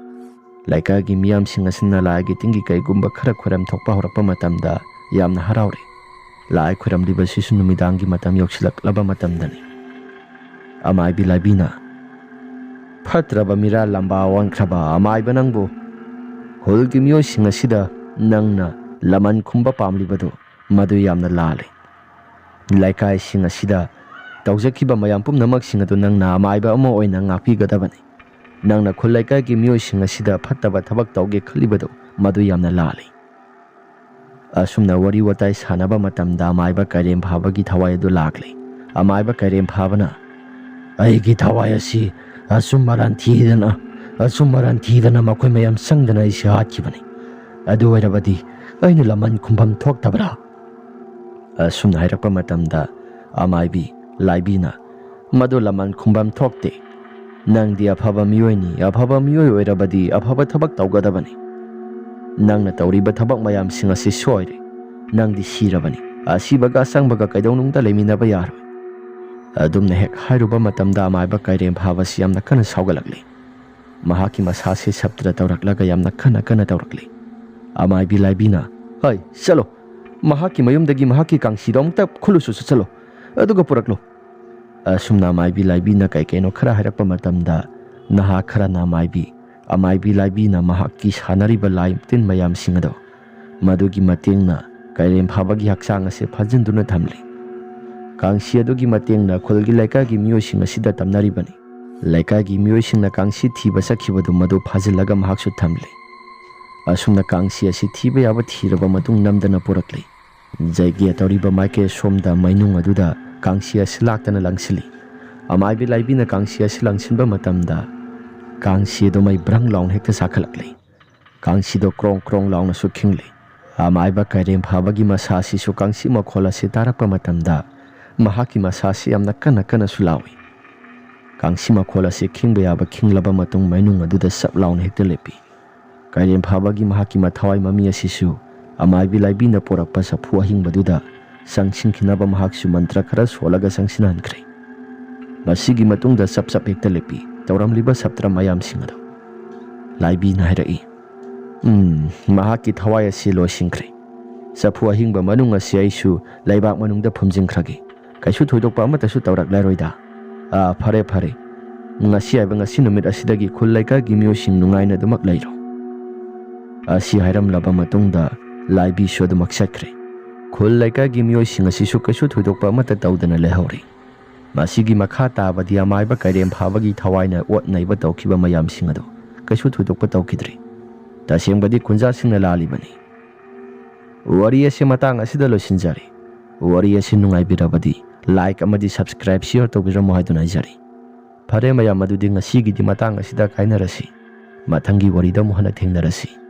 ꯂꯩꯀꯥꯏꯒꯤ ꯃꯤꯌꯥꯝꯁꯤꯡ ꯑꯁꯤꯅ ꯂꯥꯏꯒꯤ ꯇꯤꯟꯒꯤ ꯀꯩꯒꯨꯝꯕ ꯈꯔ ꯈꯣꯏꯔꯝ ꯊꯣꯛꯄ ꯍꯧꯔꯛꯄ ꯃꯇꯝꯗ ꯌꯥꯝꯅ ꯍꯔꯥꯎꯔꯦ꯫ ꯂꯥꯏ ꯈꯣꯏꯔꯝꯂꯤꯕꯁꯤꯁꯨ ꯅꯨꯃꯤꯗꯥꯡꯒꯤ ꯃꯇꯝ ꯌꯧꯁꯤꯜꯂꯛꯂꯕ ꯃꯇꯝꯗꯅꯤ꯫ ꯑꯃꯥꯏꯕꯤ ꯂꯥꯏꯕꯤꯅ, "ꯐꯠꯇ꯭ꯔꯕ ꯃꯤꯔꯥ ꯂꯝꯕꯥ ꯑꯣꯟꯈ꯭ꯔꯕ ꯑꯃꯥꯏꯕ ꯅꯪꯕꯨ, ꯈꯨꯜꯒꯤ ꯃꯤꯑꯣꯏꯁꯤꯡ ꯑꯁꯤꯗ ꯅꯪꯅ ꯂꯃꯟ ꯈꯨꯝꯕ ꯄꯥꯝꯂꯤꯕꯗꯨ ꯃꯗꯨ ꯌꯥꯝꯅ ꯂꯥꯜꯂꯤ꯫ ꯂꯩꯀꯥꯏꯁꯤꯡ ꯑꯁꯤꯗ ꯇꯧꯖꯈꯤꯕ ꯃꯌꯥꯝ ꯄꯨꯝꯅꯃꯛꯁꯤꯡ ꯑꯗꯨ ꯅꯪꯅ ꯑꯃꯥꯏꯕ ꯑꯃ ꯑꯣꯏꯅ ꯉꯥꯛꯄꯤꯒꯗꯕꯅꯤ꯫ ꯅꯪꯅ ꯈꯨꯜ ꯂꯩꯀꯥꯏꯒꯤ ꯃꯤꯑꯣꯏꯁꯤꯡ ꯑꯁꯤꯗ ꯐꯠꯇꯕ ꯊꯕꯛ ꯇꯧꯒꯦ ꯈꯜꯂꯤꯕꯗꯨ ꯃꯗꯨ ꯌꯥꯝꯅ ꯂꯥꯜꯂꯤ"꯫ ꯑꯁꯨꯝꯅ ꯋꯥꯔꯤ ꯋꯥꯇꯥꯏ ꯁꯥꯟꯅꯕ ꯃꯇꯝꯗ ꯑꯃꯥꯏꯕ ꯀꯩꯔꯦꯝ ꯐꯥꯕꯒꯤ ꯊꯋꯥꯏ ꯑꯗꯨ ꯂꯥꯛꯂꯦ꯫ ꯑꯃꯥꯏꯕ ꯀꯩꯔꯦꯝ ꯐꯥꯕꯅ, "ꯑꯩꯒꯤ ꯊꯋꯥꯏ ꯑꯁꯤ ꯑꯆꯨꯝ ꯑꯔꯥꯟ ꯊꯤꯗꯅ, ꯑꯆꯨꯝ ꯑꯔꯥꯟ ꯊꯤꯗꯅ ꯃꯈꯣꯏ ꯃꯌꯥꯝ ꯆꯪꯗꯅ ꯑꯩꯁꯦ ꯍꯥꯠꯈꯤꯕꯅꯤ꯫ ꯑꯗꯨ ꯑꯣꯏꯔꯕꯗꯤ "ꯑꯩꯅ ꯂꯃꯟ ꯈꯨꯝꯐꯝ ꯊꯣꯛꯇꯕ꯭ꯔꯥ?" ꯑꯁꯨꯝꯅ ꯍꯥꯏꯔꯛꯄ ꯃꯇꯝꯗ ꯑꯃꯥꯏꯕꯤ ꯂꯥꯏꯕꯤꯅ, "ꯃꯗꯨ ꯂꯃꯟ ꯈꯨꯝꯐꯝ ꯊꯣꯛꯇꯦ꯫ ꯅꯪꯗꯤ ꯑꯐꯕ ꯃꯤꯑꯣꯏꯅꯤ꯫ ꯑꯐꯕ ꯃꯤꯑꯣꯏ ꯑꯣꯏꯔꯕꯗꯤ ꯑꯐꯕ ꯊꯕꯛ ꯇꯧꯒꯗꯕꯅꯤ꯫ ꯅꯪꯅ ꯇꯧꯔꯤꯕ ꯊꯕꯛ ꯃꯌꯥꯝꯁꯤꯡ ꯑꯁꯤ ꯁꯣꯏꯔꯦ꯫ ꯅꯪꯗꯤ ꯁꯤꯔꯕꯅꯤ꯫ ꯑꯁꯤꯕꯒ ꯑꯁꯪꯕꯒ ꯀꯩꯗꯧꯅꯨꯡꯗ ꯂꯩꯃꯤꯟꯅꯕ ꯌꯥꯔꯣꯏ"꯫ ꯑꯗꯨꯝꯅ ꯍꯦꯛ ꯍꯥꯏꯔꯨꯕ ꯃꯇꯝꯗ ꯑꯃꯥꯏꯕ ꯀꯩꯔꯦꯝ ꯐꯥꯕꯁꯤ ꯌꯥꯝꯅ ꯀꯟꯅ ꯁꯥꯎꯒꯠꯂꯛꯂꯤ꯫ ꯃꯍꯥꯛꯀꯤ ꯃꯁꯥꯁꯤ ꯁꯞꯇ꯭ꯔ ꯇꯧꯔꯛꯂꯒ ꯌꯥꯝꯅ ꯀꯟꯅ ꯀꯟꯅ ꯇꯧꯔꯛꯂꯤ꯫ ꯑꯃꯥꯏꯕꯤ ꯂꯥꯏꯕꯤꯅ, "ꯍꯩ, ꯆꯠꯂꯣ꯫ ꯃꯍꯥꯛꯀꯤ ꯃꯌꯨꯝꯗꯒꯤ ꯃꯍꯥꯛꯀꯤ ꯀꯥꯡꯁꯤꯗꯣ ꯑꯃꯨꯛꯇ ꯈꯨꯜꯂꯨꯁꯨ ꯆꯠꯂꯣ꯫ ꯑꯗꯨꯒ ꯄꯨꯔꯛꯂꯣ"꯫ ꯑꯁꯨꯝꯅ ꯑꯃꯥꯏꯕꯤ ꯂꯥꯏꯕꯤꯅ ꯀꯩ ꯀꯩꯅꯣ ꯈꯔ ꯍꯥꯏꯔꯛꯄ ꯃꯇꯝꯗ, ꯅꯍꯥ ꯈꯔꯅ ꯑꯃꯥꯏꯕꯤ, ꯑꯃꯥꯏꯕꯤ ꯂꯥꯏꯕꯤꯅ ꯃꯍꯥꯛꯀꯤ ꯁꯥꯟꯅꯔꯤꯕ ꯂꯥꯏ ꯇꯤꯟ ꯃꯌꯥꯝꯁꯤꯡ ꯑꯗꯣ, ꯃꯗꯨꯒꯤ ꯃꯇꯦꯡꯅ ꯀꯩꯔꯦꯝ ꯐꯥꯕꯒꯤ ꯍꯛꯆꯥꯡ ꯑꯁꯤ ꯐꯥꯖꯤꯟꯗꯨꯅ ꯊꯝꯂꯤ꯫ ꯀꯥꯡꯁꯤ ꯑꯗꯨꯒꯤ ꯃꯇꯦꯡꯅ ꯈꯨꯜꯒꯤ ꯂꯩꯀꯥꯏꯒꯤ ꯃꯤꯑꯣꯏꯁꯤꯡ ꯑꯁꯤꯗ ꯇꯝꯅꯔꯤꯕꯅꯤ꯫ ꯂꯩꯀꯥꯏꯒꯤ ꯃꯤꯑꯣꯏꯁꯤꯡꯅ ꯀꯥꯡꯁꯤ ꯊꯤꯕ ꯆꯠꯈꯤꯕꯗꯨ ꯃꯗꯨ ꯐꯥꯖꯤꯜꯂꯒ ꯃꯍꯥꯛꯁꯨ ꯊꯝꯂꯤ꯫ ꯑꯁꯨꯝꯅ ꯀꯥꯡꯁꯤ ꯑꯁꯤ ꯊꯤꯕ ꯌꯥꯕ ꯊꯤꯔꯕ ꯃꯇꯨꯡ ꯅꯝꯗꯅ ꯄꯨꯔꯛꯂꯤ꯫ ꯖꯩꯒ꯭ꯌ ꯇꯧꯔꯤꯕ ꯃꯥꯏꯀꯩ ꯑꯁꯣꯝꯗ ꯃꯩꯅꯨꯡ ꯑꯗꯨꯗ ꯀꯥꯡꯁꯤ ꯑꯁꯤ ꯂꯥꯛꯇꯅ ꯂꯪꯁꯤꯜꯂꯤ꯫ ꯑꯃꯥꯏꯕꯤ ꯂꯥꯏꯕꯤꯅ ꯀꯥꯡꯁꯤ ꯑꯁꯤ ꯂꯪꯁꯤꯟꯕ ꯃꯇꯝꯗ, ꯀꯥꯡꯁꯤ ꯑꯗꯨ ꯃꯩ ꯕ꯭ꯔꯪ ꯂꯥꯎꯅ ꯍꯦꯛꯇ ꯆꯥꯛꯈꯠꯂꯛꯂꯤ꯫ ꯀꯥꯡꯁꯤꯗꯣ ꯀ꯭ꯔꯣꯡ ꯀ꯭ꯔꯣꯡ ꯂꯥꯎꯅꯁꯨ ꯈꯤꯡꯂꯤ꯫ ꯑꯃꯥꯏꯕ ꯀꯩꯔꯦꯝ ꯐꯥꯕꯒꯤ ꯃꯁꯥ ꯑꯁꯤꯁꯨ ꯀꯥꯡꯁꯤ ꯃꯈꯣꯜ ꯑꯁꯤ ꯇꯥꯔꯛꯄ ꯃꯇꯝꯗ, ꯃꯍꯥꯛꯀꯤ ꯃꯁꯥ ꯑꯁꯤ ꯌꯥꯝꯅ ꯀꯟꯅ ꯀꯟꯅꯁꯨ ꯂꯥꯎꯏ꯫ ꯀꯥꯡꯁꯤ ꯃꯈꯣꯜ ꯑꯁꯤ ꯈꯤꯡꯕ ꯌꯥꯕ ꯈꯤꯡꯂꯕ ꯃꯇꯨꯡ, ꯃꯩꯅꯨꯡ ꯑꯗꯨꯗ ꯆꯞ ꯂꯥꯎꯅ ꯍꯦꯛꯇ ꯂꯦꯞꯄꯤ꯫ ꯀꯩꯔꯦꯝ ꯐꯥꯕꯒꯤ ꯃꯍꯥꯛꯀꯤ ꯃꯊꯋꯥꯏ ꯃꯃꯤ ꯑꯁꯤꯁꯨ ꯑꯃꯥꯏꯕꯤ ꯂꯥꯏꯕꯤꯅ ꯄꯣꯔꯛꯄ ꯆꯐꯨ ꯑꯍꯤꯡꯕꯗꯨꯗ ꯆꯪꯁꯤꯟꯈꯤꯅꯕ ꯃꯍꯥꯛꯁꯨ ꯃꯟꯇ꯭ꯔ ꯈꯔ ꯁꯣꯜꯂꯒ ꯆꯪꯁꯤꯟꯍꯟꯈ꯭ꯔꯦ꯫ ꯃꯁꯤꯒꯤ ꯃꯇꯨꯡꯗ ꯆꯞ ꯆꯞ ꯍꯦꯛꯇ ꯂꯦꯞꯄꯤ ꯇꯧꯔꯝꯂꯤꯕ ꯁꯞꯇ꯭ꯔ ꯃꯌꯥꯝꯁꯤꯡ ꯑꯗꯨ꯫ ꯂꯥꯏꯕꯤꯅ ꯍꯥꯏꯔꯛꯏ, "ꯎꯝ, ꯃꯍꯥꯛꯀꯤ ꯊꯋꯥꯏ ꯑꯁꯤ ꯂꯣꯏꯁꯤꯟꯈ꯭ꯔꯦ꯫ ꯆꯐꯨ ꯑꯍꯤꯡꯕ ꯃꯅꯨꯡ ꯑꯁꯤ ꯑꯩꯁꯨ ꯂꯩꯕꯥꯛ ꯃꯅꯨꯡꯗ ꯐꯨꯝꯖꯤꯟꯈ꯭ꯔꯒꯦ꯫ ꯀꯩꯁꯨ ꯊꯣꯏꯗꯣꯛꯄ ꯑꯃꯠꯇꯁꯨ ꯇꯧꯔꯛꯂꯔꯣꯏꯗ꯫ ꯑꯥ, ꯐꯔꯦ, ꯐꯔꯦ꯫ ꯉꯁꯤ ꯍꯥꯏꯕ ꯉꯁꯤ ꯅꯨꯃꯤꯠ ꯑꯁꯤꯗꯒꯤ ꯈꯨꯜ ꯂꯩꯀꯥꯏꯒꯤ ꯃꯤꯑꯣꯏꯁꯤꯡ ꯅꯨꯡꯉꯥꯏꯅ ꯑꯗꯨꯃꯛ ꯂꯩꯔꯣ"꯫ ꯑꯁꯤ ꯍꯥꯏꯔꯝꯂꯕ ꯃꯇꯨꯡꯗ ꯂꯥꯏꯕꯤꯁꯨ ꯑꯗꯨꯃꯛ ꯆꯠꯈ꯭ꯔꯦ꯫ ꯈꯨꯜ ꯂꯩꯀꯥꯏꯒꯤ ꯃꯤꯑꯣꯏꯁꯤꯡ ꯑꯁꯤꯁꯨ ꯀꯩꯁꯨ ꯊꯣꯏꯗꯣꯛꯄ ꯑꯃꯠꯇ ꯇꯧꯗꯅ ꯂꯩꯍꯧꯔꯦ꯫ ꯃꯁꯤꯒꯤ ꯃꯈꯥ ꯇꯥꯕꯗꯤ ꯑꯃꯥꯏꯕ ꯀꯩꯔꯦꯝ ꯐꯥꯕꯒꯤ ꯊꯋꯥꯏꯅ ꯑꯣꯠ ꯅꯩꯕ ꯇꯧꯈꯤꯕ ꯃꯌꯥꯝꯁꯤꯡ ꯑꯗꯨ ꯀꯩꯁꯨ ꯊꯣꯏꯗꯣꯛꯄ ꯇꯧꯈꯤꯗ꯭ꯔꯦ꯫ ꯇꯁꯦꯡꯕꯗꯤ ꯈꯨꯟꯖꯥꯁꯤꯡꯅ ꯂꯥꯜꯂꯤꯕꯅꯤ꯫ ꯋꯥꯔꯤ ꯑꯁꯤ ꯃꯇꯥꯡ ꯑꯁꯤꯗ ꯂꯣꯏꯁꯤꯟꯖꯔꯦ꯫ ꯋꯥꯔꯤ ꯑꯁꯤ ꯅꯨꯡꯉꯥꯏꯕꯤꯔꯕꯗꯤ like ꯑꯃꯗꯤ subscribe, share ꯇꯧꯕꯤꯔꯝꯃꯨ ꯍꯥꯏꯗꯨꯅ ꯍꯥꯏꯖꯔꯤ꯫ ꯐꯔꯦ ꯃꯌꯥꯝ, ꯑꯗꯨꯗꯤ ꯉꯁꯤꯒꯤꯗꯤ ꯃꯇꯥꯡ ꯑꯁꯤꯗ ꯀꯥꯏꯅꯔꯁꯤ꯫ ꯃꯊꯪꯒꯤ ꯋꯥꯔꯤꯗ ꯑꯃꯨꯛ ꯍꯟꯅ ꯊꯦꯡꯅꯔꯁꯤ꯫